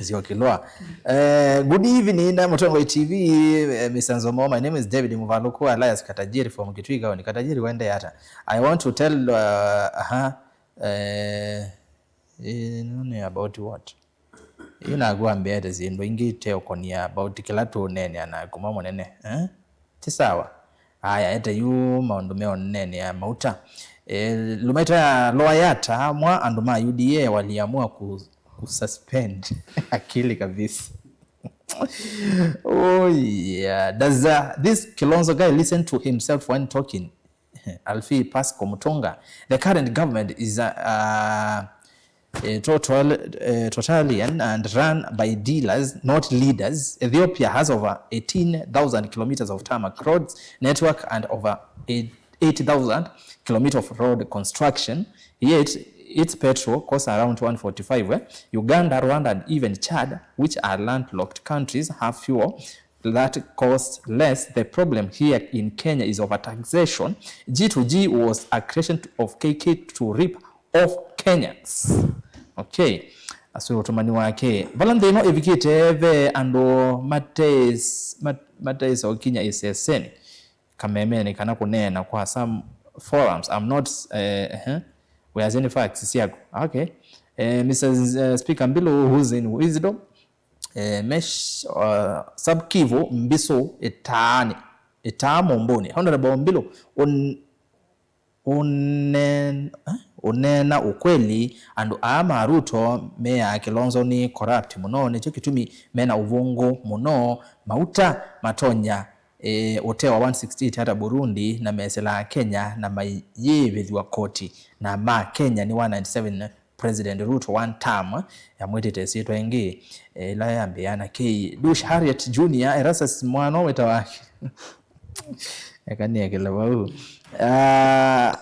Nzioki Lwa. Eh, good evening, na Mũtongoi T V, eh, Mister Nzomo. My name is David Muvaluku, alias Katajiri from Kitui County. Katajiri, wende ata? I want to tell, uh, aha, eh, ĩno nĩ about what? Yu naku wambĩĩte syĩndũ ingĩ iteũkonia about kĩla tũũneenea naku, mwa mũnene, eh? Ti sawa? Aya, ete yu maũndũ meũneenea mauta. Eh, lumaita ya Lower Yatta, mwa andũ ma U D A waliamua ku-, kususpend akili kabisa. Oh yeah. Does, uh, this Kilonzo guy listen to himself when talking? Alfie Pasco Mutunga, the current government is, uh, uh, total, uh, totalitarian and run by dealers, not leaders. Ethiopia has over eighteen thousand kilometers of tarmac roads network and over eight, eight thousand kilometers of road construction. Yet its petrol costs around one forty-five, eh? Uganda, Rwanda, and even Chad, which are landlocked countries, have fuel that costs less. The problem here in Kenya is overtaxation. G to G was a creation of K K to rip off Kenyans. Okay. Asu ũtũmani wake. Vala nthĩ ĩno ĩvikĩte ve andũ mateis-, mat-, mateĩsa ũkinya ĩsesenĩ, kamemenĩ kana kũneena kwa some forums. I'm not, eh, eh, we are any facts syaku. Okay. Eh, Mister Z-, eh, Speaker Mbilu, who's in wisdom? Eh, mesh, uh, Sub Kivu, Mbisu, ĩtaanĩ, ĩtaa mũmbũnĩ. Honorable Mbilu, un-, unen-, eh, uneena ukweli, andũ aa ma Ruto meaa Kilonzo nĩ corrupt mũno, nĩkyo kĩtumi mena ũvũngũ mũno. Mauta matonya, eh, ũtee wa one sixty-eight ata Burundi, na mesilaa Kenya na mayĩĩvĩthw'a koti, na ma Kenya nĩ one ninety-seven. President Ruto one term, yamwĩtĩte ĩsyĩtwa ĩngĩ, eh, ĩla yambĩaa na K. Dush Harriet Junior, Erastus mwana wĩtawa. Eka nĩekele vau. Ah,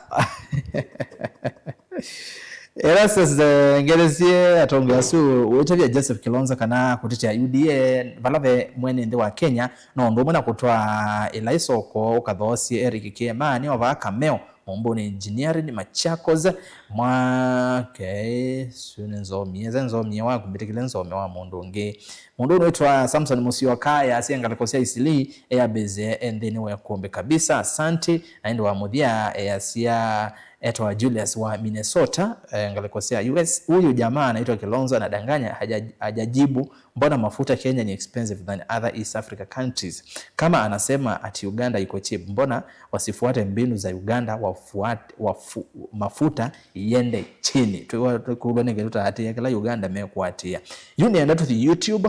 Erastus, eh, ngelesye atongoi asu wĩtavya Joseph Kilonzo kana kũtetea U D A vala ve mwene nthĩ wa Kenya, no ũndũ ũmwe na kũtwaa ĩla ĩsoko ũkathoosye Eric Kiemani o vaa Kameo. Mũmbũnĩ Engineering, Machakos, mwake, su nĩ nzomie, ze nzomie waku, mbĩtĩkĩle nzome wa mũndũ ũngĩ. Mũndũ ũyũ wĩtwa Samson Musyoka, easya ngalĩko sya Eastleigh, eabĩsĩ e nthĩnĩ wa ĩkũmbĩ kabisa, asante. Na ĩndĩ wa mũthya, easya etwa Julius wa Minnesota, eh, ngalĩko sya U S. Huyu jamaa anaitwa Kilonzo anadanganya, haja-, hajajibu. Mbona mafuta Kenya ni expensive than other East Africa countries? Kama anasema ati Uganda iko cheap, mbona wasifuate mbinu za Uganda, wafuate, wafu-, mafuta iende chini? Tũkũlwa nĩkĩ tũtaatĩĩa kĩla Uganda mekũatĩĩa? Yu nĩenda tũthi YouTube.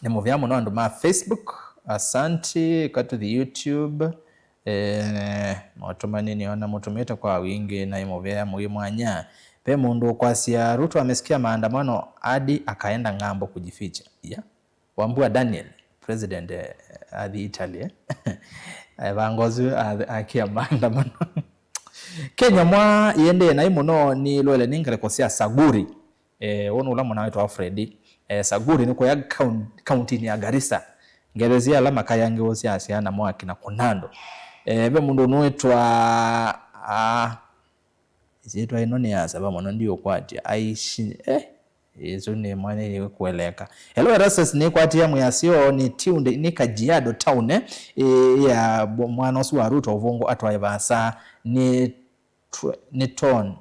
Nĩ mũvea mũno andũ ma Facebook. Asante, katũthi YouTube. Eh, maũtũmani nĩona mũtũmĩte kwa wingĩ na ĩ mũvea mwĩ mwanya. Ve mũndũ ũkwasya Ruto amesikia maandamano hadi akaenda ng'ambo kujificha. Yeah. Wambua Daniel, president, eh, athi Italy, eh? Evanga ũsu ath-, akia maandamano. Kenya mwa iendee naĩ mũno nĩ lwele nĩ ngalĩko sya Saguri. Eh, ũũ nĩ ũla mũna wĩtwa Freddy. Eh, Saguri nĩ kũya kaun-, kauntinĩ ya Garissa. Ngethesia ala makayangĩwa sya syana mwaki na kũna andũ. Eh, ve mũndũ ũnũĩtwa, ah, ĩsyĩtwa ĩno nĩ ya sava mũno, ndiũkwatya. Aishi, eh, Ĩsu nĩ mwene kũeleka. Hello, Erastus, nĩkwatĩa mwĩasyo nĩ tuned nĩ Kajiado Town, eh, ĩ ya bo-, mwana ũsu wa Ruto ũvũngũ atwae vaasa nĩ tw-, nĩ ton-,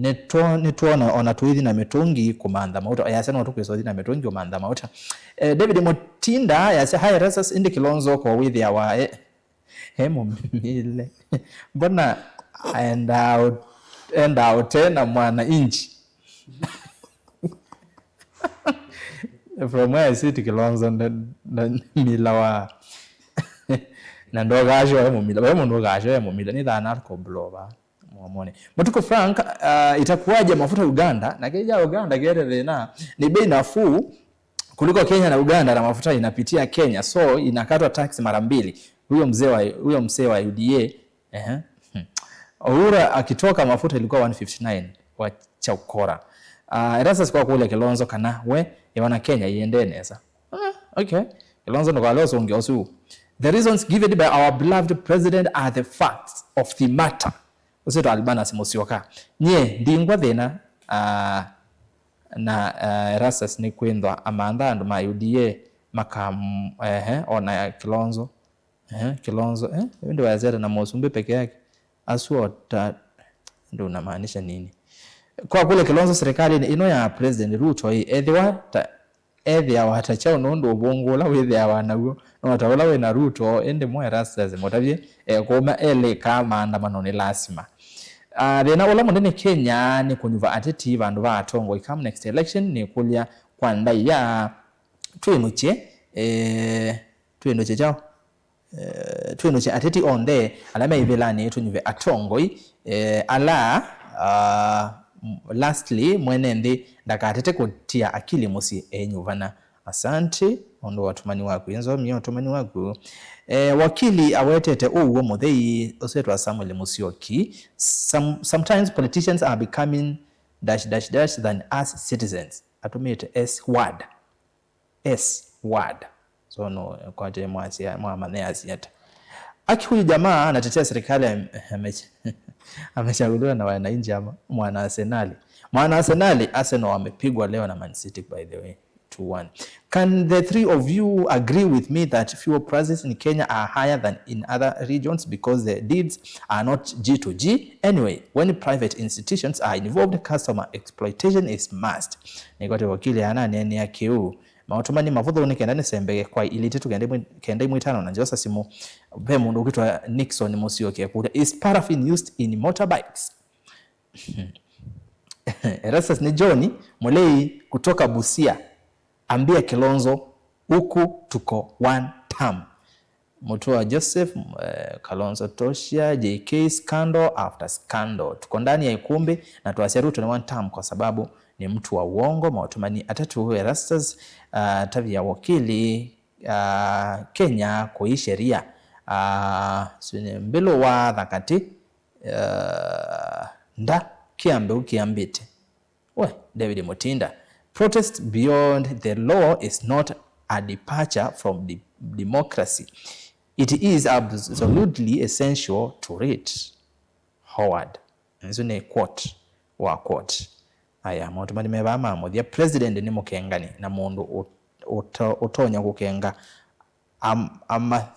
nĩ tw-, nĩ twona ona tũithi na mĩtũngi kũmantha mauta. Yasya no tũkwĩsa ũthi na mĩtũngi ũmantha mauta. Eh, David Mutinda yasya, "Hi, Erastus, ĩndĩ Kilonzo ko wĩthĩawa e, e mũmile? Mbona aendaa ũ-, endaa ũte na mwana inji?" From where I sit, Kilonzo nda-, nda-, mila wa na ndokasho e mũmila. Vai mũndũ ũkasho e mũmila. Nĩ thana koblo va. Mwamone. Matuko Frank, uh, itakuwaje mafuta Uganda? Na keja Uganda kete thĩna. Ni bei nafuu kuliko Kenya na Uganda, na mafuta inapitia Kenya. So inakatwa tax mara mbili. Huyo mzee wa, huyo mzee wa U D A. Ehe. Hmm. Uhuru akitoka mafuta ilikuwa one fifty nine. Wacha ukora. Uh, Erastus kwa kule Kilonzo kana we, yona Kenya iende nesa. Ah, okay. Kilonzo ndo kwa leo songe osu. The reasons given by our beloved president are the facts of the matter. Ũsĩtwa Albanus Musyoka. Nyie, ndingwa thĩna, ah, na, ah, Erastus nĩ kwĩnthwa amantha andũ ma U D A makam-, ehe, ona Kilonzo. Ehe, Kilonzo, eh, ĩndĩ waesete na Mũsumbĩ peke yake. Asu ota, ndio unamaanisha nini? Kwa kule Kilonzo, serikali ĩno ya President Ruto ĩ, ethĩwa ta ethĩawa ta kyaũ nũndũ ũvũngũ ũla wĩthĩawa naw'o no ta ũla wĩ na Ruto, ĩndĩ mũ Erastus mũtavye ekũma elĩkaa maandamano nĩ lasima. Ah, thĩna ũla mũnene Kenya nĩ kũnyuva ateti vandũ va atongoi. Come next election, nĩkũlya kwa ndaĩa twĩnũkye, eh, twĩnũkye kyaũ? Eh, twĩnũkye ateti onthe ala me ivĩlanĩ, tũnyuve atongoi, eh, ala, ah, m-, lastly, mwene nthĩ ndakatete kũtia akili mũsyĩ enyuvana. Asante ũndũ wa ũtũmani waku. Ĩnzomie ũtũmani waku. Eh, wakili awetete ũw'o mũthei ũsĩtwa Samuel Musyoki. Some, sometimes politicians are becoming dash dash dash than us citizens. Atũmĩte S word. S word. So no kwate mwasya mwamanya asiata. Aki huyu jamaa anatetea serikali ame-, amecha-, amechaguliwa na wananchi ama mwana Arsenali. Mwana Arsenali, Arsenal wamepigwa leo na Man City, by the way, two one. Can the three of you agree with me that fuel prices in Kenya are higher than in other regions because the deals are not G to G? Anyway, when private institutions are involved, customer exploitation is must. Nĩkwate wakili ananeenea kĩu. Maũtũmani mavũthũ nĩ kenda nĩsembeke kwa ilĩ itatũ kenda imwe, kenda imwe itano na njosa simũ. Ve mũndũ ũkwĩtwa Nixon Mũsyoki ekũlya, "Is paraffin used in motorbikes?" Erastus nĩ John Mũlei kutoka Busia. Ambia Kilonzo, huku tuko one term. Mutua Joseph, eh, Kalonzo Toshia, J K, scandal after scandal. Tuko ndani ya ikumbi na tuasya Ruto ni one term kwa sababu ni mtu wa uongo. Maũtũmani atatũ, Erastus, ah, tavya wakili, ah, Kenya kũi sheria. Ah, sine mbĩlũ wa thakati, ah, nda kĩambĩu kĩambĩte. We, David Mutinda, protest beyond the law is not a departure from de-, democracy. It is absolutely essential to read. Howard. Nĩsu nĩ quote wa quote. Aya, maũtũmani me vaa ma mũthya. President nĩ mũkengani na mũndũ ũ-, ũto-, ũtonya kũkenga am-, ama-,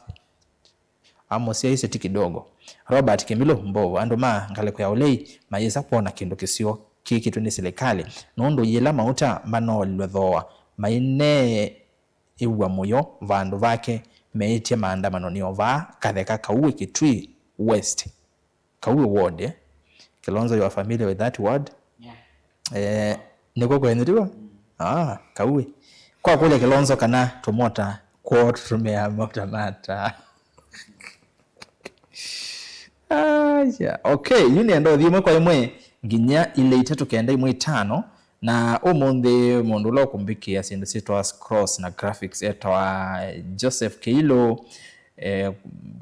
amũsyaisye ti kidogo. Robert Kĩmilũ, Mbovu, andũ ma ngalĩko ya ũlei mayĩsa kwona kĩndũ kĩseo kĩkĩtwe nĩ silikalĩ, nũndũ yĩla mauta manoolilwe thooa, maineew'a mũyo vandũ vake meĩtye maandamano nĩ o vaa Katheka, Kauĩ, Kitui West. Kauĩ ward, eh? Kilonzo, you are familiar with that word? Yeah. Eh, nĩkw'o kwenyu, tiw'o? Mm. Ah, Kauĩ. Kwa kũlya Kilonzo kana tũmota kwoo tũtũmĩaa mota ma taa. Aya. Okay, yu nĩenda ũthi ĩmwe kwa ĩmwe nginya ilĩ itatũ kenda imwe itano. Na ũmũnthĩ mũndũ ũla ũkũmbĩkĩa syĩndũ syĩtawa scrolls na graphics etawa Joseph Keilo. Eh,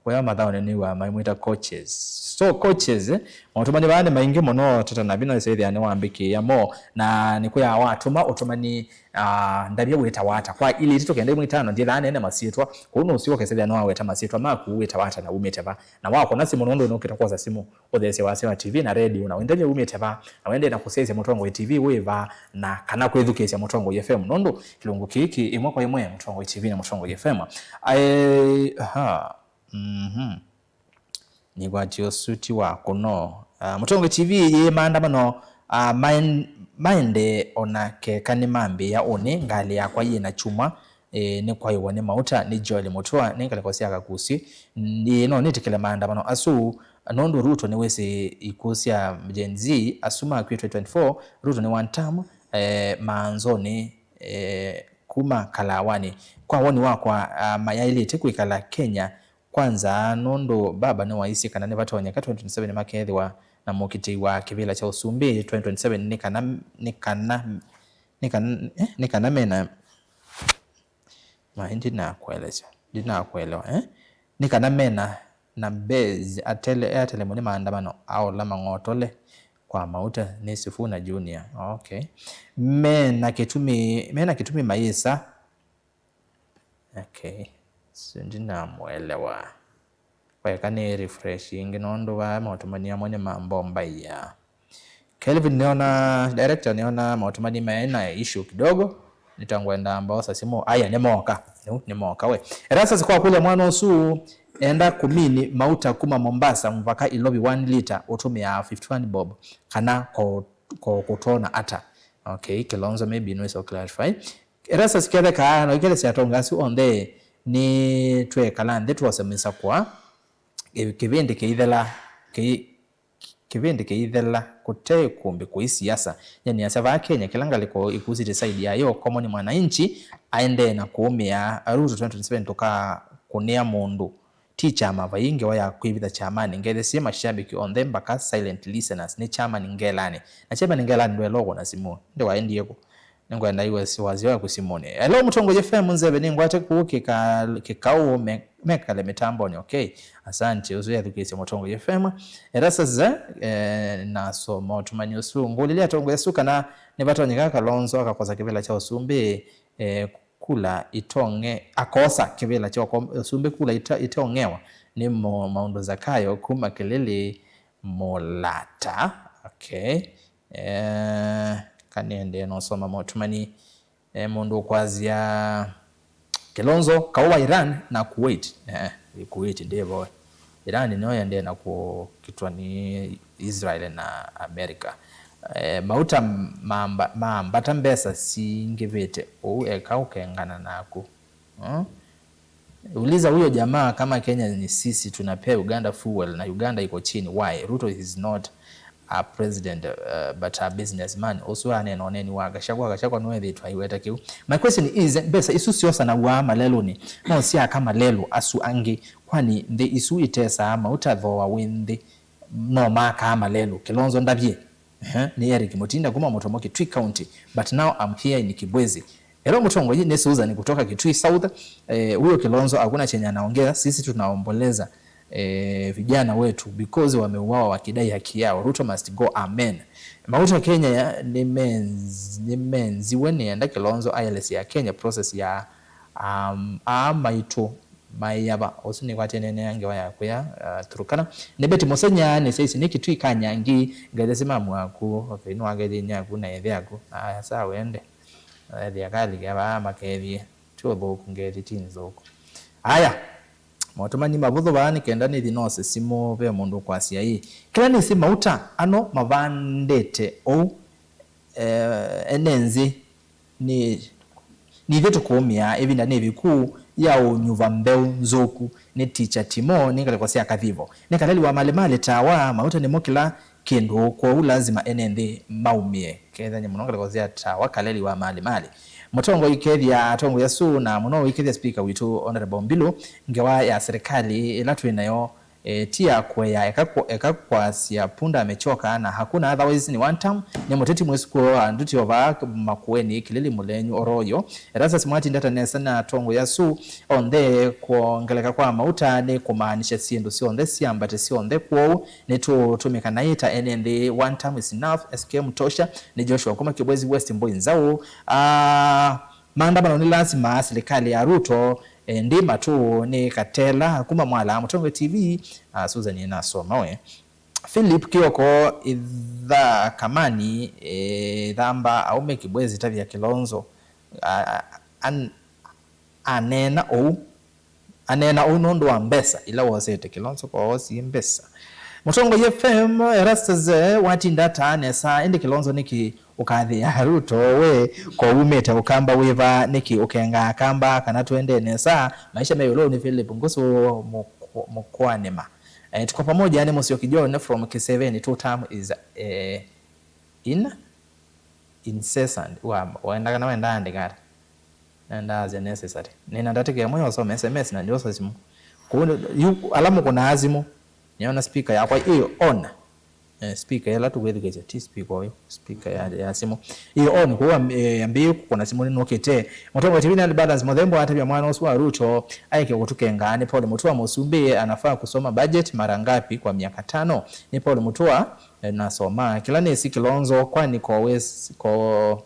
kũya mathaũnĩ nĩw'aa maimwĩta coaches. So coaches, eh, Maũtũmani vaa nĩ maingĩ mũno, tata na vina ĩsethĩa nĩwambĩkĩĩa mo, na nĩkwĩa watũma ũtũmani, ah, ndavya wĩtawa ata. Kwa ilĩ itatu kenda ĩmwe itano, ndyĩthaa nene masyĩtwa, kũu nũsyoka ĩsethĩa nĩwaweta masyĩtwa maku, wĩtawa ata na umĩte va. Na wakũna simũ nũndũ nũkĩte kwosa simũ, ũtheesye wasya wa T V na redio, na wendavya umĩte va, na wendee na kũsyaĩsya Mũtongoi T V wĩ va, na kana kwĩthukĩĩsya Mũtongoi F M, nũndũ kĩlungu kĩĩ kĩ ĩmwe kwa ĩmwe Mũtongoi T V na Mũtongoi F M. Aĩ, aha, mhm. Nĩkwatie ũsu ti wa kũno. Ah, Mũtongoi T V yĩ maandamano, ah, maen-, maendee ona keka nĩmambĩĩa ũnĩ, ngalĩ yakwa yĩ na kyumwa, eh, nĩkwaiwa nĩ mauta, nĩ Joel Mutua, nĩ ngalĩko sya Kakusi. Ĩĩ, no nĩtĩkĩle maandamano asu, nũndũ Ruto nĩwĩsĩ ikũ sya Gen Z, asu makw'e twenty twenty-four, Ruto nĩ one term, eh, maanzonĩ, eh, kuma Kalawanĩ. Kwa woni wakwa, ah, mayaĩlĩte kwĩkala Kenya kwanza, nũndũ baba nĩwaisye kana nĩvatonyeka twenty twenty-seven makethĩwa na mũkitĩi wa kĩvĩla kya ũsumbĩ twenty twenty-seven, nĩ kana, nĩ kana, nĩ kana, eh, nĩ kana mena, mai, ndinakũelesya, ndinakũelewa, eh? Nĩ kana mena na base atele, atelemwe nĩ maandamano aola mang'otole kwa mauta nĩ Sifuna Junior. Okay. Mena kĩtumi, mena kĩtumi mayĩsa. Okay. So ndinamũelewa. Weka nĩ refresh ĩngĩ nũndũ vaa maũtũmani amwe nĩmambombaia. Kelvin nĩona, director nĩona maũtũmani maĩ na issue kidogo. Nĩtangwenda mbaosa simũ. Aya, nĩmoka. Nĩu, nĩmoka we. Erastus kwa kũlya mwana ũsu enda kũmini mauta kuma Mombasa mvaka Ilovi one lita ũtũmĩaa fifty-one bob kana ko, ko kũtona ata. Okay, Kilonzo maybe nĩwĩsa clarify. Erastus ketheka, no ikelesya atonga asu onthe nĩ twekala nthĩ twose mĩsakũa. Kĩ-, kĩvĩndĩ kĩithela, kĩ-, kĩvĩndĩ kĩithela kũte ĩkũmbĩ kũi siasa. Nyie nĩasya vaa Kenya, kĩla ngalĩko ĩkusĩtye side yayo, common mwananchi aendee na kũũmĩa. Ruto twenty twenty-seven tũkakũnĩa mũndũ. Ti kyama, vai ngewa ya kwĩvitha kyamanĩ. Ngethesye mashabiki onthe mbaka silent listeners. Nĩ chairman Ngelani. Na chairman Ngelani ndwelogwa na simũ. Ĩndĩ waendie kũ? Nĩngwenda iwe si-, wasya waku simũnĩ. Hello, Mũtongoi F M Nzeve, nĩngwate kũũ kĩka-, kĩkaũ me-, mekale mĩtambonĩ, okay? Asante, ũsu yathukĩĩsya Mũtongoi F M. Erastus, eh, nasoma ũtũmani ũsu. Ngũlilye atongoi asu kana nĩvatonyeka Kalonzo akakosa kĩvĩla kya ũsumbĩ, eh, kula itong'e-, akosa kĩvĩla kya ũko-, ũsumbĩ kula ita-, itong'ewa nĩ mo-, Maũndũ Zakayo kuma Kĩlĩlĩ Mũlata. Okay. Eh, kaniendee nosoma maũtũmani. Eh, mũndũ ũkwasya Kilonzo, kaũ wa Iran na Kuwait. Eh, Kuwait ndĩvo. Iran nĩyo yendee na kũkitwa nĩ Israel na America. Eh, mauta mamba-, maambata, mbesa singĩvĩte ũu, eka ũkengana naku. Hmm? Uliza huyo jamaa kama Kenya ni sisi tunapea Uganda fuel na Uganda iko chini. Why? Ruto is not a president, uh, but a businessman. Ũsu aneena ũneeni wa Gachagua. Gachagua nũethĩĩtwe aiweta kĩu. My question is, mbesa isu syosanaw'a malelũnĩ no syaka malelũ asu angĩ? Kwani nthĩ isu itesaa mauta thooa wĩ nthĩ no makaa malelũ? Kilonzo ndavye. Ehe, ni Eric Mutinda kuma Mutomo, Kitui County, but now I'm here in Kibwezi. Hello Mũtongoi, ni Susan kutoka Kitui South. Eh, huyo Kilonzo hakuna chenye anaongea, sisi tunaomboleza, eh, vijana wetu because wameuawa wakidai haki yao. Ruto must go, amen. Mauta Kenya ya, nimenz-, nimenziwe nienda Kilonzo aelesya Kenya process ya, um, aa maitũ maĩava. Ũsu nĩkwatene nĩ ngewa ya kwĩa, uh, Turkana. Nĩ Betty Mũsenya, nĩsyaisye nĩ Kitui ka Nyangi, ngethesye mamu waku, okay, nĩwangethie nyaku na ĩthe yaku. Aya, saa wende. Ethĩa kalike vaa makethie. Ti ũthũku, ngethi ti nthũku. Aya. Maũtũmani mavũthũ vaa nĩ kenda nĩthi nose simũ, ve mũndũ ũkwasya ĩ. Kĩla nĩsĩ mauta ano mavandĩte ũu, eh, ene nthĩ nĩ, nithyĩ tũkũũmĩaa ĩvinda nĩ ĩviku ya ũnyuva mbeũ nzũku. Nĩ Ticha Timo, nĩ ngalĩko sya Kathivo. Nĩ kaleli wa Malimali tawa, mauta nĩmo kĩla kĩndũ, kwoou lazima ene nthĩ maumĩe. Kethany'a mũno ngalĩko sya tawa, kaleli wa Malimali. Mũtongoi kethia atongoi asu, na mũno ũikethia speaker witũ Honorable Mbilu, ngewa ya serikali ĩla twĩ nayo E, ti ya kũea, eka kũ-, eka kwasya punda amechoka, na hakuna otherwise ni one term. Nĩ mũteti mwĩsukũo wa nduti o vaa Makueni, Kilili Mũlenyu, Oroyo. Erastus Mwati ndata nesa na atongoĩ asu onthe. Kwongeleka kwa mauta nĩ kũmaanisha syĩndũ syonthe syambate syonthe, kwoou nĩtũtũmĩka naĩ ta ene nthĩ. One term is enough. S K Mtosha. Nĩ Joshua kuma Kibwezi West, Mboi Nzau. Ah, maandamano nĩ lasima, silikalĩ ya Ruto, eh, ndi matũ nĩ katela. Kuma Mwala, Mũtongoi T V, ah, Susan nĩnasoma we. Philip Kioko, itha kamani, eh, thamba aume Kibwezi, tavya Kilonzo. Ah, an-, aneena ũu. Aneena ũu nũndũ wa mbesa ila wosete. Kilonzo koosie mbesa. Mũtongoi F M, Erastus, eh, watinda ataa nesa, ĩndĩ Kilonzo nĩkĩ ũkathĩa Ruto we? Ko umĩte ũkamba wĩva? Nĩkĩ ũkengaa kamba kana twende nesa? Maisha me ĩũlũ nĩ Philip Ngusu mũkwa-, mũkwanĩma. Eh, tuko pamoja nĩ Mũsyoki John from Kiseveni, two term is, eh, in incessant. Wa, wenda kana wenda andĩka ata? Nenda asya necessary. Nĩna ndatĩka ĩmwe ya ũsoma S M S na ndiosa simũ. Kũu yu, ala mũkũnaa simũ, nĩona speaker yakwa ĩ on. Eh, speaker ĩla tũkwĩthukĩĩsya, ti speaker ũyũ, speaker ya, ya simũ. Ĩ on, kũu am-, eh, ambĩĩe kũkũna simũ nĩnũkĩte. Mũtongoi T V Nile Balance Mũthembo atavya mwana ũsu wa Ruto aeke kũtũkenga. Nĩ Paul Mũtua, mũsumbĩ anafaa kusoma budget mara ngapi kwa miaka tano? Nĩ Paul Mũtua. Eh, nasoma. Kĩla nĩsĩ Kilonzo, kwani ko wĩs-, ko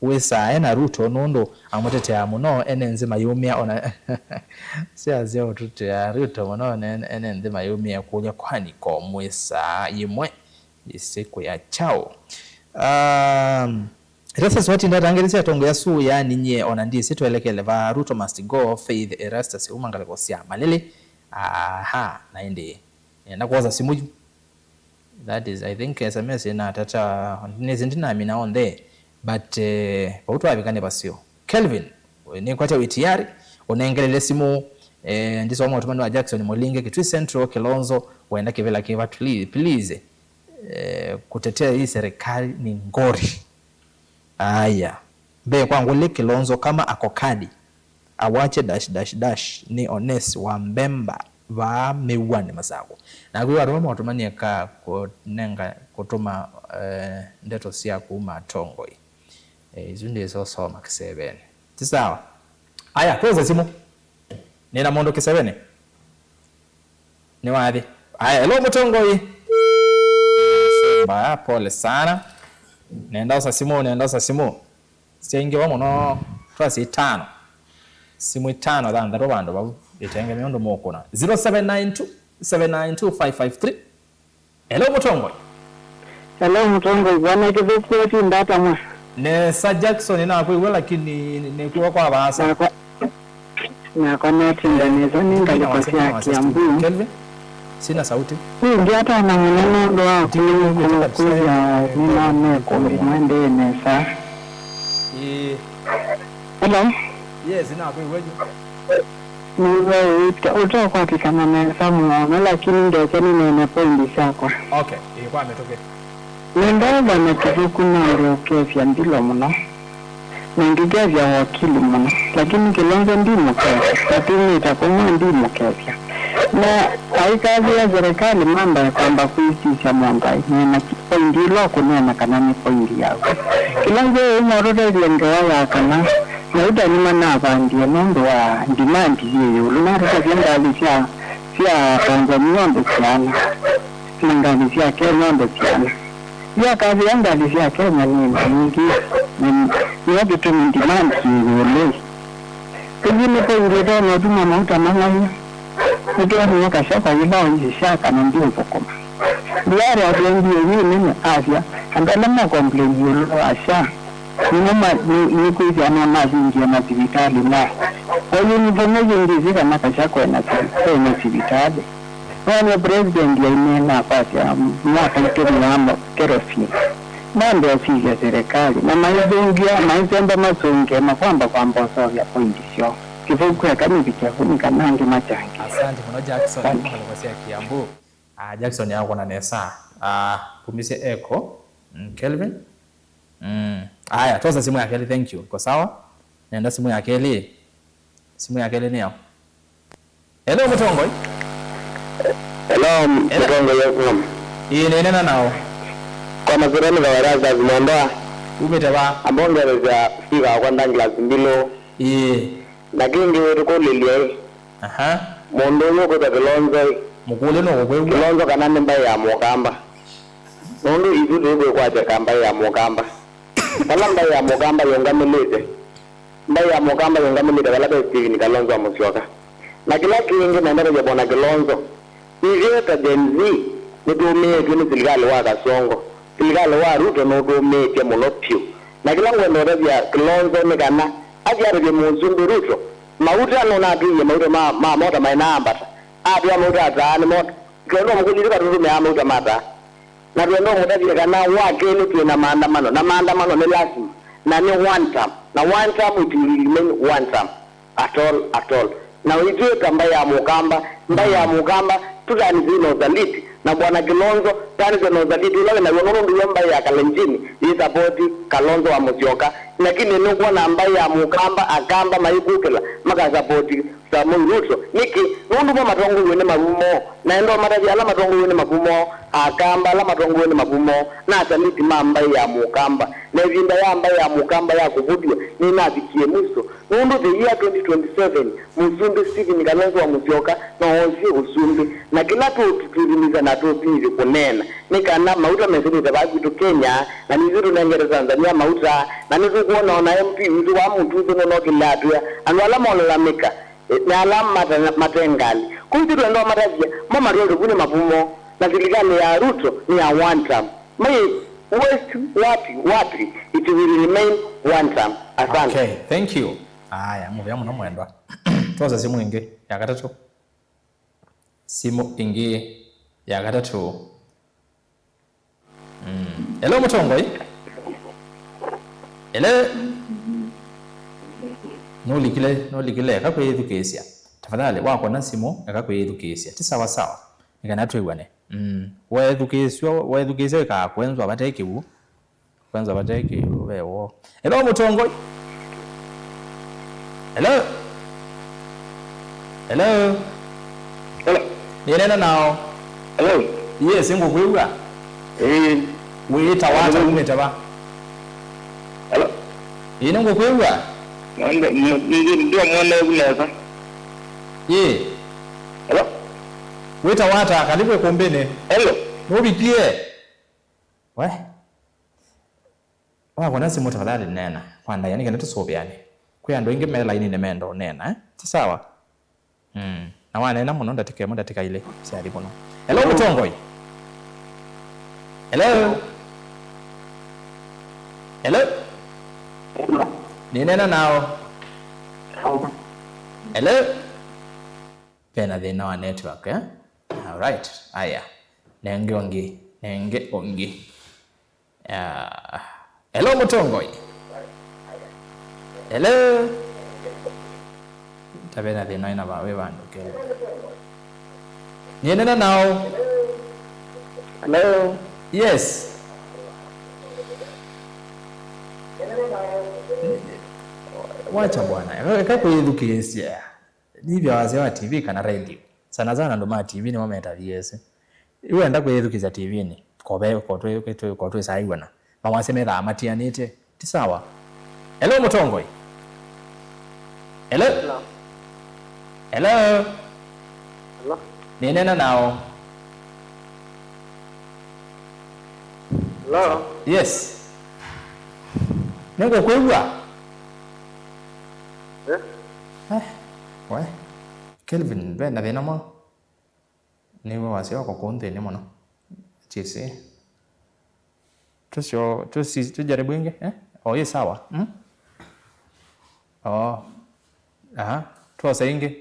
wĩsaa e na Ruto nũndũ amũtetea mũno, ene nthĩ mayũmĩa ona. Siasya ũtũtea Ruto mũno, ne-, ene nthĩ mayũmĩa kũlya, kwani ko mwĩsaa yĩmwe yĩsĩ kũya kyaũ? Um, Erastus watinda atangĩlĩsya atongoĩ asu, yaani nyie ona ndĩsĩ twelekele va. Ruto must go, Faith Erastus uma ngalĩko sya Malili. Aha, na ĩndĩ nenda kwosa simũ yu. That is, I think S M S ĩnatata, nĩsĩ ndinamina onthe, but, eh, vau twavika nĩ vaseo. Kelvin, nĩkwatya wĩ tayari, ũnengelele simũ, eh, ndisoma ũtũmani wa Jackson Mũlinge, Kitui Central, Kilonzo, wenda kĩvĩla kĩva, please, please, eh, kutetea hii serikali ni ngori. Aya. Mbee kwa ngũlĩ Kilonzo kama ako kadi, awache dash dash dash, ni Ones wa Mbemba vaa Mĩw'anĩ Masakũ. Naku andũ amwe matũmanie ka kũnenga, kũtũma, eh, ndeto sya kuma atongoi. Eh, isu ndĩsosoma kĩsevenĩ. Ti sawa. Aya, twosa simũ. Nĩna mũndũ kĩsevenĩ. Nĩ wathi. Aya, hello, mũtongoi. Mbaya, pole sana. Nenda osa simũ, nenda osa simũ. Syaingĩwa mũno, twasi itano. Simũ itano, thanthatũ vandũ vau. Ĩtengeme ũndũ mũkũna. Zero seven nine two, seven nine two, five five three. Hello, mũtongoi. Hello, mũtongoi. Bwana Kĩthũku, ũtinda ata mwa? Nesa, Jackson, nakwĩw'a, lakini nĩkwĩwa kwa vaasa. Nakwa, nakwa natinda nesa, nĩ ngalĩko sya Kiambu. Kelvin, sina sauti. Ĩndĩ atana mũno nũndũ wa kwĩw'a nĩnamekũmbi mwendee nesa. Ĩĩ. Hello? Yes, nakwĩw'a yu. Nĩw'e ũte-, ũteũkwatĩkana nesa mũno, lakini ndeke nĩneene poindi syakwa. Okay, ĩĩ, kwa mĩtũkĩ. Nĩndeethwa na kĩthũku nũndũ ũkesya ndilo mũno, na ngĩkesya wakili mũno, lakini Kĩlonzo ndimũkesya, na tumĩte kũmwe ndimũkesya. Na aikathĩa serikali mambae kwamba kwĩsisya mũndũ aĩ, nĩna poindi ĩla ũkũneena kana nĩ poindi yaku. Kĩlonzo ũmwe ũtũtethye ngewa ya kana Maũta nĩmanavandie nũndũ wa ndimandi yĩ ĩũlũ. Natũtavye ngalĩ sya, sya Tanzania onthe siana, na ngalĩ sya Kenya onthe siana. Yakathĩa ngalĩ sya Kenya nĩ nyingĩ, na nĩyo kĩtumi ndimandi yĩ ĩũlũ. Ĩngĩ nĩ poindi ĩtonya ũtuma maũta mang'any'a. Nĩtwonile Gachagua yĩla oisye sya kana ndiũthũkũma. Ndiarĩ atwendie yĩ nene, asya, andũ ala me complain ĩũlũ wa sya, nĩmo ma-, nĩ, nĩkwĩthĩa no mavingie masivitalĩ ma. Kwa hiyo nĩvo nĩyĩngĩsĩ kana Gachagua ena sivi-, ena sivitalĩ. Nonye president aineena akwasya myaka ikũmi ya mo-, kerosene. Mambĩa sisya serikali, na maithũngĩa, maisenda masũngĩe makwamba kwamba ũseũvya pointi syoo. Kĩvũku eka nĩvikya vu nĩ kana angĩ machangie. Asante mũno Jackson, asante. Kuma ngalĩko sya Kiambu. Ah, Jackson yakũna nesa. Ah, kumisye echo. Mm, Kelvin. Mm. Aya, tosa simu ya kelĩ, thank you. Iko sawa? Nenda simu ya kelĩ. Simu ya kelĩ nĩ yao. Hello, mũtongoi. Hello, Hello. Mũtongoi F M. Ĩĩ, nĩneena nao. Kwa masyĩtwa nĩ Erastus Mwendwa. Umĩte va? Ambongereza speaker wakwa Douglas Mbilu. Ĩĩ. Na kĩngĩ tũkũlĩlye ĩ. Aha. Mũndũ ũyũ ũkwĩtwa Kĩlonzo ĩ. Mũkũlye nũkũkwĩw'a. Kĩlonzo kana nĩ mbaĩ ya Mũkamba. Nũndũ ithyĩ tũikwĩkwatya ka mbaĩ ya Mũkamba. Vala mbaĩ ya Mũkamba yũngamĩlĩte. Mbaĩ ya Mũkamba yũngamĩlĩte vala ve Stephen Kalonzo wa Musyoka. Na kĩla kĩngĩ nenda kwasya Bwana Kĩlonzo, ithyĩ ta Gen Z nĩtũũmĩĩtw'e nĩ silikalĩ wa Kasongo. Silikalĩ wa Ruto nũtũũmĩĩtye mũno vyũ. Na kĩla ngwenda ũtavya Kĩlonzo nĩ kana athi atavye Mũsumbĩ Ruto, mauta nũnatwĩie mauta ma, ma mota mainaambata. Atwĩa mauta ataa nĩ mota. Twenda ũmũkũlilye katũtũmĩaa mauta ma taa. Na twenda ũmũtavye kana wa kelĩ twĩ na maandamano, na maandamano nĩ lasima, na nĩ one term, na one term it will remain one term at all, at all. Na ithyĩ ta mbaĩ ya Mũkamba, mbaĩ ya Mũkamba, tũtanĩsye na ũsaliti, na Bwana Kĩlonzo tanĩsye na ũsaliti ũla wĩ naw'o, nũndũ yo mbaĩ ya Kalenjin yĩ sapoti Kalonzo wa Musyoka. Lakini nũkwona mbaĩ ya Mũkamba, Akamba maikũkĩla makasapoti Samoei Ruto. Nĩkĩ? Nũndũ mo matongoew'e nĩ mavumo. Na enda ũmatavya ala matongoew'e nĩ mavumo, Akamba ala matongoew'e nĩ mavumo, na asaliti ma mbaĩ ya Mũkamba. Na ĩvinda ya mbaĩ ya Mũkamba ya kũvũthw'a nĩnavikie mwiso. Nũndũ the year twenty twenty-seven, Mũsumbĩ Stephen Kalonzo wa Musyoka no oosie ũsumbĩ. Na kĩla tũtũthimĩsya na tũsinyĩthye kũneena nĩ kana mauta mesĩlĩte vaa kwitũ Kenya, na nĩthyĩ tũnengete Tanzania mauta, na nĩtũkwona ona M P witũ wa Mũtuthũ nũnokĩlile atwĩa, andũ ala molalamĩka, eh, nĩ ala mate-, mate ngalĩ. Kwoou ithyĩ twenda ũmatavya, mo matwaĩtwe vu nĩ mavumo, na silikalĩ ya Ruto nĩ ya one term. Mai waste wapi, wapi, it will remain one term. Asante. Okay, thank you. Aya, mũvea mũno mwendwa. Twosa simũ ĩngĩ ya katatũ. Simũ ĩngĩ ya katatũ. Mm. Hello, mũtongoi. Hello. Nũlikile, nũlikile, eka kwĩyĩthukĩĩsya. Tafadhali, wakona simũ, eka kwĩyĩthukĩĩsya. Ti sawa sawa. Nĩ kana twĩw'ane. Mm. Weethukĩĩsya, weethukĩĩsya wĩkaa kwenzwa vate kĩw'ũ. Kwanza vate kĩw'ũ ve woo. Hello, mũtongoi. Hello. Hello. Hello. Nĩneena nao. Hello. Yes, ngũkwĩw'a. Eh. Wĩta wata umĩte va? Hello. Ĩĩ, nĩngũkwĩw'a. Mwende, mu-, ndi-, ndio mwende nesa. Ĩĩ. Hello. Wĩta wata, kalivu ĩkũmbĩnĩ. Hello. Nũvikie. We. Wakona simũ tafadhali neena kwa ndaĩa nĩ kenda tũsũvĩane. Kwĩ andũ aingĩ me lainĩ nĩmenda ũneena, eh? Ti sawa? Mm. Na waneena mũno ndatĩka ĩmwe, ndatĩka ilĩ syathi mũno. Hello, mũtongoi. Hello. Hello. Nĩneena nao. Hello. Vena thĩna wa network, eh? Alright. Aya. Nenge ũngĩ. Nenge ũngĩ. Ah, hello, mũtongoi. Hello. Tavena thĩna ĩna va, wĩ vandũ kelĩ. Nĩneena nao. Hello. Yes. Wacha bwana. Eka, eka kwĩthukĩĩsya. Nĩthĩa wasya wa T V kana radio. Sana sana andũ ma T V nĩmo metavie ĩsĩ. Yu wenda kwĩyĩthukĩĩsya T V-nĩ, kove, kotwĩsaa ĩw'ana. Mawasya methaa matianĩte. Ti sawa. Hello, mũtongoi. Hello? Hello? Hello? Hello? Nĩneena nao. Hello? Yes. Nĩngũkwĩw'a. Eh? Eh, we. Kelvin, ve na thĩna mwa? Nĩw'o wasya wako kũu nthĩnĩ mũno. Kyĩsĩ. Tũsyo, tũsi-, tũjaribu ĩngĩ, eh? O, yĩ sawa. Mm? O. Aha. Twosa ĩngĩ.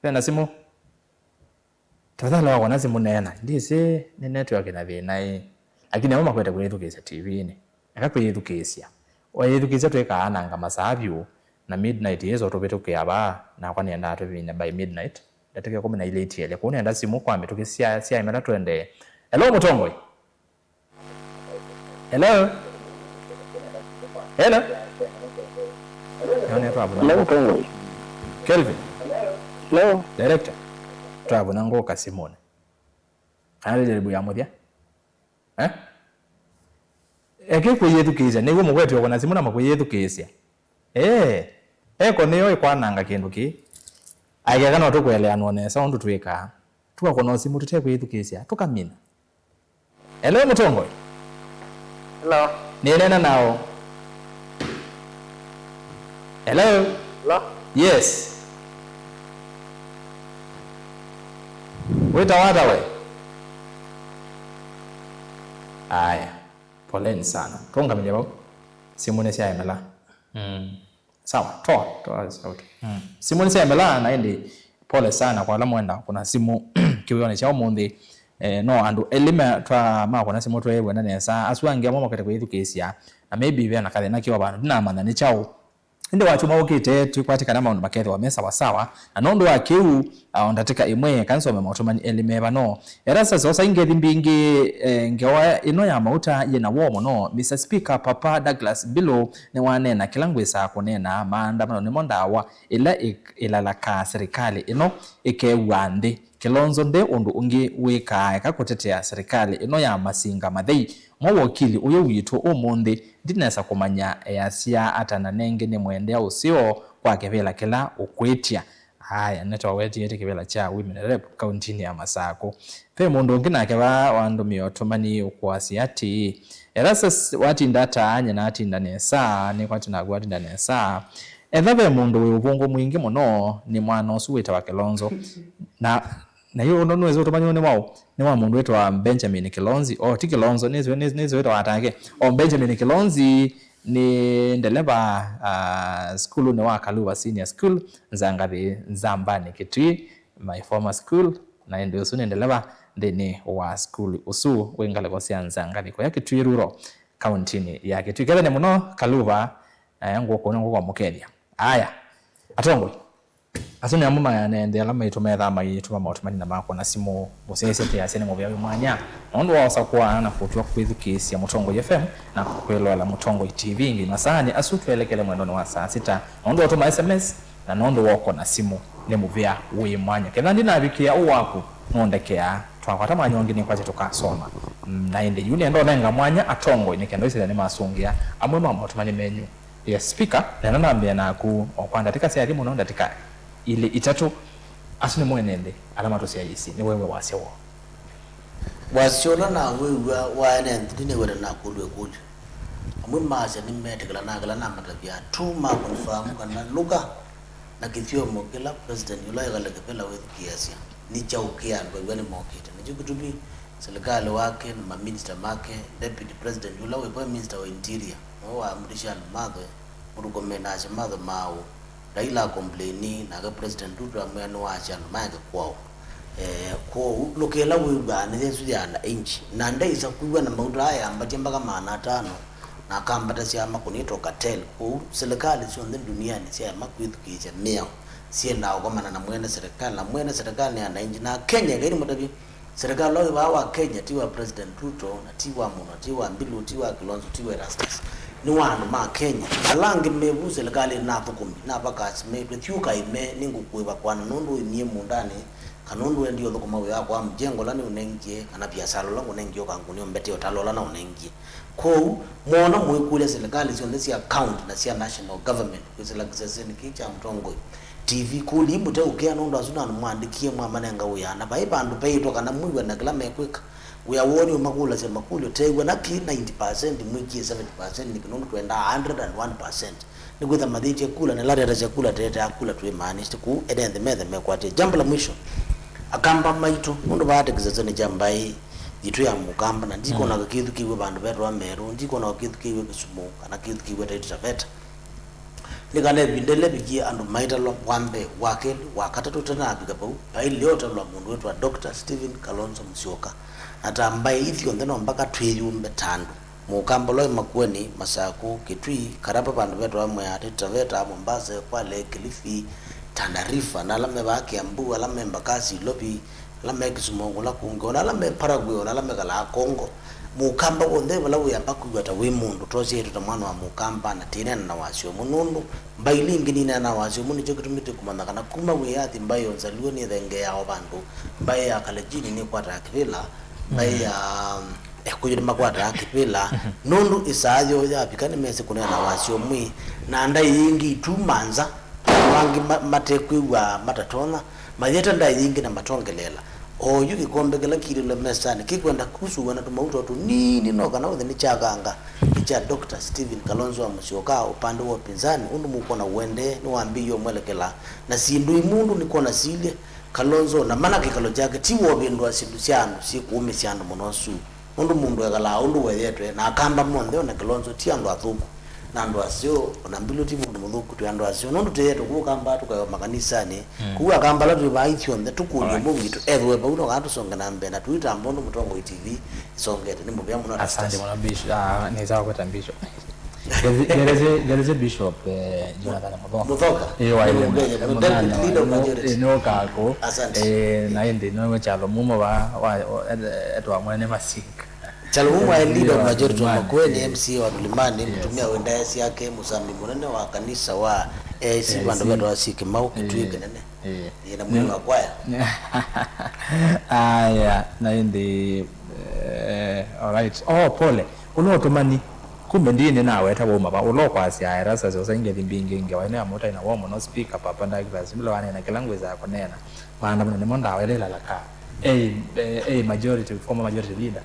Ve na simũ? Tafadhali wakwa na simũ neena. Ndyĩsĩ nĩ network na thĩna ĩ. Lakini amwe makwete kwĩthukĩĩsya T V-nĩ. Eka kwĩyĩthukĩĩsya. Wayĩthukĩĩsya twĩkaa nanga masaa vyũ, na midnight yĩsa ũtũvĩtũkĩa vaa, nakwa nĩendaa tũvine by midnight, ndatĩka ĩkũmi na ilĩ itiele. Kũu nenda simũ kwa mĩtũkĩ sya, sya ĩmela tũendee. Hello, mũtongoi? Hello? Hello? Nĩone twavuna. Hello, mũtongoi. Kelvin? Hello? Director? Twavuna ngũka simũnĩ. Kana nĩ jaribu ya mũthya? Eh? Eke kwĩyĩthukĩĩsya, nĩw'o mũkwetio kũna simũ na makwĩyĩthukĩĩsya. Ee, eko nĩyo ĩkwananga kĩndũ kĩĩ. Aekeka no tũkũeleanwa nesa ũndũ twĩkaa. Tũkakũna simũ tũtekwĩyĩthukĩĩsya, tũkamina. Hello, mũtongoi. Hello. Nĩneena nao. Hello. Hello. Yes. Wĩtawa ata we? Aya. Poleni sana. Tũũngamĩlye vau. Simũ nĩsyaemela. Mm. Sawa, toa, toa sauti. Mm. Simũ nĩsyaemela, na ĩndĩ pole sana kwa ala mwenda kũna simũ kĩwĩonĩ kya ũmũnthĩ. Eh, no andũ elĩ me-, twa-, makũna simũ tweew'ana nesa. Asu angĩ amwe mokete kwĩthukĩĩsya, na maybe ve na kathĩna kĩo vandũ. Ndinamanya nĩ kyaũ. Ĩndĩ wakyumwa ũkĩte, twĩkwatĩkana maũndũ makethĩwa me sawasawa. Na nũndũ wa kĩu, ah, o ndatĩka ĩmwe, eka nsome maũtũmani elĩ me vano. Erastus, osa ngethi mbingĩ, eh, ngewa ĩno ya mauta yĩna woo mũno. Mister Speaker, Papa Douglas Mbilu nĩwaneena kĩla ngwĩsaa kũneena, maandamano nĩmo ndawa ĩla ĩ-, ĩlalakaa serikali ĩno ĩkew'a nthĩ. Kilonzo nde ũndũ ũngĩ wĩkaa eka kũtetea serikali ĩno ya masinga mathei. Mwa wokili ũyũ witũ ũmũnthĩ ndinesa kũmanya easya ata na nengĩ nĩ mwendea ũseo kwa kĩvĩla kĩla ũkwĩtya. Aya, nĩtwawetie ti kĩvĩla kya Women Rep kauntinĩ ya Masakũ. Ve mũndũ ũngĩ nake vaa wandũmĩa ũtũmani ũkũasya atĩĩ, Erastus watinda ata nyina atinda nesa, nĩkwati naku atinda nesa. Etha ve mũndũ wĩ ũvũngũ mwingĩ mũno, nĩ mwana ũsu wĩtawa Kilonzo. Na, na yu ũndũ nĩwĩsĩ ũtũmanyĩwe nĩ waũ? Nĩ wa mũndũ wĩtawa Benjamin Kilonzi. O, ti Kilonzo, nĩsĩ, nĩsĩ, nĩsĩ wĩtawa atake. O, Benjamin Kilonzi nĩ ndeleva, ah, sukulunĩ wa Kaluva Senior School, Nzangathi, Nzambani, Kitui, my former school, na ĩndĩ ũsu nĩ ndeleva nthĩnĩ wa sukulu ũsu wĩ ngalĩko sya Nzangathi, kũya Kitui Rural, kauntinĩ ya Kitui. Kethane mũno, Kaluva, eh, ngũkũ nĩ ngũkwamũkethya. Aya, atongoi, asu nĩ amwe ma ene nthĩ ala maitũ methaa maitũma maũtũmani na makũna simũ. Mũsyaĩĩsya twĩasya nĩ mũvea wĩ mwanya nũndũ wa ũsakũa na kũtw'a kwĩthukĩĩsya Mũtongoi F M na kwĩloela Mũtongoi T V ĩngĩ masaanĩ asu twelekele mwendonĩ wa saa sita. Nũndũ wa ũtũma S M S na nũndũ wa ũkũna simũ, nĩ mũvea wĩ mwanya. Ketha ndinavikĩa ũũ waku, nũndekeaa. Twakwata mwanya ũngĩ nĩkwasya tũkasoma. Mm, na ĩndĩ yu nĩenda ũnenga mwanya atongoi nĩ kenda ũisĩla nĩmasũngĩa amwe ma maũtũmani menyu. Yes, Speaker, nena nambĩa naku o kwa ndatĩka syathi mũno, ndatĩka ilĩ itatũ. Asu nĩmo ene nthĩ ala matũsyaĩĩsye, nĩwew'a wasya woo. Wasya ũla nawĩw'a wa ene nthĩ nĩw'ete nakũlw'a ĩkũlyo. Amwe maasya nĩmetĩkĩlanaa kĩla namatavya tu ma confirm kana lugha na kĩthyomo kĩla President ũla wĩkalĩte vela wĩthukĩĩasya nĩ kyaũ kĩ andũ ew'a nĩmokĩte. Nĩkyo kĩtumi silikalĩ wake na maminista make, Deputy President ũla wĩ Prime Minister wa Interior, nĩwe waamũlisye andũ mathwe mũthũkũme na asya mathwe maaũ. Raila akomplaini, nake President Ruto amwĩa nĩwaasya andũ maeke kwoo. Eh, kwoou lũkĩla wĩw'aa nĩ Yesũ ya ana inchi, na ndaisa kwĩw'a na mauta aya ambatya mpaka maana atano, na akambatasya makũnĩtwe cartel. Kwoou silikalĩ syonthe ndunianĩ syaema kwĩthukĩĩsya mĩao syendaa ũkomana na mwene silikalĩ, na mwene silikalĩ nĩ ana inchi. Na Kenya, Ngai nĩ mũtavye, silikalĩ ũla wĩ vaa wa Kenya ti wa President Ruto, na ti wa Mũno, ti wa Mbilu, ti wa Kilonzo, ti wa Erastus. Nĩ wa andũ ma Kenya. Ala angĩ me vu silikalĩnĩ na athũkũmi, na vakasimĩtwe, thiũka ime, nĩngũkũĩva kwana nũndũ wĩmie mũũndanĩ, kana nũndũ wendie ũthũkũma wĩa wakwa wa mjengo ũla nĩũnengie, kana viasala ũla ngũnengie ũkangũnĩa ũmbetee ũtalo ũla naũnengie. Kwoou, mwoona mũikũlya silikalĩ syonthe sya county na sya national government kwĩsĩla kĩsesenĩ kĩĩ kya Mũtongoi T V, kũlii mũteũkĩa nũndũ asu nĩ andũ mwaandĩkie mwamanenga wĩa, na vai vandũ veĩtwe kana mwĩw'a na kĩla mekwĩka. Wĩa woo nĩ ũmakũlasya makũlyo, teew'a na kĩ ninety percent mwĩkie seventy percent nĩkĩ nũndũ twendaa a hundred and one percent. Nĩkwĩtha mathĩtye kula, na ĩla tetasya kula, tetaa kula twĩ managed, kũu ene nthĩ methe mekwatĩe. Jambo la mwisho, Akamba maitũ, nũndũ vaa tĩ kĩsesenĩ kya mbaĩ yitũ ya Mũkamba, na ndikwona kakĩthukĩĩw'e vandũ vetawa Meru, ndikwona kakĩthukĩĩw'e Kisumu, kana kĩthukĩĩw'e Taita Taveta. Nĩ kana ĩvinda ĩla ĩvikie andũ maitalwa wa mbee, wa kelĩ, wa katatũ, tũtanavika vau, vailye ũtalwa mũndũ wĩtwa Doctor Stephen Kalonzo Musyoka. Na ta mbaĩ ithyonthe no mpaka twĩyũmbe ta andũ. Mũkamba ũla wĩ Makueni, Masakũ, Kitui, Karaba, vandũ vetawa Mwea, Taita Taveta, Mombasa, Kwale, Kilifi, Tana River, na ala me vaa Kiambu, ala me Embakasi, Ilovi, ala me Kisumu, kũla kũngĩ, ona ala me Paraguay, ona ala mekalaa Congo. Mũkamba w'onthe vala wĩamba kwĩw'a ta wĩ mũndũ, tũsyaĩtwe ta mwana wa Mũkamba, na tĩneena na wasyo ũmwe, nũndũ mbaĩ ila ingĩ nineena na wasyo ũmwe, nĩkyo kĩtumi tũkũmanya kana kuma wĩyathi mbaĩ ya Nzalio nĩthengeeaa o vandũ, mbaĩ ya Kalenjini nĩkwataa kĩvĩla, Vai ya, eh, kũyũ nĩmakwataa kĩvĩla, nũndũ ĩsaa yoo yavika nĩmesĩ kũneena wasyo mwĩ, na ndaĩ yĩngĩ ituuma nza, andũ angĩ ma- matekwĩw'a matatonya, mayĩte ndaĩ yĩngĩ na matongeleela. Oyu kĩkombe kĩla kĩilĩlwe mesanĩ kĩkwenda kusuwa na tũmauta tũnini, no kana wĩthe nĩ kya kanga, nĩ kya Doctor Stephen Kalonzo wa Musyoka, ũpande wa ũpinzani, ũndũ mũkwona ũendee nĩwambĩĩie ũmwelekela na syĩndũ imwe ũndũ nĩkwona silye Kalonzo, na mana kĩkalo kyake ti wovĩndũa syĩndũ sya andũ syĩkũũmĩsya andũ mũno su. Nũndũ mũndũ ekalaa ũndũ weyetwe, na Akamba monthe, ona Kalonzo, ti andũ athũku, na andũ aseo, ona Mbilu ti mũndũ mũthũku, twĩ andũ aseo. Nũndũ tũyetwe kũu Kamba, tũkaewa makanisanĩ. Mm. Kũu Akamba ala twĩ vaa ithyonthe, tũkũlye Alright. Mũu witũ ethĩwe vau, no kana tũsonge na mbee, na tũitamba ũndũ Mũtongoi T V ĩsongete. Nĩ mũvea mũno, Asante Rastus. Mũno Bishop. Ah, nĩ sawa kweta Bishop. Ngelesye, ngelesye Bishop, eh, Jonathan Muthoka. Muthoka? Eh, wa Nĩ Ilema. mũthenya, Mũthanya, Deputy Leader of nĩ- Majority. Eh, nĩ ũkaku. Asante. Eh, na ĩndĩ nĩwe kyalo mumo wa, wa, wa, etwa mwene Masika. Kyalo mumo wa Eh, Leader of eh, Majority wa Makueni, eh, M C A wa Mlimani, yes. Mũtumĩa wĩ ndaĩa syake, mũsambi mũnene wa kanisa wa A I C, Yes. Vandũ vetwa Sikimau, Kĩtuĩ Eh, Kĩnene. eh. Yĩna mwini wa kwaya. Aya, na ĩndĩ, eh, alright. Oh, pole. Ũla ũtũmani. Kumbe ndini naweta wauma va ũla ũkwasya Erastus Osaingethi mbingĩ ngewa ĩno ya mũtai na woo mũno, Speaker, Papa Douglas, mbele waneena kĩla ngwĩsaa kũneena. Maandamano nĩmo ndawa ĩla ĩlalaka. Ei, eh, ei, majority, former majority leader.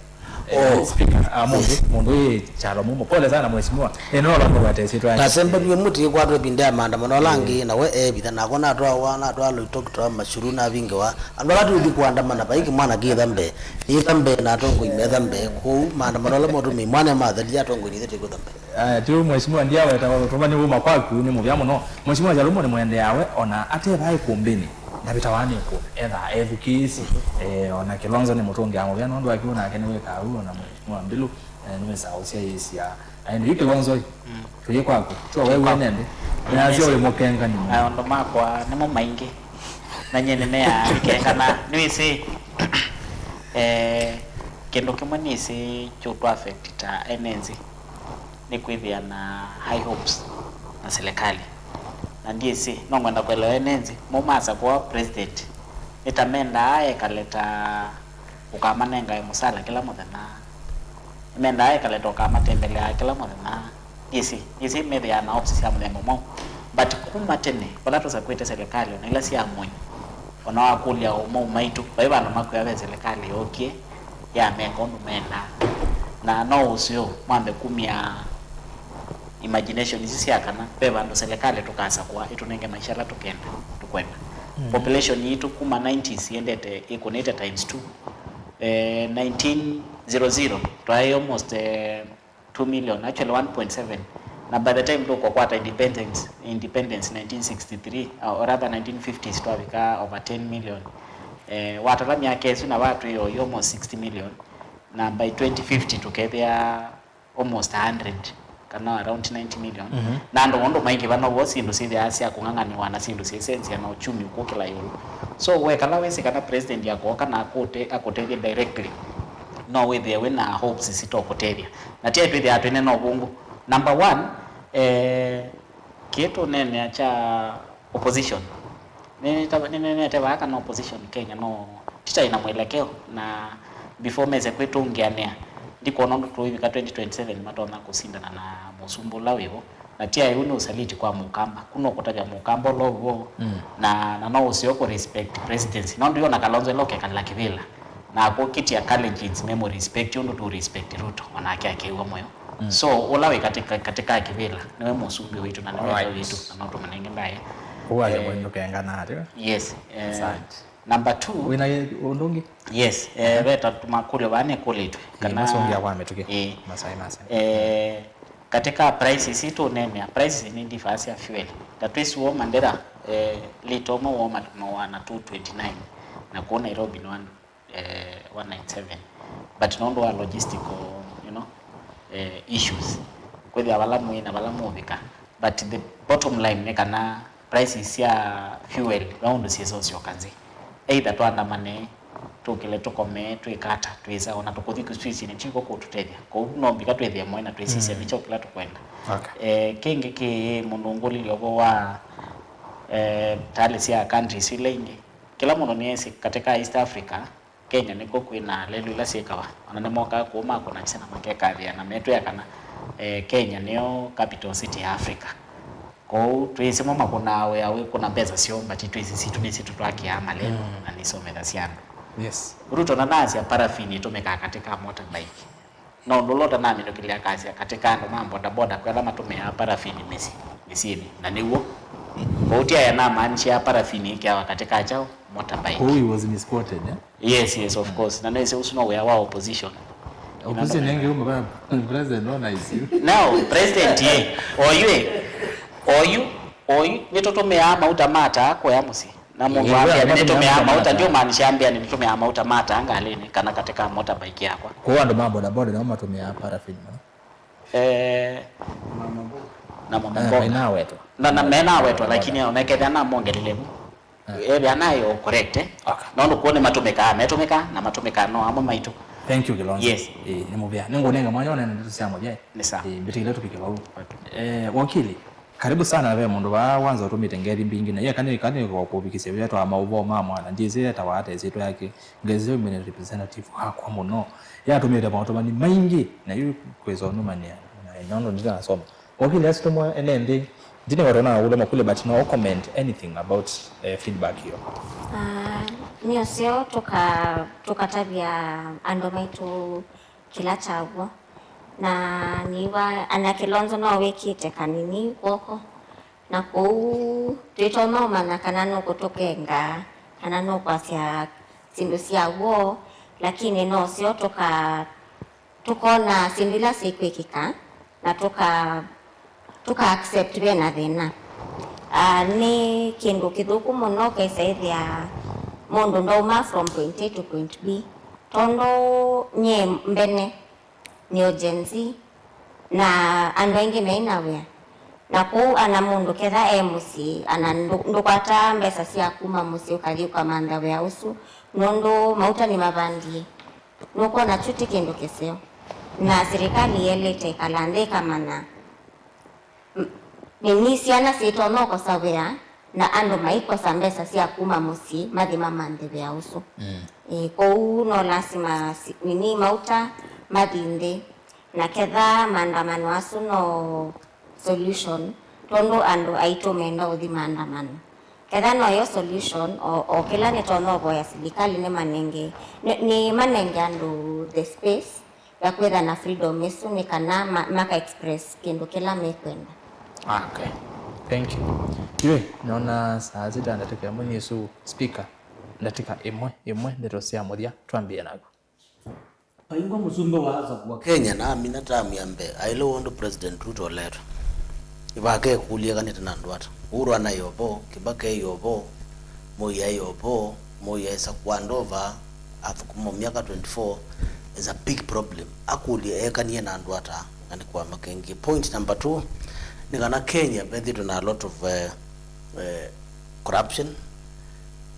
Eh, Oh. Speaker, ah, mũndũ, mũndũ ĩ kyalo mumo. Pole sana, mheshimiwa. Eh, no lambo watesitwa. Nasembelwe mũtĩ kwatwe ĩvinda ya maandamano ala angĩ, na we evitha, nakwa natwawa, natwawa Loitoktok, Machuru, navingiwa. Andũ ala tũthi kũandamana, vai kĩmwana kĩtha mbee. Nĩtha mbee na atongoi metha mbee. Kũu maandamano ala motumie mwana mathelia atongoi nĩthe tĩkũtha mbee. Aya, tu mheshimiwa ndiaweta ũtũmani wuma kwaku nĩ mũvya mũno. Mheshimiwa Chalumo nĩ mwendeawe ona ate vai kumbini. Ndavĩtawa nĩ kũ etha ethukĩĩsye. Eh, ona Kilonzo nĩ mũtũngĩa mũvya nũndũ akiu nake nĩwĩkaa ũu ona mheshimiwa Mbilu, eh, nĩwĩsaa ũsyaĩĩsya. Aende yu Kilonzo ĩ. Mm. Tũyĩ kwaku. Twa wewe nende. Nasyo wĩ mũkengani mũno. Maũndũ makwa nĩmo maingĩ. Na nyie nĩmeaa ikengana. Nĩwĩsĩ, eh, kĩndũ kĩmwe nĩsĩ kyũtũ affect ta ene nthĩ nĩ kwĩthĩa na high hopes na serikali. Na ndyĩsĩ, no ngwenda kũelewa ene nthĩ, mo masakũa president, nĩ ta mendaa ekale ta ũkamanengae mũsala kĩla mũthenya. Nĩmendaa ekale ta ũkamatembeleaa kĩla mũthenya. Ndyĩsĩ, ndyĩsĩ methĩaa na hopes sya mũthemba mwaũ. But kuma tene, vala tũsakwĩte serikali, ona ila sya Moi, ona wakũlya ũmau maitũ, vai vandũ makwĩa ve serikali yookie, yameka ũndũ mendaa. Na no ũseo, mwambe kumya imagination isu sya kana ve vandũ serikali tũkasakũa ĩtũnenge maisha ala tũkenda, tũkwenda. Mm. Population yitũ kuma nineties yendete ĩkũnĩte times two. Eh, nineteen zero zero, twaĩ almost, eh, two million, actually one point seven. Na by the time tũkũkwata independence, independence nineteen sixty-three, uh, or rather nineteen fifties, twavika over ten million. Eh, watala myaka ĩsu na vatwĩ oyu almost sixty million. Na by twenty fifty tũkethĩa almost a hundred, kana around ninety million. Mhm. Na andũ maũndũ maingĩ vano vo syĩndũ syĩthĩaa sya kũng'ang'anĩwa na syĩndũ syĩsenzia na uchumi ũkũkĩla ĩũlũ. So, wekala wĩsĩ kana president akũoka na akũte-, akũtethye directly, no wĩthĩe wĩ na hopes sitokũtethya. Na ti aĩ twĩthĩaa twĩne na ũvũngũ. Number one, eh, kĩĩ tũneenea kya opposition. Nĩnenete vaa kana opposition Kenya no titaĩ na mwelekeo, na before mese kwĩtũngĩanĩa, ndikwona ũndũ tũivika twenty twenty-seven matonya kũsindana na mũsumbĩ ũla wĩvo. Na ti aĩ ũu nĩ ũsaliti kwa Mũkamba. Ku no kũtavya Mũkamba ũla ũvo, mm, na, na no ũseo kũ respect presidency. Nũndũ yona Kalonzo ĩla ũkekalĩla kĩvĩla, na akũkĩtya Kalenjins me mũ respect ũndũ tũ respect Ruto, onake akew'a mũyo. Mm. So, ũla wĩ katika, katika kĩvĩla, nĩwe mũsumbĩ witũ na nĩwe, alright, ĩthe witũ, na no tũmũnenge ndaĩa. Kũu aja, eh, mwendũ kengana atĩ. Yes, eh, asante. Number two. Wĩna ũndũ ũngĩ? Yes, eh, aha, veta tũmakũlyo vaa nĩkũlĩtwe. Ĩĩ, kana masũngĩa kwa mĩtũkĩ. Ĩĩ. Masai, masai. Eh, katika prices isu tũneenea, prices nĩ differ sya fuel. Ta twĩsĩ woo Mandera, eh, lita ũmwe woo mat-, mawana two twenty-nine, na kũu Nairobi nĩ one, eh, one ninety-seven. But nũndũ wa logistical, you know, eh, issues, kwĩthĩa vala mwĩ na vala mũvika. But the bottom line nĩ kana prices sya fuel ve ũndũ syĩsa ũsyoka nthĩ. Either tũandamane, tũkĩle tũkome, twĩka ata, twĩsa, ona tũkũthi kĩswĩsĩnĩ, ti ko kũtũtethya. Kwoou no mbika twĩthĩe moyo na twĩsisya, mm, nĩkyo kĩla tũkwenda. Okay. Eh, kĩngĩ kĩ mũndũ ũngũlilye ũvoo wa, eh, tayarĩ sya countries ila ingĩ. Kĩla mũndũ nĩesĩ katika East Africa, Kenya nĩkw'o kwĩ na lelũ ila syĩkawa, ona nĩmokaa kũu makũnakisya na makekathĩa na metwĩa kana, eh, Kenya nĩyo capital city ya Africa. Kwoou twĩsĩ mo makũnaa wĩa wĩkũna mbesa syoo, but twĩsĩ sitũ nĩsyo tũtwakĩaa malelũ na nĩsomethasya andũ. Yes. Ruto nanaasya paraffin ĩtũmĩkaa katĩ ka motorbike. No ũndũ ũla ũtanaminũkĩlya akasya katĩ ka andũ ma bodaboda kwĩ ala matũmĩaa paraffin mĩsyĩ, mĩsyĩnĩ. Na nĩw'o. Kwoou ti aya namaanishaa paraffin ĩkĩawa katĩ ka kyaũ? Motorbike. Kwoou he was misquoted, eh? Yes, yes, of course. Na nĩsĩ ũsu no wĩa wa opposition. Opposition ĩngĩ uma ba president no nice you. Now, president ye, oyu ĩ, oyu, oyu, nĩtũtũmĩaa mauta ma taa kũya mũsyĩ. Na mũndũ ambĩa nĩtũmĩaa mauta, ndiũmaanisha ambĩa nĩtũmĩaa mauta ma taa ngalĩnĩ kana katĩ ka motorbike yakwa. Kwoou andũ ma bodaboda nao matũmĩaa paraffin mũno. Eh, na mamboga. Na, na menawetwa, lakini onekethĩa namongelele vu. Ethĩa naĩ o correct, eh? Okay. Nũndũ kuo nĩmatũmĩkaa, metũmĩkaa, na matũmĩkaa no amwe maitũ. Thank you, Kilonzo. Yes. Eh, nĩ mũvea. Nĩngũnenga mwanya ũneene ndeto sya mũthya. Nĩ sawa. Eh, mbĩtĩkĩle tũvike vau. Okay. Eh, wakili, karibu sana. Ve mũndũ vaa wanza ũtũmĩte ngethi mbingĩ, na ye kanĩ, kanĩ kwa kũvikĩsya via twa maũvoo ma mwana, ndyĩsĩ etawa ata ĩsyĩtwa yake, ngesi yo mene representative wakwa mũno. Yatũmĩte maũtũmani maingĩ, na yu kwĩsa ũnũmanĩa, na nyondo nditanasoma. Wakili asu tũmwa ene nthĩ, ndinĩwatona na ũla makule, but no comment anything about, eh, feedback hiyo. Ah, nĩ ũseo tũka, tũkatavya andũ maitũ kĩla kyaw'o. Na nĩw'a ana Kilonzo no wĩkĩte kanini kw'oko. Na kwoou twĩtonya ũmanya kana nũkũtũkenga, kana nũkwasya syĩndũ sya w'o, lakini no syo tũka, tũkona syĩndũ ila syĩkwĩkĩka, na tũka, tũka accept ve na thĩna. Ah, nĩ kĩndũ kĩthũku mũno ũkesa ĩthĩa mũndũ ndauma from point A to point B. Tondũ nyie mbene nĩ o Gen Z, na andũ aingĩ me na wĩa. Na kwoou ana mũndũ ketha e mũsyĩ, ana ndũ-, ndũkwataa mbesa sya kuma mũsyĩ ũkathi ũkamantha wĩa ũsu, nũndũ mauta nĩmavandie. Nũkwona kyu ti kĩndũ kĩseo. Na silikalĩ yĩelĩte ĩkala nthĩ ĩkamanya, m-, nini syana syĩtonya ũkosa wĩa, na andũ maikosa mbesa sya kuma mũsyĩ mathi mamanthe wĩa ũsu. Mm. Ĩĩ, kwoou no lasima si-, nini mauta mathi nthĩ, na ketha maandamano asu no solution, tondũ andũ aitũ menda ũthi maandamano. Ketha noyo solution, o, o kĩla nĩtonya ũvoya silikalĩ nĩmanenge, nĩ, nĩmanenge andũ the space ya kwĩtha na freedom ĩsu nĩ kana ma, maka express kĩndũ kĩla mekwenda. Ah, okay. Thank you. Yui, nona saa sita ndatĩka ĩmwe nĩ ĩsu speaker. Ndatĩka ĩmwe, ĩmwe, ndeto sya mũthya, twambĩe naku. Vaingwa mũsumbĩ wa Azov wa Kenya na amina tamu ya mbee, aĩle ũndũ President Ruto oletwe. Ivakekũlye ekanĩte na andũ ata? Uhuru anaĩ o vo, Kibaki aĩ o vo, Moi aĩ o vo, Moi aĩsa kũandova, athũkũma myaka twenty-four is a big problem. Akũlye ekanie na andũ ata? Na nĩ kũamba kengĩ. Point number two, nĩ kana Kenya vethĩtwe na a lot of, eh, eh, corruption.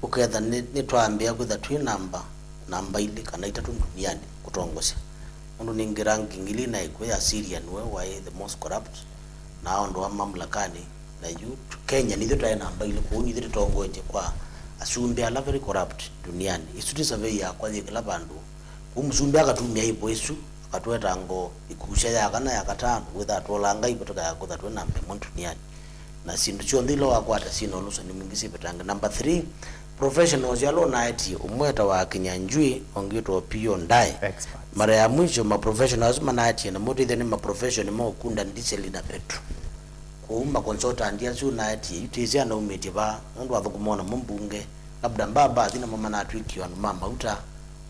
Ũketha nĩ, nĩtwaambĩa kwĩtha twĩ namba, namba ilĩ kana itatũ nduniani kũtongosya. Ũndũ nĩngĩ ranking ilĩ na ĩkw'o ya Syria nĩwe waĩ the most corrupt, na aondoa mamlakani, na yu Kenya nithyĩ twaĩ namba ilĩ, kwoou nithyĩ tũtongoetye kwa asumbĩ ala very corrupt duniani. Isu ti survey yakwa yĩ kĩla vandũ. Kwoou mũsumbĩ akatumĩa ĩvo ĩsu, akatweta ngoo, ĩkusya ya kana ya katano, wĩthaa tũolaa Ngai vo tũkaya kũtha twĩ namba ĩmwe duniani. Na syĩndũ syonthe ila wakwata syĩ na ũlũsani mwingĩ syĩvetange. Number three, professionals ala ũnaetie, ũmwe etawa Kinyanjui, ũngĩ wĩtawa Opiyo Ndaye. Experts. Mara ya mwisho, ma professionals asu manaetie namo twĩthĩa nĩ ma profession ma ũkunda ndiseli na petro. Kwoou ma consultant asu ũnaetie, yu twĩsĩ anaumĩtye va, nũndũ athũkũma o namo mbunge, labda mbaa mbathi namo manatw'ĩkie andũ ma mauta,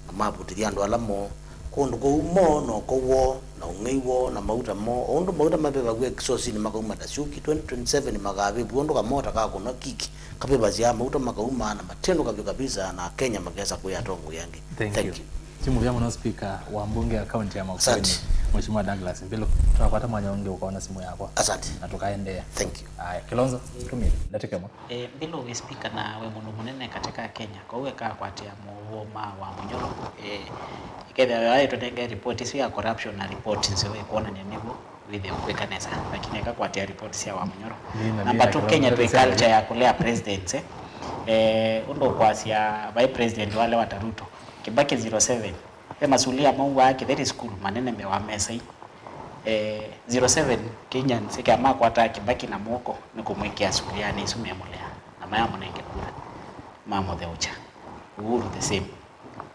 na mavutĩthya andũ ala moo. Kũndũ kũu moo, na ũko woo, na ũng'ei woo, na mauta moo, o ũndũ mauta mavĩvaw'a exhaust-inĩ makauma ta syũki, twenty twenty-seven makavĩvw'a ũndũ kamota kakũnwa kiki kavĩvasya mauta makauma, na matendũkavw'a kabisa, na Akenya makesa kwĩ atongoi angĩ. Thank you. Thank you. Ti mũvea mũno, Speaker wa mbunge ya kaunti ya Makueni, asante. Mheshimiwa Douglas Mbilu. Twakwata mwanya ũngĩ ũkaona simũ yakwa. Asante. Na tũkaendeea. Thank you. Aya, Kilonzo, tumie ndatĩka ĩmwe. Eh, Mbilu wĩ speaker na wĩ mũndũ mũnene katika Kenya, kwoou ekakwatĩa mũuo ma wa Munyoro. Eh, ĩkethĩa we aĩtũnenge report ĩsu ya corruption na report nzeo ĩkwonany'a nĩw'o wĩthĩe ũkwĩka nesa, lakini ekakwatĩa report sya wa Munyoro. Nĩ na number two, Kenya twĩ culture ya kũlea presidents, eh. Eh, ũndũ ũkwasya vai president walewa ta Ruto, Kibaki zero seven, e masulia mauaa Kĩtheri School manene mbee wa mesai. Eh, zero seven Kenyans ĩkĩa makwataa Kibaki na moko nĩ kũmwĩkĩa sulianĩ isu memũlea na mayamũnenge kura, mamũtheũkya. Uhuru the same.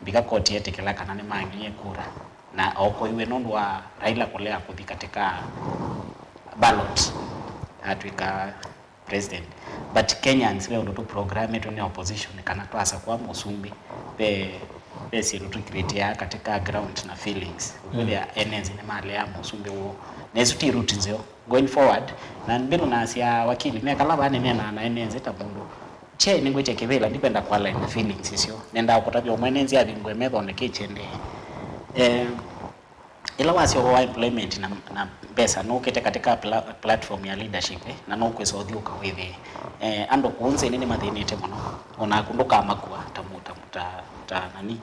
Mbika koti yetĩkĩla kana nĩmang'ie kura na okoiwe nũndũ wa Raila kũlea kũthi katika ballot atw'ĩka president. But Kenyans ve ũndũ tũprogramitwe nĩ opposition kana twasakũa mũsumbĩ, ve, ve syĩndũ tũcreateaa katika ground na feelings. Ũkwĩthĩa ene nthĩ nĩmalea mũsumbĩ woo. Na isu ti route nzeo going forward. Na mbĩlo nasya wakili, me kala vaa nĩneenaa na ene nthĩ ta mũndũ. Che, nĩngwĩtya kĩvĩla, ndikwenda kũalign na feelings isu. Nendaa kũtavya ũmwe ene nthĩ avingũe methonĩ kĩkyendee. Eh, Ĩla wasyovoa employment na, na mbesa, nũkĩte katika pla-, platform ya leadership, eh, na nũkwĩsa ũthyũka wĩthĩe. Eh, andũ kũũ nthĩnĩ nĩmathĩnĩte mũno. O naku ndũkamakua ta mu-, ta, ta, ta nani,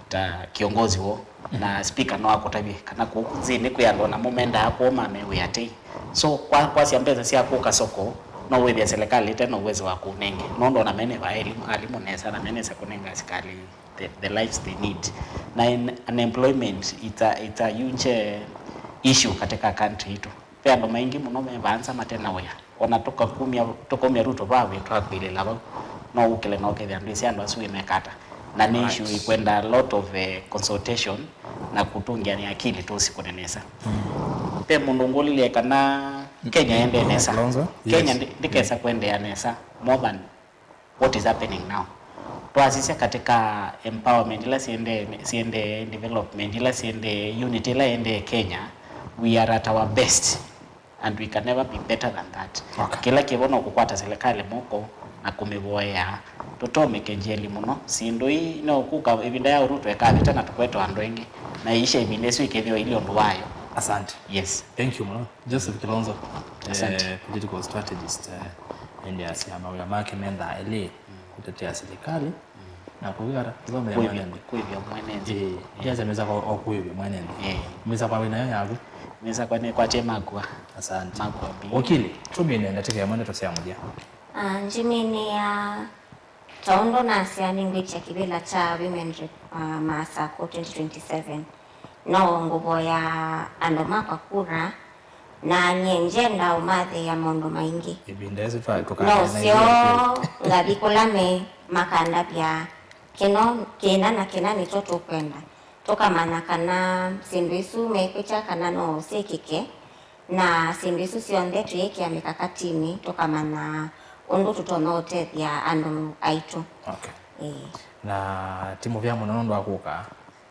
ta kiongozi woo. Na speaker no akũtavye kana kũũ nthĩnĩ kwĩ andũ namo mendaa kwoo mame wĩa tei. So, kwa, kwasya mbesa sya kũka soko, no wĩthĩe serikali ĩte na uwezo wa kũnenge. Nũndũ ona mene va elimu, alimu nesa, na menesa kũnenga asikali the, the lives they need. Na in, unemployment, it's a, it's a huge, eh, issue katika country itũ. Ve andũ maingĩ mũno me vaa nza mate na wĩa. Ona tũkakumya, tũkaumya Ruto vaa wĩ twakwĩlĩla vau. No ũkĩle na ũkethĩa ndwĩsĩ andũ asu wĩmekata. Na nĩ issue ikwenda a lot of, eh, consultation na kũtũngĩanĩa akili tũsikũne nesa. Ve mũndũ ngũlilye kana Kenya ĩendee nesa. Kalonzo? Kenya Yes. ndi-, ndĩkesa kũendeea nesa more than what is happening now. Twasisya katika empowerment ila siendee, siendee development ila siendee unity ila iendee Kenya, we are at our best and we can never be better than that. Okay. Kĩla kĩvo no kũkwata serikali moko na kũmĩvoea tũtomeke njeli mũno. Syĩndũ ii no kuka ĩvinda ya Ruto ĩkavĩta na tũkwetwa andũ aingĩ na iisha ĩvinda ĩsu ikĩthĩwa ili ũndũ wayo. Asante. Yes. Thank you mũno. Joseph Kilonzo, Asante. eh, political strategist, eh, ende asya mawĩa make menthaa elĩ kũtetea serikali na kũvika ata? Kũthomea Kwĩvya, mwanene. Kwĩvya mwanene. Eh, ndiasya mĩsakwa o kwĩvya mwanene. Eh. Mĩsakwa wĩnayo yaku? Mĩsakwa nĩkwatie makua. Asante. Makua mbili. Wakili, tũmine ndatĩka ĩmwe ndeto sya mũthya. Ah, njimini ya Ta ũndũ nasya, nĩngwĩtya kĩvĩla kya Women Rep, uh, Masako twenty twenty-seven. No ngũvoya andũ makwa kura, na nyie ngyenda ũmathĩĩa maũndũ maingĩ. Ĩvinda ĩsu twa-, no tũkaneena syo ĩvinda. Ngathi kũla me makandavya kĩno, kĩna na kĩna nĩkyo tũkwenda. Tũkamanya kana syĩndũ isu mekwĩtya kana no syĩkĩke. Na syĩndũ isu syonthe twĩĩkĩa mĩkakatinĩ, tũkamanya ũndũ tũtonya ũtethya andũ aitũ. Okay. Ĩĩ. Na ti mũvea mũno nũndũ wa kũka,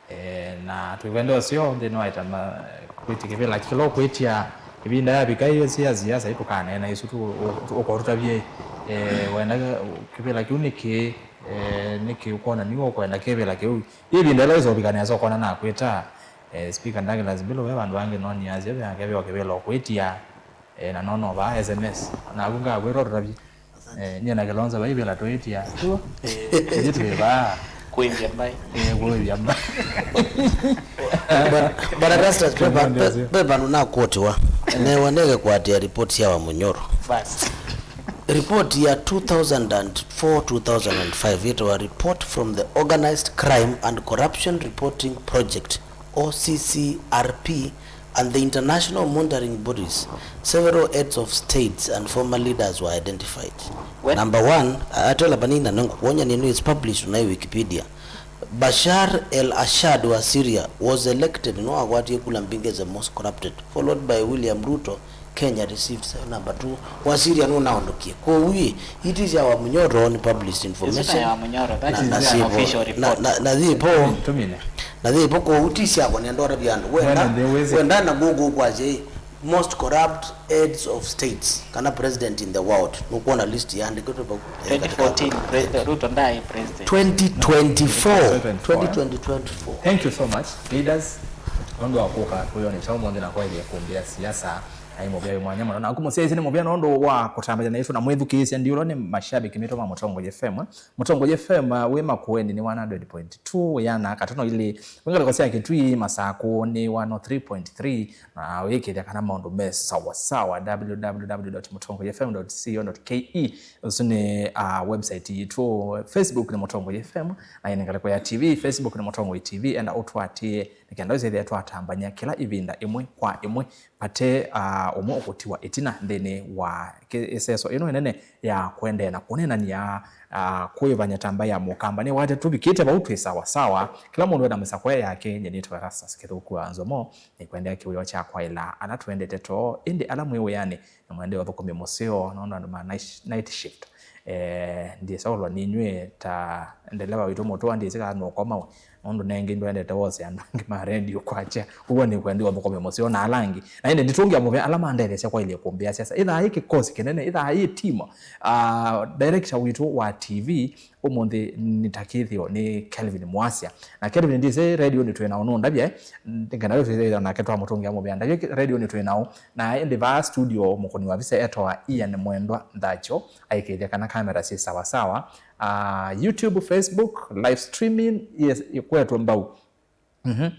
eh, na twĩvende ũseo nthĩnĩ wa ĩtama kwĩtya kĩvĩla kĩla ũkwĩtya ĩvinda yavika ĩyo sya siasa itũkaneena isu tu, ũ-, ũ-, ũkotũtavye, eh, wenda kĩvĩla kĩu nĩkĩ, eh, nĩkĩ ũkwona nĩwe ũkwenda kĩvĩla kĩu. Ĩvinda ĩla wĩsũvĩka nesa ũkona nakwĩta, eh, Speaker Douglas Mbilu, ve vandũ vangĩ no nĩasya ve akevĩwa kĩvĩla ũkwĩtia, eh, na no no vaa S M S. Naku ngakwĩta ũtũtavye. Eh, nyie na Kilonzo vai vĩla twĩtia. Tu. Eh, ithyĩ twĩ vaa. Kwĩvya mbai. Eh, kwĩvya mbai. But, but Augustus, ve va-, ve, ve vandũ nakũtiwa. Newa nĩkĩkwatĩa report sya Wamunyoro. Bas. Report ya two thousand and four, two thousand and five yĩtawa Report from the Organized Crime and Corruption Reporting Project, O C C R P, and the international monitoring bodies. Several heads of states and former leaders were identified. What? Number one, atwela panina nengũkwony'a nĩnũ is published on Wikipedia. Bashar el-Assad wa Syria was elected, no akwatie kula mbingĩ the most corrupted, followed by William Ruto, Kenya received se-, number two. Wa Syria nũnaondokie. Kwoou ĩ, iti sya Wamunyoro, ni published information. Is it ya Wamunyoro? That is an official report. Na, na, na thipo. Tũmine. Na thipo kwoou ti syakwa nĩ andũ arĩa andũ. Wenda, wenda na Google kwa je, most corrupt heads of states, kana president in the world. Nũkwona list yaandĩkĩtwe vau. Twenty fourteen, President Ruto ndaĩ president. Twenty twenty-four. Twenty twenty-four. Thank you so much, leaders. Nũndũ wa kũka kũyonesa ũmũnthĩ na kwaĩlya kũmbĩa siasa. Ai mũvea wĩ mwanya mũno. Naku mũsyaĩĩsya nĩ mũvea nũndũ wa kũtambany'a naitũ na mwĩthukĩĩsya ndiũlwa nĩ mashabiki maitũ ma Mũtongoi F M. Mũtongoi F M, uh, wĩ Makueni nĩ one hundred point two, wĩana katono ilĩ, wĩ ngalĩko sya Kitui, Masakũ nĩ one oh three point three, na wĩkĩthya kana maũndũ me sawa sawa, w w w dot mutongoi f m dot co dot k e. Ũsu nĩ, uh, website yitũ. Facebook nĩ Mũtongoi F M, na ĩnĩ ngalĩko ya T V, Facebook nĩ Mũtongoi T V, enda ũtũatĩĩe nĩ kenda ũsethĩa twatambany'a kĩla ĩvinda ĩmwe kwa ĩmwe. Vate, ah, ũmwe ũkũtiwa ĩtina nthĩnĩ wa kĩ-, ĩseso ĩno ĩnene ya kũendeea na kũneenany'a, ah, kũĩvany'a ta mbaĩ ya mũkamba. Nĩwate tũvikĩte vau twĩ sawa sawa. Kĩla mũndũ ena mĩsakũe yake. Nyie nĩtawa Erastus Kĩthũku wa Nzomo, nĩkwendea kĩwĩoo kya kwaĩla ala tũendete too, ĩndĩ ala mwĩ wĩanĩ, na mwende ũthũkũmi mũseo, nũndũ andũ ma night, night shift. Eh, ndiĩsaũlwa ninyw'ĩ ta ndeleva witũ mũtũa, ndiĩsĩ kana nũkomawe, nũndũ nengĩ ndwendete wose andũ angĩ ma redio kwakya. Ũw'o nĩkwendea ũthũkũmi mũseo na ala angĩ. Na ĩndĩ nditũngĩa mũvea ala mandetheesya kwaĩlya ĩkũmbĩ ya siasa. Ĩthaa yĩ kĩkosi kĩnene, ĩthaa yĩ timu. Ah, director witũ wa T V ũmũnthĩ nĩ ta kĩthĩo nĩ Kelvin Mwasya. Na Kelvin ndisĩ redio nĩ twĩ nao nũndavya, eh? Nĩkenda wĩthĩwa nake twamũtũngĩa mũvea. Ndavya redio nĩ twĩ nao. Na ĩndĩ vaa studio mũkũni wa visa etawa Ian Mwendwa Nthacho, aikĩthya kana kamera syĩ sawa sawa. Ah, YouTube, Facebook, live streaming, yes, ĩkwetwe mbau. Mhm.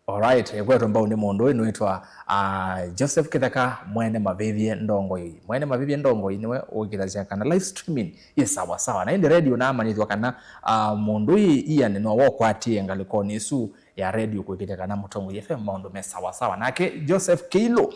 Alright, ĩkwetwe mbau nĩ mũndũ ũyũ nĩwĩtwa, ah, Joseph Kĩtheka, mwene Mavĩvye Ndongoi. Mwene Mavĩvye Ndongoi nĩwe ũkĩthasya kana live streaming ĩ sawa sawa. Na ĩndĩ redio namanyĩthw'a kana, ah, mũndũ ũyũ Ian nĩwe wokwatie ngalĩkonĩ ĩsu ya redio kũĩkĩthya kana Mũtongoi F M maũndũ me sawa sawa. Nake Joseph Kĩilũ,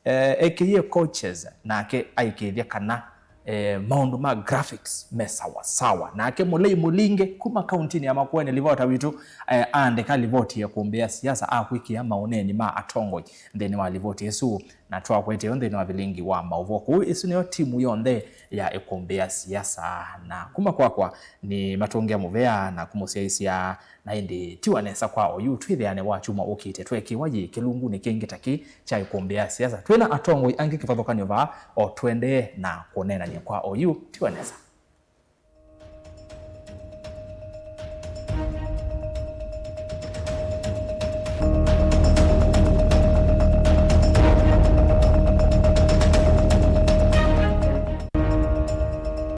eh, aka Coaches, nake aikĩthya kana, eh, maũndũ ma graphics me sawa sawa. Nake Mũlei Mũlinge kuma kauntinĩ ya Makueni, livota witũ, eh, aandĩka livoti ya ĩkũmbĩ ya siasa, akwĩkĩa maũneeni ma atongoi nthĩnĩ wa livoti ĩsu. Na twakwete yo nthĩnĩ wa vilingi wa maũvoo. Kũu ĩsu nĩyo timu yonthe ya ĩkũmbĩ ya siasa. Na kuma kwakwa nĩ matũngĩa mũvea na kũmũsyaĩĩsya. Na ĩndĩ tiwa nesa kwa oyu, twĩthĩane wa kyumwa ũkĩte tweekĩwa yĩ kĩlungunĩ kĩngĩ ta kĩ kya ĩkũmbĩ ya siasa. Twĩ na atongoi angĩ kĩvathũkany'o vaa, o tũendee na kũneenany'a kwa oyu, tiwa nesa.